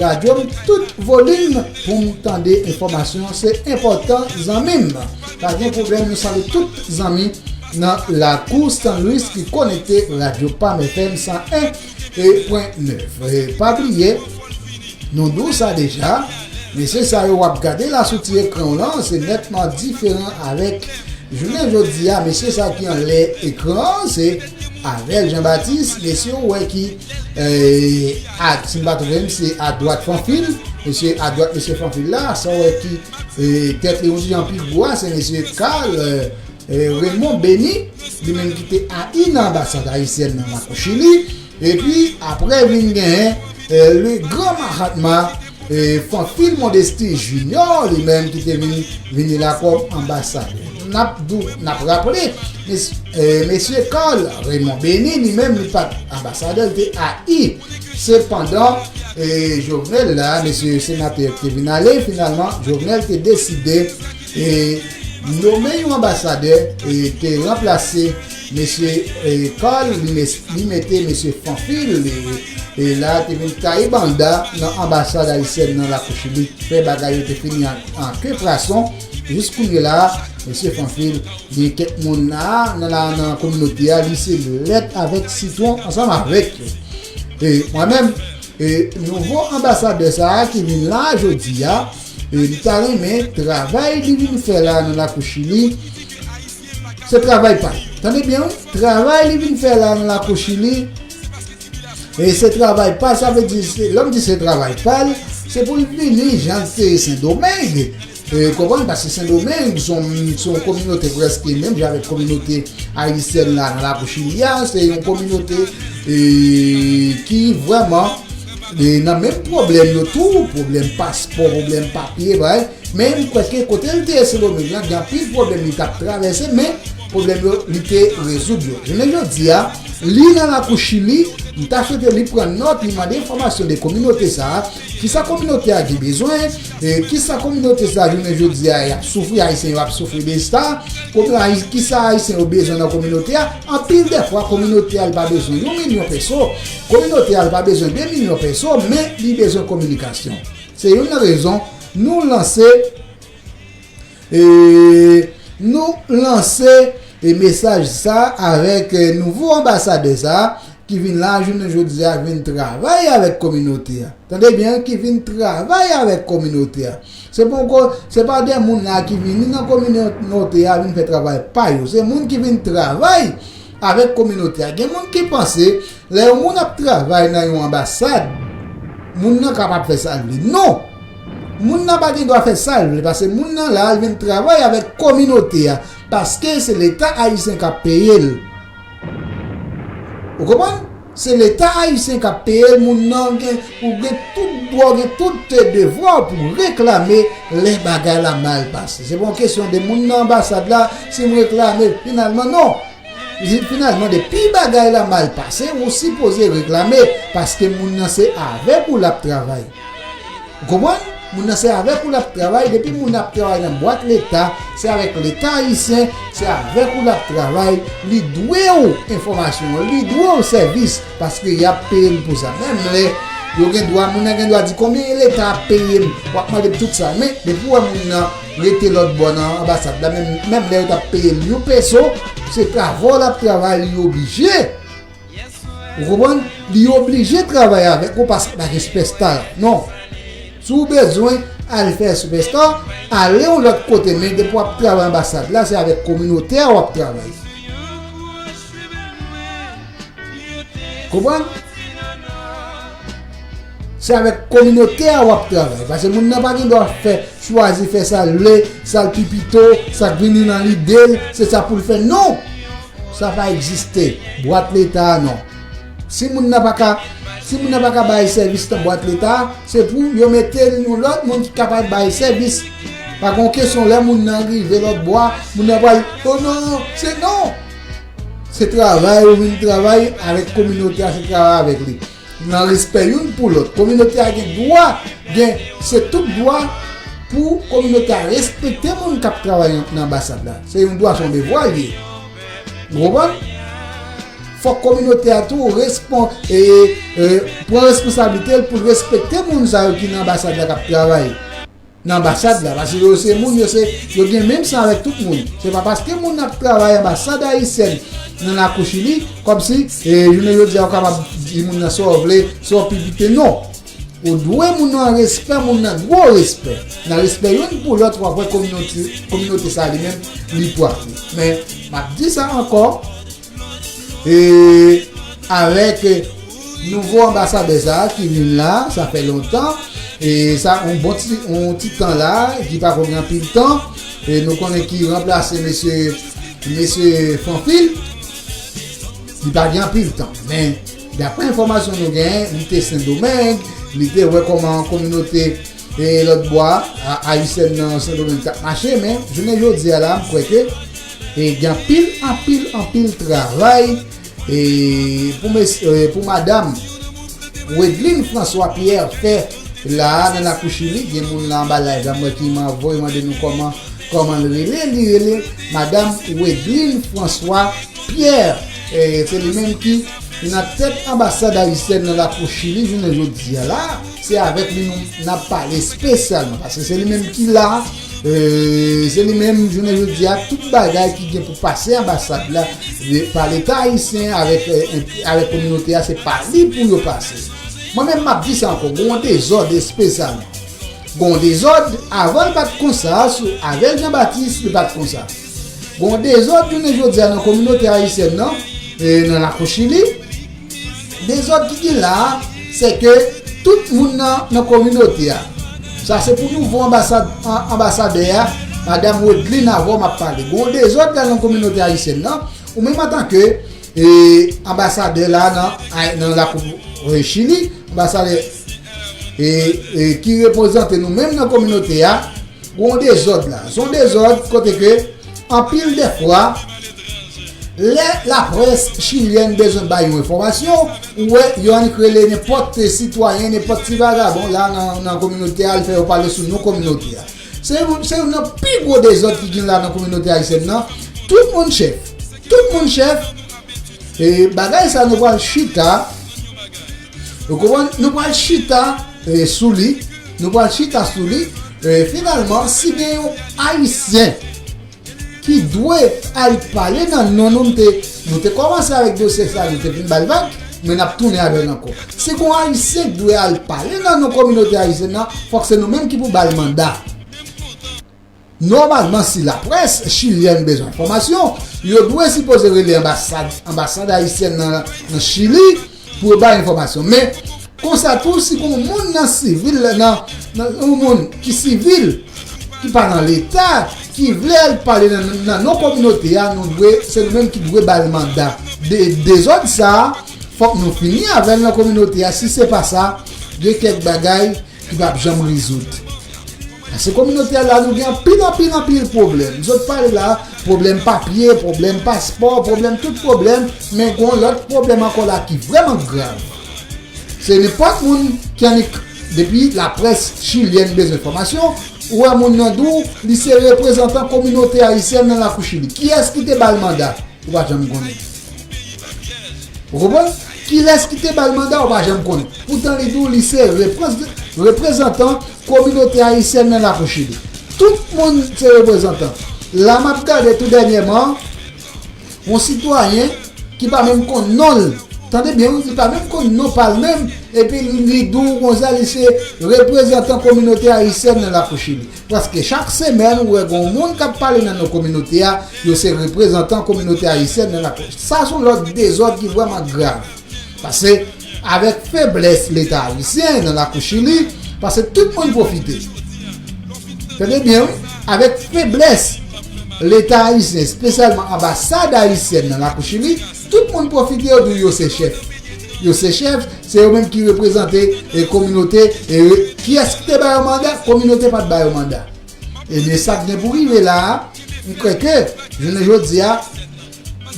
radyo m tout volim pou m tande enfòmasyon. Se enpòtan, zanmi m. Pa gen pwoblèm, nou salye tout zanmi nan lakou San Luis ki konekte radyo Pam F M san en pwen nèf. E pa bliye, nou di w sa deja, mesye sa yo w ap gade la sou ti ekran w lan, se nètman diferan avèk jounen jodi a. Mesye sa ki anlè ekran an, se Avel Jean Baptiste, mesye w wè ki, e, a, si m pa twonpe m, se adwat Fanfil, mesye adwat mesye Fanfil la, sa w wè ki, e, tèt li yon ti jan pi gwo a, se mesye Carl, e, e, Raymond Benny, li menm ki te ayi nan anbasad ayisyèn nan lakou Chili. Epi, apre vin genyen, e, le gran Mahatma, e, Fanfil Modesty Junior, li menm ki te vin, vini la kòm anbasadè. N ap dou, n ap raple, mes, e, mesye Carl Raymond Benny, li menm, li pa t anbasadè, li te ayi. Sepandan, e, Jovenel la, mesye senatè yo ki te vin ale, finalman, Jovenel te deside, e, nome yon anbasadè, e, te ranplase mesye, e, Carl, li mes- li mete mesye Fanfil, e, e la te vin taye banda nan anbasad ayisyèn nan lakou Chili, fè bagay yo te fini an, an ke pwason. Jis kounye la, mesye Fanfil, gen kèk moun la, nan, la, nan kominote a, li se lèt avèk sitwon ansanm avèk yo. E mwen menm, e, nouvo anbasadè sa a ki vin la jodi a, e, m ta renmen travay li vin fè la nan lakou Chili, se travay pa l. Tande byen, wi. Travay li vin fè la nan lakou Chili, e se travay pa l, sa vle di, se, lè m di se travay pa l, se pou l vini jan l te ye Sendomeng. E, konprann, paske Sendomeng, se yon, se yon kominote prèske menm jan avèk kominote ayisyèn la nan lakou Chili a, se yon kominote, e, ki vrèman, e, nan menm pwoblèm yo tou, pwoblèm paspò, pwoblèm papye, bagay. Men m kwè ke kote l te ye Sendomeng lan, gen anpil pwoblèm li t ap travèse, men pwoblèm yo, li te rezoud yo. Jounen jodi a, li nan lakou Chili, m ta swete li pran nòt, li mande enfòmasyon de kominote sa a, kisa kominote a gen bezwen, e kisa kominote sa a jounen jodi a y ap soufri, Ayisyen yo ap soufri de sa, kote Ayi- kisa Ayisyen yo bezwen nan kominote a, anpil de fwa kominote a li pa bezwen yon milyon peso, kominote a li pa bezwen de milyon peso, men li bezwen kominikasyon. Se youn nan rezon nou lanse, e, nou lanse, e, mesaj sa avèk, e, nouvo anbasadè sa ki vin la jounen jodi a, vin travay avèk kominote a. Tande byen, ki vin travay avèk kominote a. Se poko, se pa de moun la ki vini nan kominote a vin fè travay pa yo. Se moun ki vin travay avèk kominote a. Gen moun ki panse, lè yon moun ap travay nan yon anbasad, moun nan kapab fè sa l vle. Non! Moun nan pa gen dwa fè sa l vle, paske moun nan la, l vin travay avèk kominote a, paske se Leta ayisyen k ap peye l. Ou konprann? Se Leta ayisyen k ap peye l, moun nan gen, ou gen tout dwa, ou gen tout devwa w pou reklame lè bagay la mal pase. Se pa yon kesyon de moun nan anbasad la, si m reklame, finalman, non. Finalman, depi bagay la mal pase, ou sipoze reklame, paske moun nan se avèk ou l ap travay. Ou konprann? Moun nan se avèk ou l ap travay, depi moun nan ap travay nan bwat Leta, se avèk Leta ayisyen, se avèk ou l ap travay, li dwe w enfòmasyon, li dwe w sèvis, paske y ap peye l pou sa. Menm lè yo gen dwa, moun nan gen dwa di, "Konbyen Leta ap peye m?" W ap mande m tout sa. Men, depi w wè moun nan rete lòt bò nan anbasad la, menm, menm lè yo t ap peye l yon peso, se travay l ap travay, li oblije. Ou konprann? Li oblije travay avèk ou paske pa gen Superstar. Non. Si w bezwen al fè Superstar, ale yon lòt kote, men depi w ap travay anbasad la, se avèk kominote a w ap travay. Konprann? Se avèk kominote a w ap travay. Paske moun nan pa gen dwa fè, chwazi fè sa l vle, sa l pi pito, sa k vini nan lide l, se sa pou l fè. Non! Sa pa egziste. Bwat Leta a, non. Si moun nan pa ka, si moun nan pa ka bay sèvis nan bwat Leta a, se pou yo mete l yon lòt moun ki kapab bay sèvis. Pa gen kesyon lè moun nan rive lòt bò a, moun nan pral, "Oh non, se non." Se travay, ou vin travay avèk kominote a, se travay avèk li. Nan respè youn pou lòt. Kominote a gen dwa, gen, se tout dwa pou kominote a respekte moun k ap travay nan anbasad la. Se yon dwa, se yon devwa l ye. Ou konprann? Fòk kominote a tou respon, e, e, pran responsablite l pou l respekte moun sa yo ki nan anbasad la k ap travay nan anbasad la, paske yo se moun, yo se, yo gen menm san avèk tout moun. Se pa paske moun ap travay anbasad ayisyèn nan lakou Chili, kòmsi, e, jounen jodi a, ou kapab di moun nan sa w vle, sa w pi pite, non. Ou dwe moun nan respè, moun nan dwe w respè. Nan respè youn pou lòt, w ap wè kominote, kominote sa li menm, li pwòp. Men, m ap di sa ankò, e, avèk, e, nouvo anbasadè sa a ki vin la, sa fè lontan, e sa, yon bon ti, yon ti tan la, ki pa ko gen anpil tan, e nou konnen ki ranplase mesye, mesye Fanfil, li pa gen anpil tan. Men, daprè enfòmasyon nou genyen, li te Sendomeng, li te wè kòman kominote e lòt bò a, a, ayisyèn nan Sendomeng t ap mache, men jounen jodi a la, m kwè ke, e, gen anpil, anpil, anpil travay, e, pou mes-, e, pou madanm Wedline François Pierre fè la a nan lakou Chili. Gen moun la anba live la, m wè ki man-, voye mande nou kòman, kòman l rele, li rele madanm Wedline François Pierre, e, se li menm ki nan tèt anbasad ayisyèn nan lakou Chili jounen jodi a la. Se avèk li nou n ap pale espesyalman, paske se li menm ki la, e, se li menm jounen jodi a, tout bagay ki gen pou pase anbasad la, e, pa Leta ayisyen avèk, e, avèk kominote a, se pa li pou yo pase. Mwen menm, m ap di sa ankò, gen yon dezòd espesyalman. Gon dezòd, avan l pa t konsa, sou avèl Jean Baptiste, li pa t konsa. Gon dezòd jounen jodi a nan kominote ayisyèn nan, e nan lakou Chili. Dezòd ki gen la a, se ke tout moun nan, nan kominote a, sa se pou nouvo anbasad-, an-, anbasadè a, madanm Wedline avè w m ap pale. Gon dezòd la nan kominote ayisyèn nan, ou menm antanke, e, anbasadè la nan, nan lakou, e, Chili, anbasadè e, e ki reprezante nou menm nan kominote a, gon dezòd la. Se yon dezòd kote ke, anpil de fwa, lè laprès chilyèn bezwen bay yon enfòmasyon, ou wè, yo annik rele nenpòt sitwayen, nenpòt ti vagabon la nan, nan kominote a, al fè yo pale sou non kominote a. Se youn, se youn nan pi gwo dezòd ki gen la nan kominote ayisyèn nan. Tout moun chèf. Tout moun chèf. E bagay sa nou pral chita, ou konprann? Nou pral chita, e, sou li. Nou pral chita sou li. E, finalman, si gen yon Ayisyen ki dwe al pale nan non nou, m te, nou te kòmanse avèk dosye sa, nou te vin ba l vag, men n ap tounen avè l ankò. Si gen yon Ayisyen ki dwe al pale nan non kominote ayisyèn nan, fòk se nou menm ki pou ba l manda. Nòmalman, si laprès chilyèn bezwen enfòmasyon, yo dwe sipoze rele anbasad, anbasad ayisyèn nan, nan Chili pou yo bay enfòmasyon. Men, konsa tou, si gen yon moun nan sivil, nan, nan yon moun ki sivil, ki pa nan Leta, ki vle al pale nan, nan non kominote a, nou dwe, se nou menm ki dwe ba l manda. De, dezòd sa a, fòk nou fini avè l nan kominote a. Si se pa sa, gen kèk bagay ki p ap janm rezoud. Paske kominote a la, nou gen anpil, anpil, anpil pwoblèm. Zòt pale la, pwoblèm papye, pwoblèm paspò, pwoblèm tout pwoblèm, men gen yon lòt pwoblèm ankò la ki vrèman grav. Se nenpòt moun ki annik, depi laprès chilyèn bezwen enfòmasyon, ou wè moun nan di w li se reprezantan kominote ayisyèn nan lakou Chili. Kiyès ki te ba l manda? Ou pa janm konnen. Ou konprann? Kilès ki te ba l manda? Ou pa janm konnen. Poutan li di w li se reprez- reprezantan kominote ayisyèn nan lakou Chili. Tout moun se reprezantan. La m ap gade tou dènyèman, yon sitwayen ki pa menm konn non l. Tande byen wi, li pa menm konn non pa l menm, epi li di w konsa li se reprezantan kominote ayisyèn nan lakou Chili. Paske chak semèn ou wè gen yon moun k ap pale nan non kominote a, yo se reprezantan kominote ayisyèn nan lakou. Sa se yon lòt dezòd ki vrèman grav. Paske avèk feblès Leta ayisyen nan lakou Chili, paske tout moun pwofite. Tande byen wi, avèk feblès Leta ayisyen, espesyalman anbasad ayisyèn nan lakou Chili, tout moun pwofite, yo di w yo se chèf. Yo se chèf, se yo menm ki reprezante e kominote. E kiyès ki te ba yo manda? Kominote pa t ba yo manda. Ebyen, sa k gen pou rive la a, m kwè ke jounen jodi a,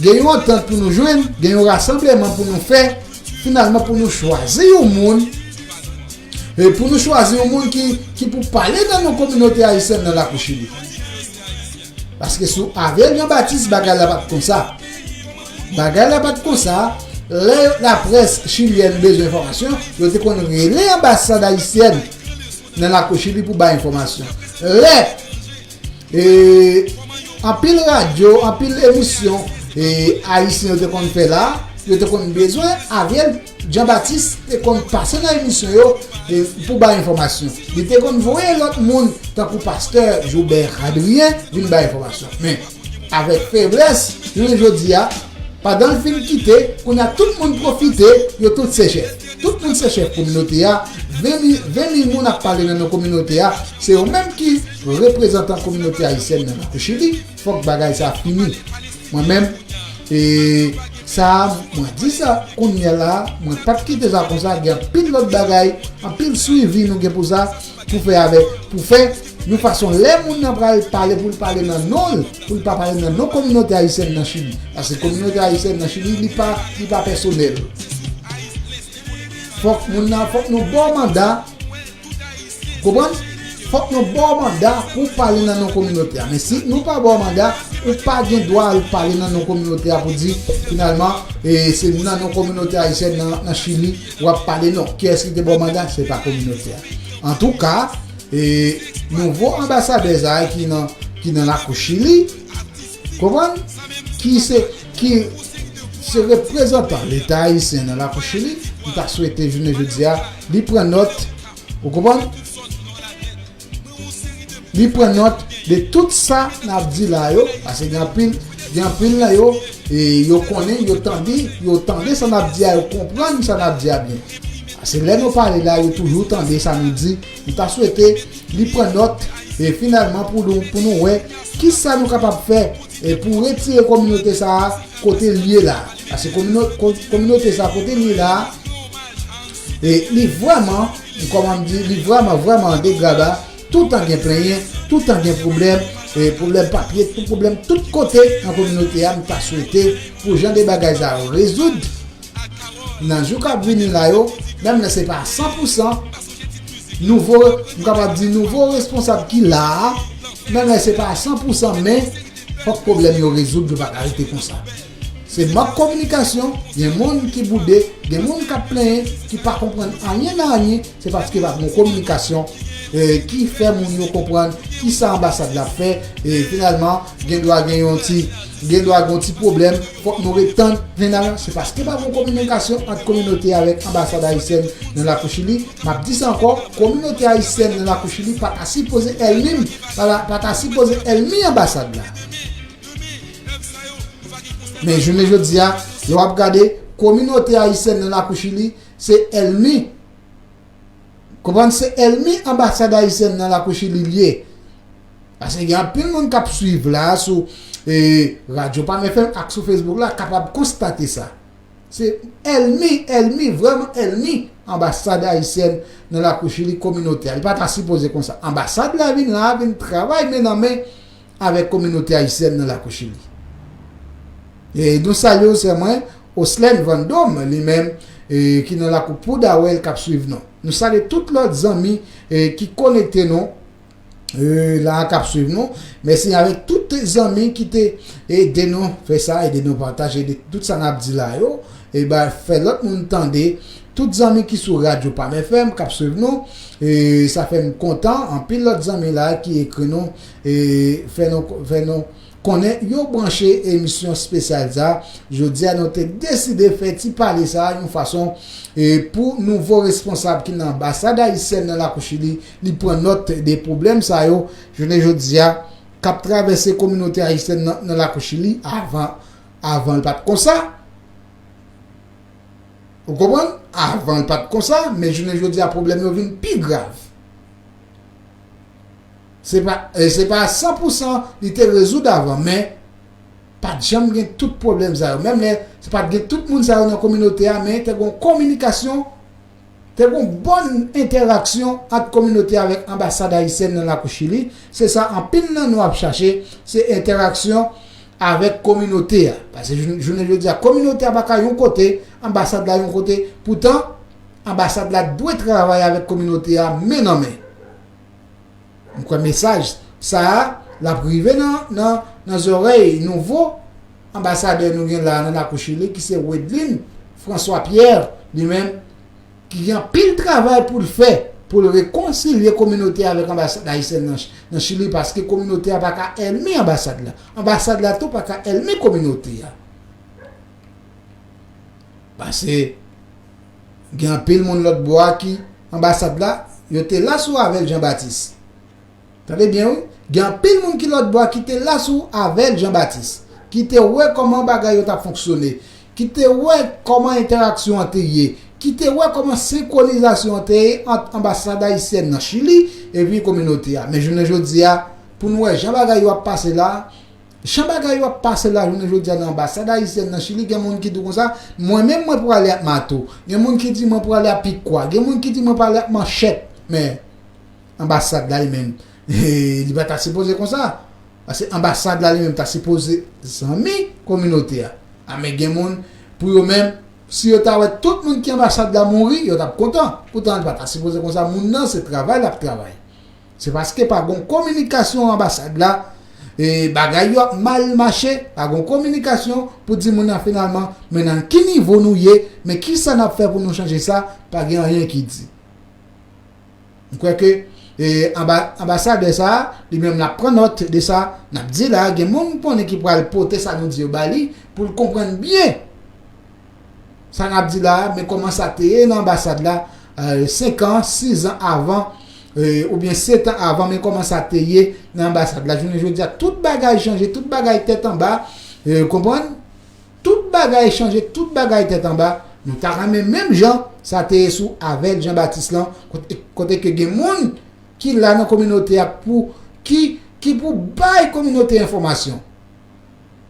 gen yon antant pou nou jwenn, gen yon rasanbleman pou nou fè, finalman pou nou chwazi yon moun, e pou nou chwazi yon moun ki, ki pou pale nan non kominote ayisyèn nan lakou Chili. Paske sou Avel Jean Baptiste, bagay la pa t konsa. Bagay la pa t konsa. Lè laprès chilyèn bezwen enfòmasyon, yo te konn rele anbasad ayisyèn nan lakou Chili pou bay enfòmasyon. Lè e, anpil radyo, anpil emisyon e, ayisyen yo te konn fè la, yo te konn bezwen Avel Jean Baptiste te konn pase nan emisyon yo e, pou bay enfòmasyon. Li te konn voye lòt moun tankou pastè Joubert Adrien vin bay enfòmasyon. Men, avèk feblès, jounen jodi a, pandan l fin kite, kounye a tout moun pwofite, yo tout se chèf. Tout moun se chèf kominote a, ven mil, ven mil moun ap pale nan non kominote a, se yo menm ki reprezantan kominote ayisyèn nan lakou Chili, fòk bagay sa fini. Mwen menm, e sa, mwen di sa kounye a la, mwen pa t kite sa konsa, gen anpil lòt bagay, anpil swivi nou gen pou sa, pou fè avèk, pou fè yon fason lè moun nan pral pale pou l pale nan non l, pou l pa pale nan non kominote ayisyèn nan Chili. Paske kominote ayisyèn nan Chili, li pa, li pa pèsonèl. Fòk moun nan, fòk nou ba w manda, konprann? Fòk nou ba w manda pou w pale nan non kominote a. Men si nou pa ba w manda, ou pa gen dwa al pale nan non kominote a pou di, finalman, e, se nan non kominote ayisyèn nan, nan Chili, w ap pale non. Kiyès ki te ba w manda? Se pa kominote a. Antouka, e, nouvo anbasadè sa a ki nan, ki nan lakou Chili, konprann? Ki se, ki se reprezantan Leta ayisyen nan lakou Chili, m ta swete jounen jodi a, li pran nòt, ou konprann? Li pran nòt de tout sa n ap di la yo, paske gen anpil, gen anpil nan yo, e, yo konnen, yo tande, yo tande sa n ap di a, yo konprann sa n ap di a byen. Paske lè nou pale la, yo toujou tande sa nou di. M ta swete li pran nòt, e finalman pou nou, pou nou wè kisa nou kapab fè, e pou retire kominote sa a kote l ye la. Paske komino-, ko-, kominote sa a kote l ye la, e li vrèman, kòman m di, li vrèman, vrèman an degrada. Toutan gen plenyen, toutan gen pwoblèm, e pwoblèm papye, tout pwoblèm tout kote nan kominote a, m ta swete pou jan de bagay sa yo rezoud nan jou k ap vini la yo, menm lè se pa san pou san, nouvo, m kapab di nouvo responsab ki la a, menm lè se pa san pou san, men fòk pwoblèm yo rezoud, yo pa ka rete konsa. Se mank kominikasyon, gen moun ki boude, gen moun k ap plenyen, ki pa konprann anyen nan anyen, se paske pa gen kominikasyon, e, ki fè moun yo konprann kisa anbasad la ap fè, e finalman, gen dwa gen yon ti, gen dwa gen yon ti pwoblèm, fòk nou ret tann, finalman, se paske pa gen kominikasyon ant kominote avèk anbasad ayisyèn nan lakou Chili. M ap di sa ankò, kominote ayisyèn nan lakou Chili pa ta sipoze ènmi, pa ta, pa ta sipoze ènmi anbasad la. Men jounen jodi a, lè w ap gade, kominote ayisyèn nan lakou Chili, se ènmi. Konprann, se ènmi anbasad ayisyèn nan lakou Chili l ye. Paske gen anpil moun k ap swiv la sou, e, Radyo Pam F M ak sou Facebook la, kapab konstate sa. Se ènmi, ènmi, vrèman ènmi anbasad ayisyèn nan lakou Chili, kominote a. Li pa ta sipoze konsa. Anbasad la vin la, vin travay men nan men avèk kominote ayisyèn nan lakou Chili. E nou salye w, sè mwen, Oslèn Vandom, li menm, e, ki nan lakou Poudawèl, k ap swiv nou. Nou salye tout lòt zanmi, e, ki konekte nou, e, la, k ap swiv nou. Mèsi avèk tout zanmi ki te ede nou fè sa, ede nou pataje, ede tout sa n ap di la yo. E ba, fè lòt moun tande. Tout zanmi ki sou Radyo Pam F M k ap swiv nou, e, sa fè m kontan. Anpil lòt zanmi la ki ekri nou, e, fè nou, fè nou konnen yo branche emisyon espesyal sa. Jodi a, nou te deside fè ti pale sa yon fason, e, pou nouvo responsab ki nan anbasad ayisyèn nan lakou Chili, li pran nòt de pwoblèm sa yo, jounen jodi a, k ap travèse kominote ayisyèn nan, nan lakou Chili avan, avan l pa t konsa. Ou konprann? Avan l pa t konsa, men jounen jodi a pwoblèm yo vin pi grav. Se pa, e se pa san pou san li te rezoud avan, men pa t janm gen tout pwoblèm sa yo. Menm lè se pa t gen tout moun sa yo nan kominote a, men te gen kominikasyon, te gen bòn entèraksyon ant kominote avèk anbasad ayisyèn nan lakou Chili. Se sa anpil nan nou ap chache, se entèraksyon avèk kominote a. Paske jou-, jounen jodi a, kominote a pa ka yon kote, anbasad la yon kote. Poutan, anbasad la dwe travay avèk kominote a men nan men. M kwè mesaj sa a, l ap rive nan, nan, nan zòrèy nouvo anbasadè nou gen la nan lakou Chili, ki se Wedlin François Pierre, li menm, ki gen anpil travay pou l fè, pou l rekonsilye kominote avèk anbasad ayisyèn nan, nan Chili, paske kominote a pa ka ènmi anbasad la. Anbasad la tou pa ka ènmi kominote a. Paske gen anpil moun lòt bò a ki anbasad la, yo te la sou Avel Jean Baptiste. Tande byen, wi. Gen anpil moun ki lòt bò a ki te la sou Avel Jean Baptiste, ki te wè kòman bagay yo t ap fonksyone, ki te wè kòman entèraksyon an te ye, ki te wè kòman senkwonizasyon an te ye ant anbasad ayisyèn nan Chili epi kominote a. Men jounen jodi a, pou n wè jan bagay yo ap pase la, jan bagay yo ap pase la jounen jodi a nan anbasad ayisyèn nan Chili, gen moun ki di w konsa, mwen menm mwen prale ak mato. Gen moun ki di mwen prale ak pikwa. Gen moun ki di mwen prale ak manchèt. Men, anbasad la li menm, li pa ta sipoze konsa. Paske anbasad la li menm ta sipoze zanmi kominote a. A, men gen moun, pou yo menm, si yo ta wè tout moun ki anbasad la mouri, yo t ap kontan. Poutan, li pa ta sipoze konsa. Moun nan, se travay l ap travay. Se paske pa gon kominikasyon anbasad la, e bagay yo ap mal mache, pa gon kominikasyon pou di moun nan finalman, men nan ki nivo nou ye, men kisa n ap fè pou nou chanje sa, pa gen anyen ki di. M kwè ke, e, anba-, anbasadè sa a, li menm l ap pran nòt de sa n ap di la, gen moun m konnen ki pral pote sa nou di yo ba li, pou l konprann byen sa n ap di la a, men kòman sa te ye nan anbasad la, e, senk an, sis an avan, e, oubyen sèt an avan, men kòman sa te ye nan anbasad la. Jounen jodi a, tout bagay chanje, tout bagay tèt anba, e, konprann? Tout bagay chanje, tout bagay tèt anba. Nou ta renmen menm jan sa te ye sou Avel Jean Baptiste lan, kote, kote ke gen moun ki la nan kominote a pou, ki, ki pou bay kominote a enfòmasyon,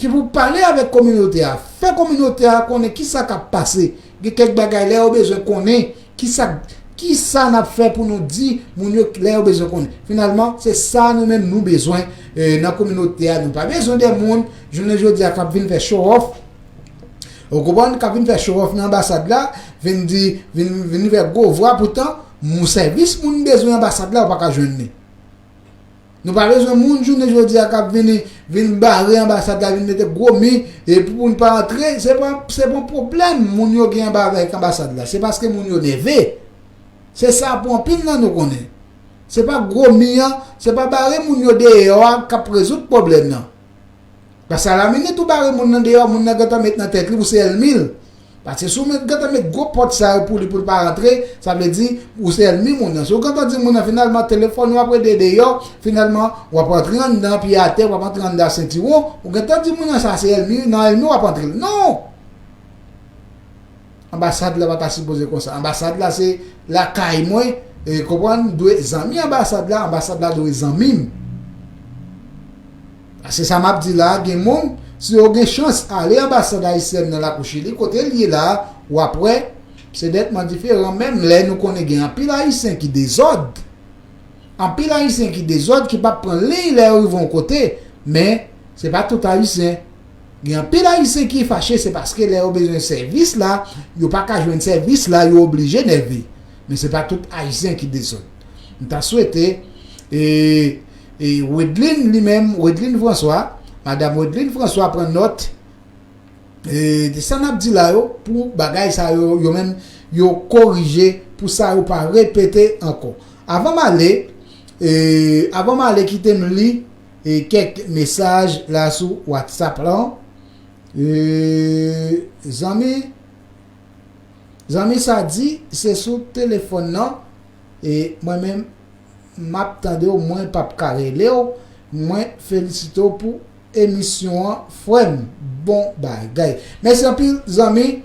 ki pou pale avèk kominote a, fè kominote a konnen kisa k ap pase. Gen kèk bagay lè yo bezwen konnen kisa, kisa n ap fè pou nou di moun yo lè yo bezwen konnen. Finalman, se sa nou menm nou bezwen, e, nan kominote a. Nou pa bezwen de moun, jounen jodi a, k ap vin fè show off. Ou konprann? K ap vin fè show off nan anbasad la, vin di, vin, vin fè gwo vwa, poutan, moun sèvis moun bezwen anbasad la, ou pa ka jwenn li. Nou pa bezwen moun jounen jodi a k ap vini, vin bare anbasad la, vin mete gwo mi, e pou moun pa antre, se pa, se pa yon pwoblèm moun yo gen anba avèk anbasad la. Se paske moun yo nève. Se sa pou anpil nan nou konnen. Se pa gwo mi an, se pa bare moun yo deyò a k ap rezoud pwoblèm nan. Paske alaminit ou bare moun nan deyò, moun nan gentan met nan tèt li ou se ènmi l. Paske si w met, gentan met gwo pòt sa yo pou li, pou l pa rantre, sa vle di ou se ènmi moun nan. Si w gentan di moun nan, finalman, telefòn w ap rete deyò, finalman, w ap rantre anndan, pye atè, w ap rantre anndan sentiwon, ou gentan di moun nan sa se ènmi, nan ènmi w ap antre l. Non! Anbasad la pa ta sipoze konsa. Anbasad la se lakay mwen, e, konprann, dwe zanmi anbasad la, anbasad la dwe zanmi m. Paske sa m ap di la, gen moun, Si w gen chans ale anbasad ayisyèn nan lakou Chili, kote l ye la, w ap wè, se nètman diferan, menm lè nou konnen gen anpil Ayisyen ki dezòd. Anpil Ayisyen ki dezòd, ki p ap pran liy lè yo rive yon kote, men se pa tout Ayisyen. Gen anpil Ayisyen ki fache, se paske lè yo bezwen sèvis la, yo pa ka jwenn sèvis la, yo oblije nève. Men se pa tout Ayisyen ki dezòd. M ta swete, e, e Wedlin li menm, Wedlin François, madanm Wedlin François pran nòt, e, de sa n ap di la yo, pou bagay sa yo, yo menm, yo korije, pou sa yo pa repete ankò. Avan m ale, e, avan m ale, kite m li, e, kèk mesaj la sou WhatsApp la. E, zanmi, zanmi sa di, se sou telefòn nan, e mwen menm, m ap tande w, mwen p ap ka rele w, mwen felisite w pou emisyon an, frè m, bon bagay. Mèsi anpil, zanmi,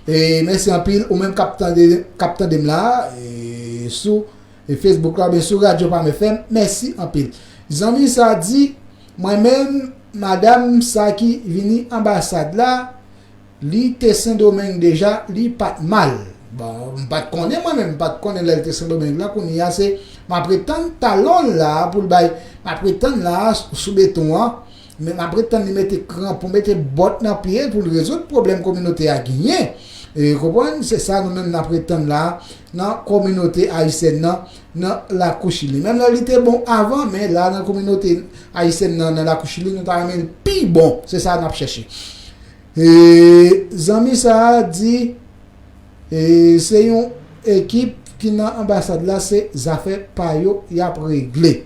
e mèsi anpil, ou menm k ap tande, k ap tande m la, e sou e Facebook la, oubyen sou Radyo Palm F M, mèsi anpil. Zanmi sa di, mwen menm, madanm sa ki vini anbasad la, li te Sendomeng deja, li pa t mal. Bon, m pa t konnen mwen menm, m pa t konnen lè l te Sendomeng la, kounye a se, m ap ret tann talon l la pou l bay, m ap ret tann la sou beton an, men m ap ret tann li mete kranpon, mete bòt nan pye l pou l rezoud pwoblèm kominote a genyen. E, konprann, se sa nou menm n ap ret tann la, nan kominote ayisyèn nan, nan lakou Chili. Menm lè li te bon avan, men la nan kominote ayisyèn nan, nan lakou Chili, nou ta renmen l pi bon. Se sa n ap chèche. E, zanmi sa a di, e, se yon ekip ki nan anbasad la, se zafè pa yo y ap regle.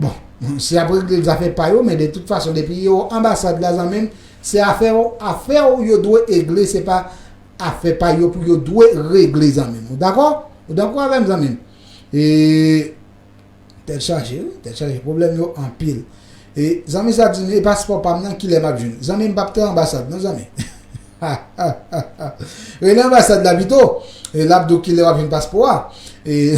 Bon, se y ap regle zafè pa yo, men de tout fason, depi yo anbasad la, zanmi m, se afè w, afè w yo dwe regle, se pa afè pa yo pou yo dwe regle, zanmi m. Ou dakò? Ou dakò avè m, zanmi m? E, tèt chaje, wi, tèt chaje, pwoblèm yo anpil. E, zanmi sa di m, e paspò pa m nan, kilè m ap jwenn? Zanmi m p ap te anbasad, non, zanmi. Rele anbasad la pito. E, l ap di w kilè w ap jwenn paspò a. E,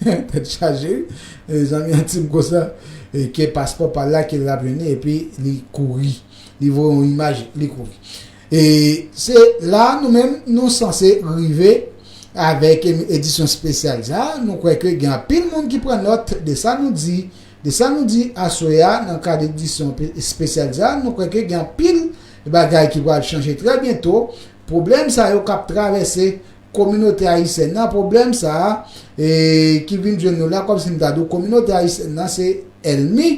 tèt chaje, wi. E, zanmi an di m konsa, e, ke paspò pa l la, ke l ap jwenn li, epi li kouri. Li voye yon imaj, li kouri. E se la nou menm nou sanse rive avèk em- edisyon espesyal sa. Nou kwè ke gen anpil moun ki pran nòt de sa nou di, de sa nou di aswè a nan kad edisyon pe- espesyal sa. Nou kwè ke gen anpil bagay ki pral chanje trè byento. Pwoblèm sa yo k ap travèse kominote ayisyèn nan, pwoblèm sa a, e, ki vin jwenn nou la, kòmsi m ta di w, kominote ayisyèn nan se ènmi,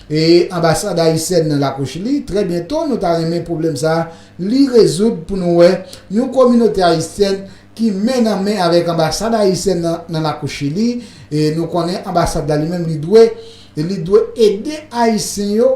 e, anbasad ayisyèn nan lakou Chili. Trè byento, nou ta renmen pwoblèm sa a, li rezoud pou nou wè yon kominote ayisyèn ki men nan men avèk anbasad ayisyèn nan, nan lakou Chili. E nou konnen anbasad la li menm, li dwe, li dwe ede Ayisyen yo.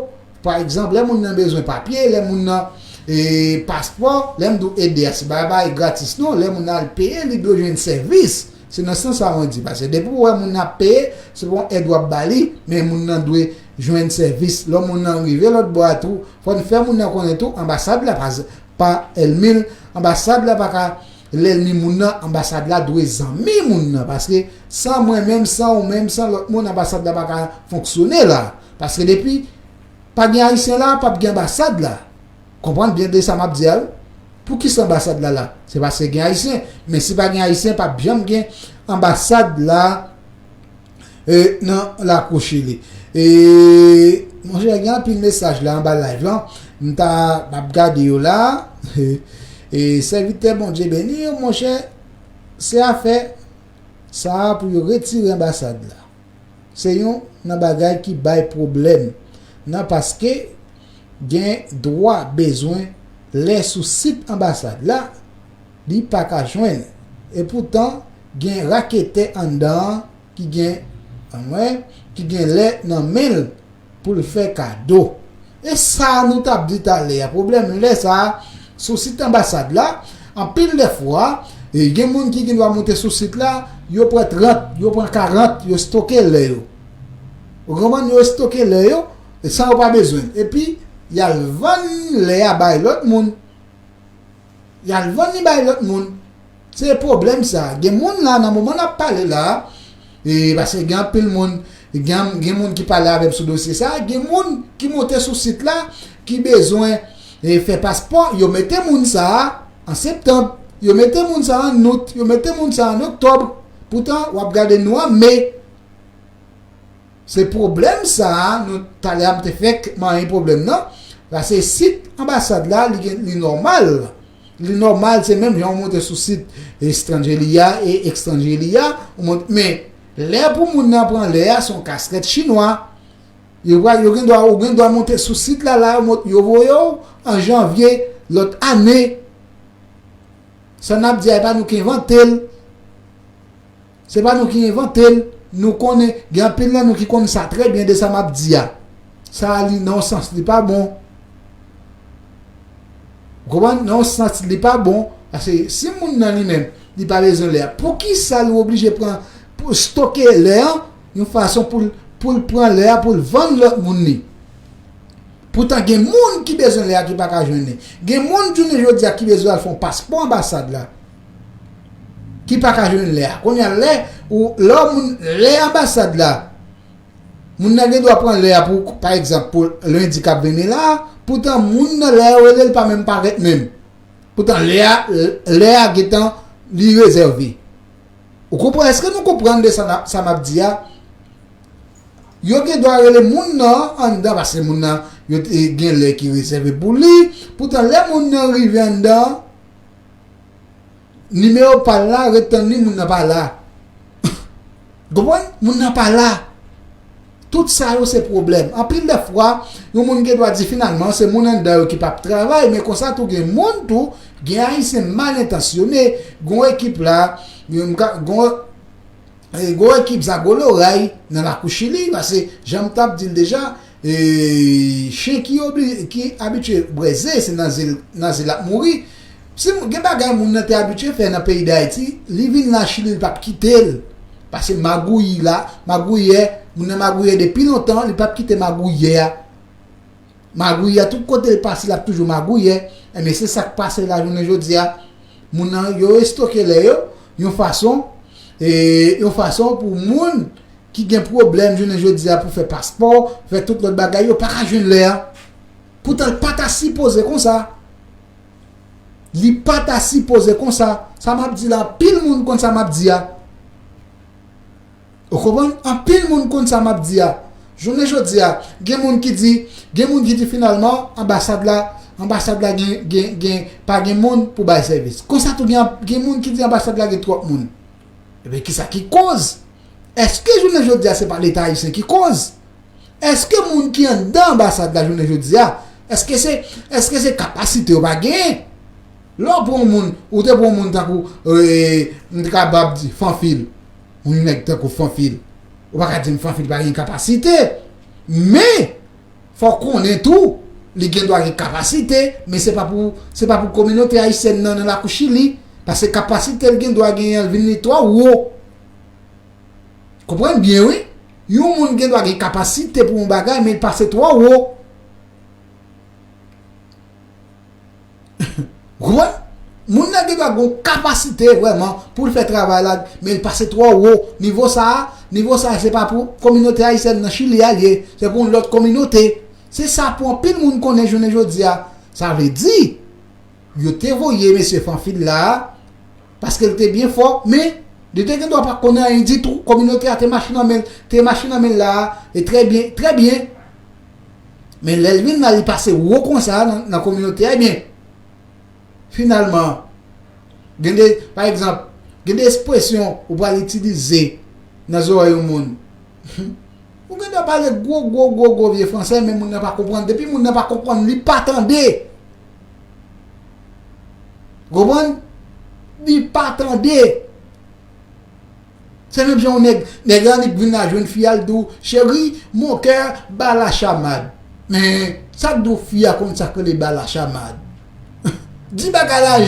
Pa egzanp, lè moun nan bezwen papye, lè moun nan, e, paspò, lè m di w ede a, se pa bay gratis non, lè moun nan al peye, li dwe jwenn sèvis. Se nan sans sa mwen di, paske depi w wè moun nan ap peye, se pa yon èd w ap ba li, men moun nan dwe jwenn sèvis. Lè moun nan rive lòt bò a tou, fò n fè moun nan konnen tou, anbasad la pa, pa ènmi l, anbasad la pa ka lènmi moun nan, anbasad la dwe zanmi moun nan, paske san mwen menm, san ou menm, san lòt moun, anbasad la pa ka fonksyone la. Paske depi pa gen Ayisyen la, p ap gen anbasad la. Konprann byen de sa m ap di a, wi. Poukisa anbasad la la? Se paske gen Ayisyen. Men si pa gen Ayisyen, p ap janm gen anbasad la, e, nan lakou Chili. E, monchè, gen anpil mesaj la anba live lan. M ta, m ap gade yo la. E, sèvitè Bondye beni yo, monchè. Se afè sa a pou yo retire anbasad la. Se yon nan bagay ki bay pwoblèm nan, paske gen dwa bezwen lè sou sit anbasad la, li pa ka jwenn. Epoutan, gen raketè anndan an ki gen, anmwey, ki gen lè nan men l pou l fè kado. E sa nou t ap di talè a, pwoblèm lè sa a, sou sit anbasad la, anpil de fwa, e gen moun ki gen dwa monte sou sit la, yo pran trant, yo pran karant, yo stoke lè yo. Ou konprann? Yo stoke lè yo, e san yo pa bezwen. Epi, y al vann lè a bay lòt moun. Y al vann li bay lòt moun. Se pwoblèm sa. Gen moun la, nan moman n ap pale la, e, paske gen anpil moun, gen, gen moun ki pale avè m sou dosye sa, gen moun ki monte sou sit la, ki bezwen, E fè paspò, yo mete moun sa a an septanm, yo mete moun sa a an out, yo mete moun sa a an oktòb. Poutan, w ap gade nou an me. Se pwoblèm sa a, nou, talè a m te fèk manyen pwoblèm nan. Paske sit anbasad la, li gen, li nòmal. Li nòmal, se menm jan w monte sou sit Estranjelia e Estranjelia, ou monte, men lè pou moun nan pran lè a, se yon kaskèt chinwa. Yo, yo gen dwa, ou gen dwa monte sou sit la, la, yo mont, yo voye w an janvye lòt ane. Sa n ap di a, e pa nou ki envante l. Se pa nou ki envante l. Nou konnen, gen anpil nan nou ki konn sa trè byen de sa m ap di a. Sa a, li, nan yon sans, li pa bon. Ou konprann? Nan yon sans, li pa bon. Paske si moun nan li menm, li pa bezwen lè a, poukisa l oblije pran, pou stoke lè a, yon fason pou l, pou l pran lè a, pou l vann lòt moun li? Poutan, gen moun ki bezwen lè a ki pa ka jwenn li. Gen moun, jounen jodi a, ki bezwen al fè yon paspò anbasad la, ki pa ka jwenn lè a. Kounye a, lè, ou, lè moun, lè anbasad la, moun nan gen dwa pran lè a pou, pa egzanp, pou lendi k ap vini la, poutan, moun nan, lè yo rele l, pa menm parèt menm. Poutan, lè a, lè a gentan, li rezève. Ou konprann? Èske nou konprann de sa, sa m ap di a? Yo gen dwa rele moun nan anndan, paske moun nan, yo te gen lè ki rezève pou li. Poutan, lè moun nan rive anndan, nimewo pa l la, ret tann li, moun nan pa la. Konprann? Moun nan pa la. Tout sa yo se pwoblèm. Anpil de fwa, yon moun gen dwa di finalman, se moun anndan yo ki p ap travay, men konsa tou gen moun tou, gen Ayisyen mal entansyone, gon ekip la, gon, e, gwo ekip Zagoloray nan lakou Chili, paske jan m t ap di l deja, e, chen ki obli-, ki abitye bwè ze, se nan ze l, nan ze l ap mouri. Si m-, gen bagay moun nan te abitye fè nan peyi Dayiti, li vin la Chili, li p ap kite l. Paske magouy la, magouyè, moun nan magouyè depi lontan, li p ap kite magouyè a. Magouyè, tout kote l pase, l ap toujou magouyè. Enben, se sa k pase la, jounen jodi a. Moun nan, yo estoke lè yo, yon fason, e, yon fason pou moun ki gen pwoblèm, jounen jodi a, pou fè paspò, fè tout lòt bagay, yo pa ka jwenn lè a. Poutan, l pa ta sipoze konsa. Li pa ta sipoze konsa. Sa m ap di la, anpil moun konn sa m ap di a. Ou konprann? Anpil moun konn sa m ap di a. Jounen jodi a, gen moun ki di, gen moun ki di finalman, anbasad la, anbasad la gen, gen, gen, pa gen moun pou bay sèvis. Konsa tou gen, gen moun ki di anbasad la gen twòp moun. Ebyen, kisa ki koz? Èske jounen jodi a, se pa Leta ayisyen ki koz? Èske moun ki anndan anbasad la jounen jodi a, èske se, èske se kapasite yo pa genyen? Lè w pran yon moun, ou te pran yon moun tankou, e, m te kapab di Fanfil. Yon nèg tankou Fanfil. Ou pa ka di m Fanfil pa gen kapasite. Men, fò w konnen tou, li gen dwa gen kapasite, men se pa pou, se pa pou kominote ayisyèn nan, nan lakou Chili. Paske kapasite l gen dwa genyen an vin li twò wo. Konprann byen, wi. Yon moun gen dwa gen kapasite pou yon bagay, men l pase twò wo. Ou konprann? Moun nan gen dwa gen yon kapasite vrèman pou l fè travay la, men l pase twò wo. Nivo sa a, nivo sa a, se pa pou kominote ayisyèn nan Chili a l ye, se pou yon lòt kominote. Se sa pou anpil moun konnen jounen jodi a. Sa vle di, yo te voye mesye Fanfil la a, paske l te byen fò, men li te gen dwa pa konn anyen ditou. Kominote a te mache nan men l, te mache nan men l la a, e trè byen, trè byen. Men lè l vin la, li pase wo konsa nan, nan kominote a, ebyen, finalman, gen de, pa egzanp, gen de ekspresyon ou pral itilize nan zòrèy yon moun. Ou gen dwa pale gwo, gwo, gwo, gwo vye fransè, men moun nan pa konprann. Depi moun nan pa konprann, li pa tande. Konprann? Li pa tande. Se menm jan yon nèg, nèg la li vin la jwenn fi a, l di w, chérie, mon cœur bat la chamade. Men, sa k di w fi a konn sa k rele bat la chamade? Di bagay la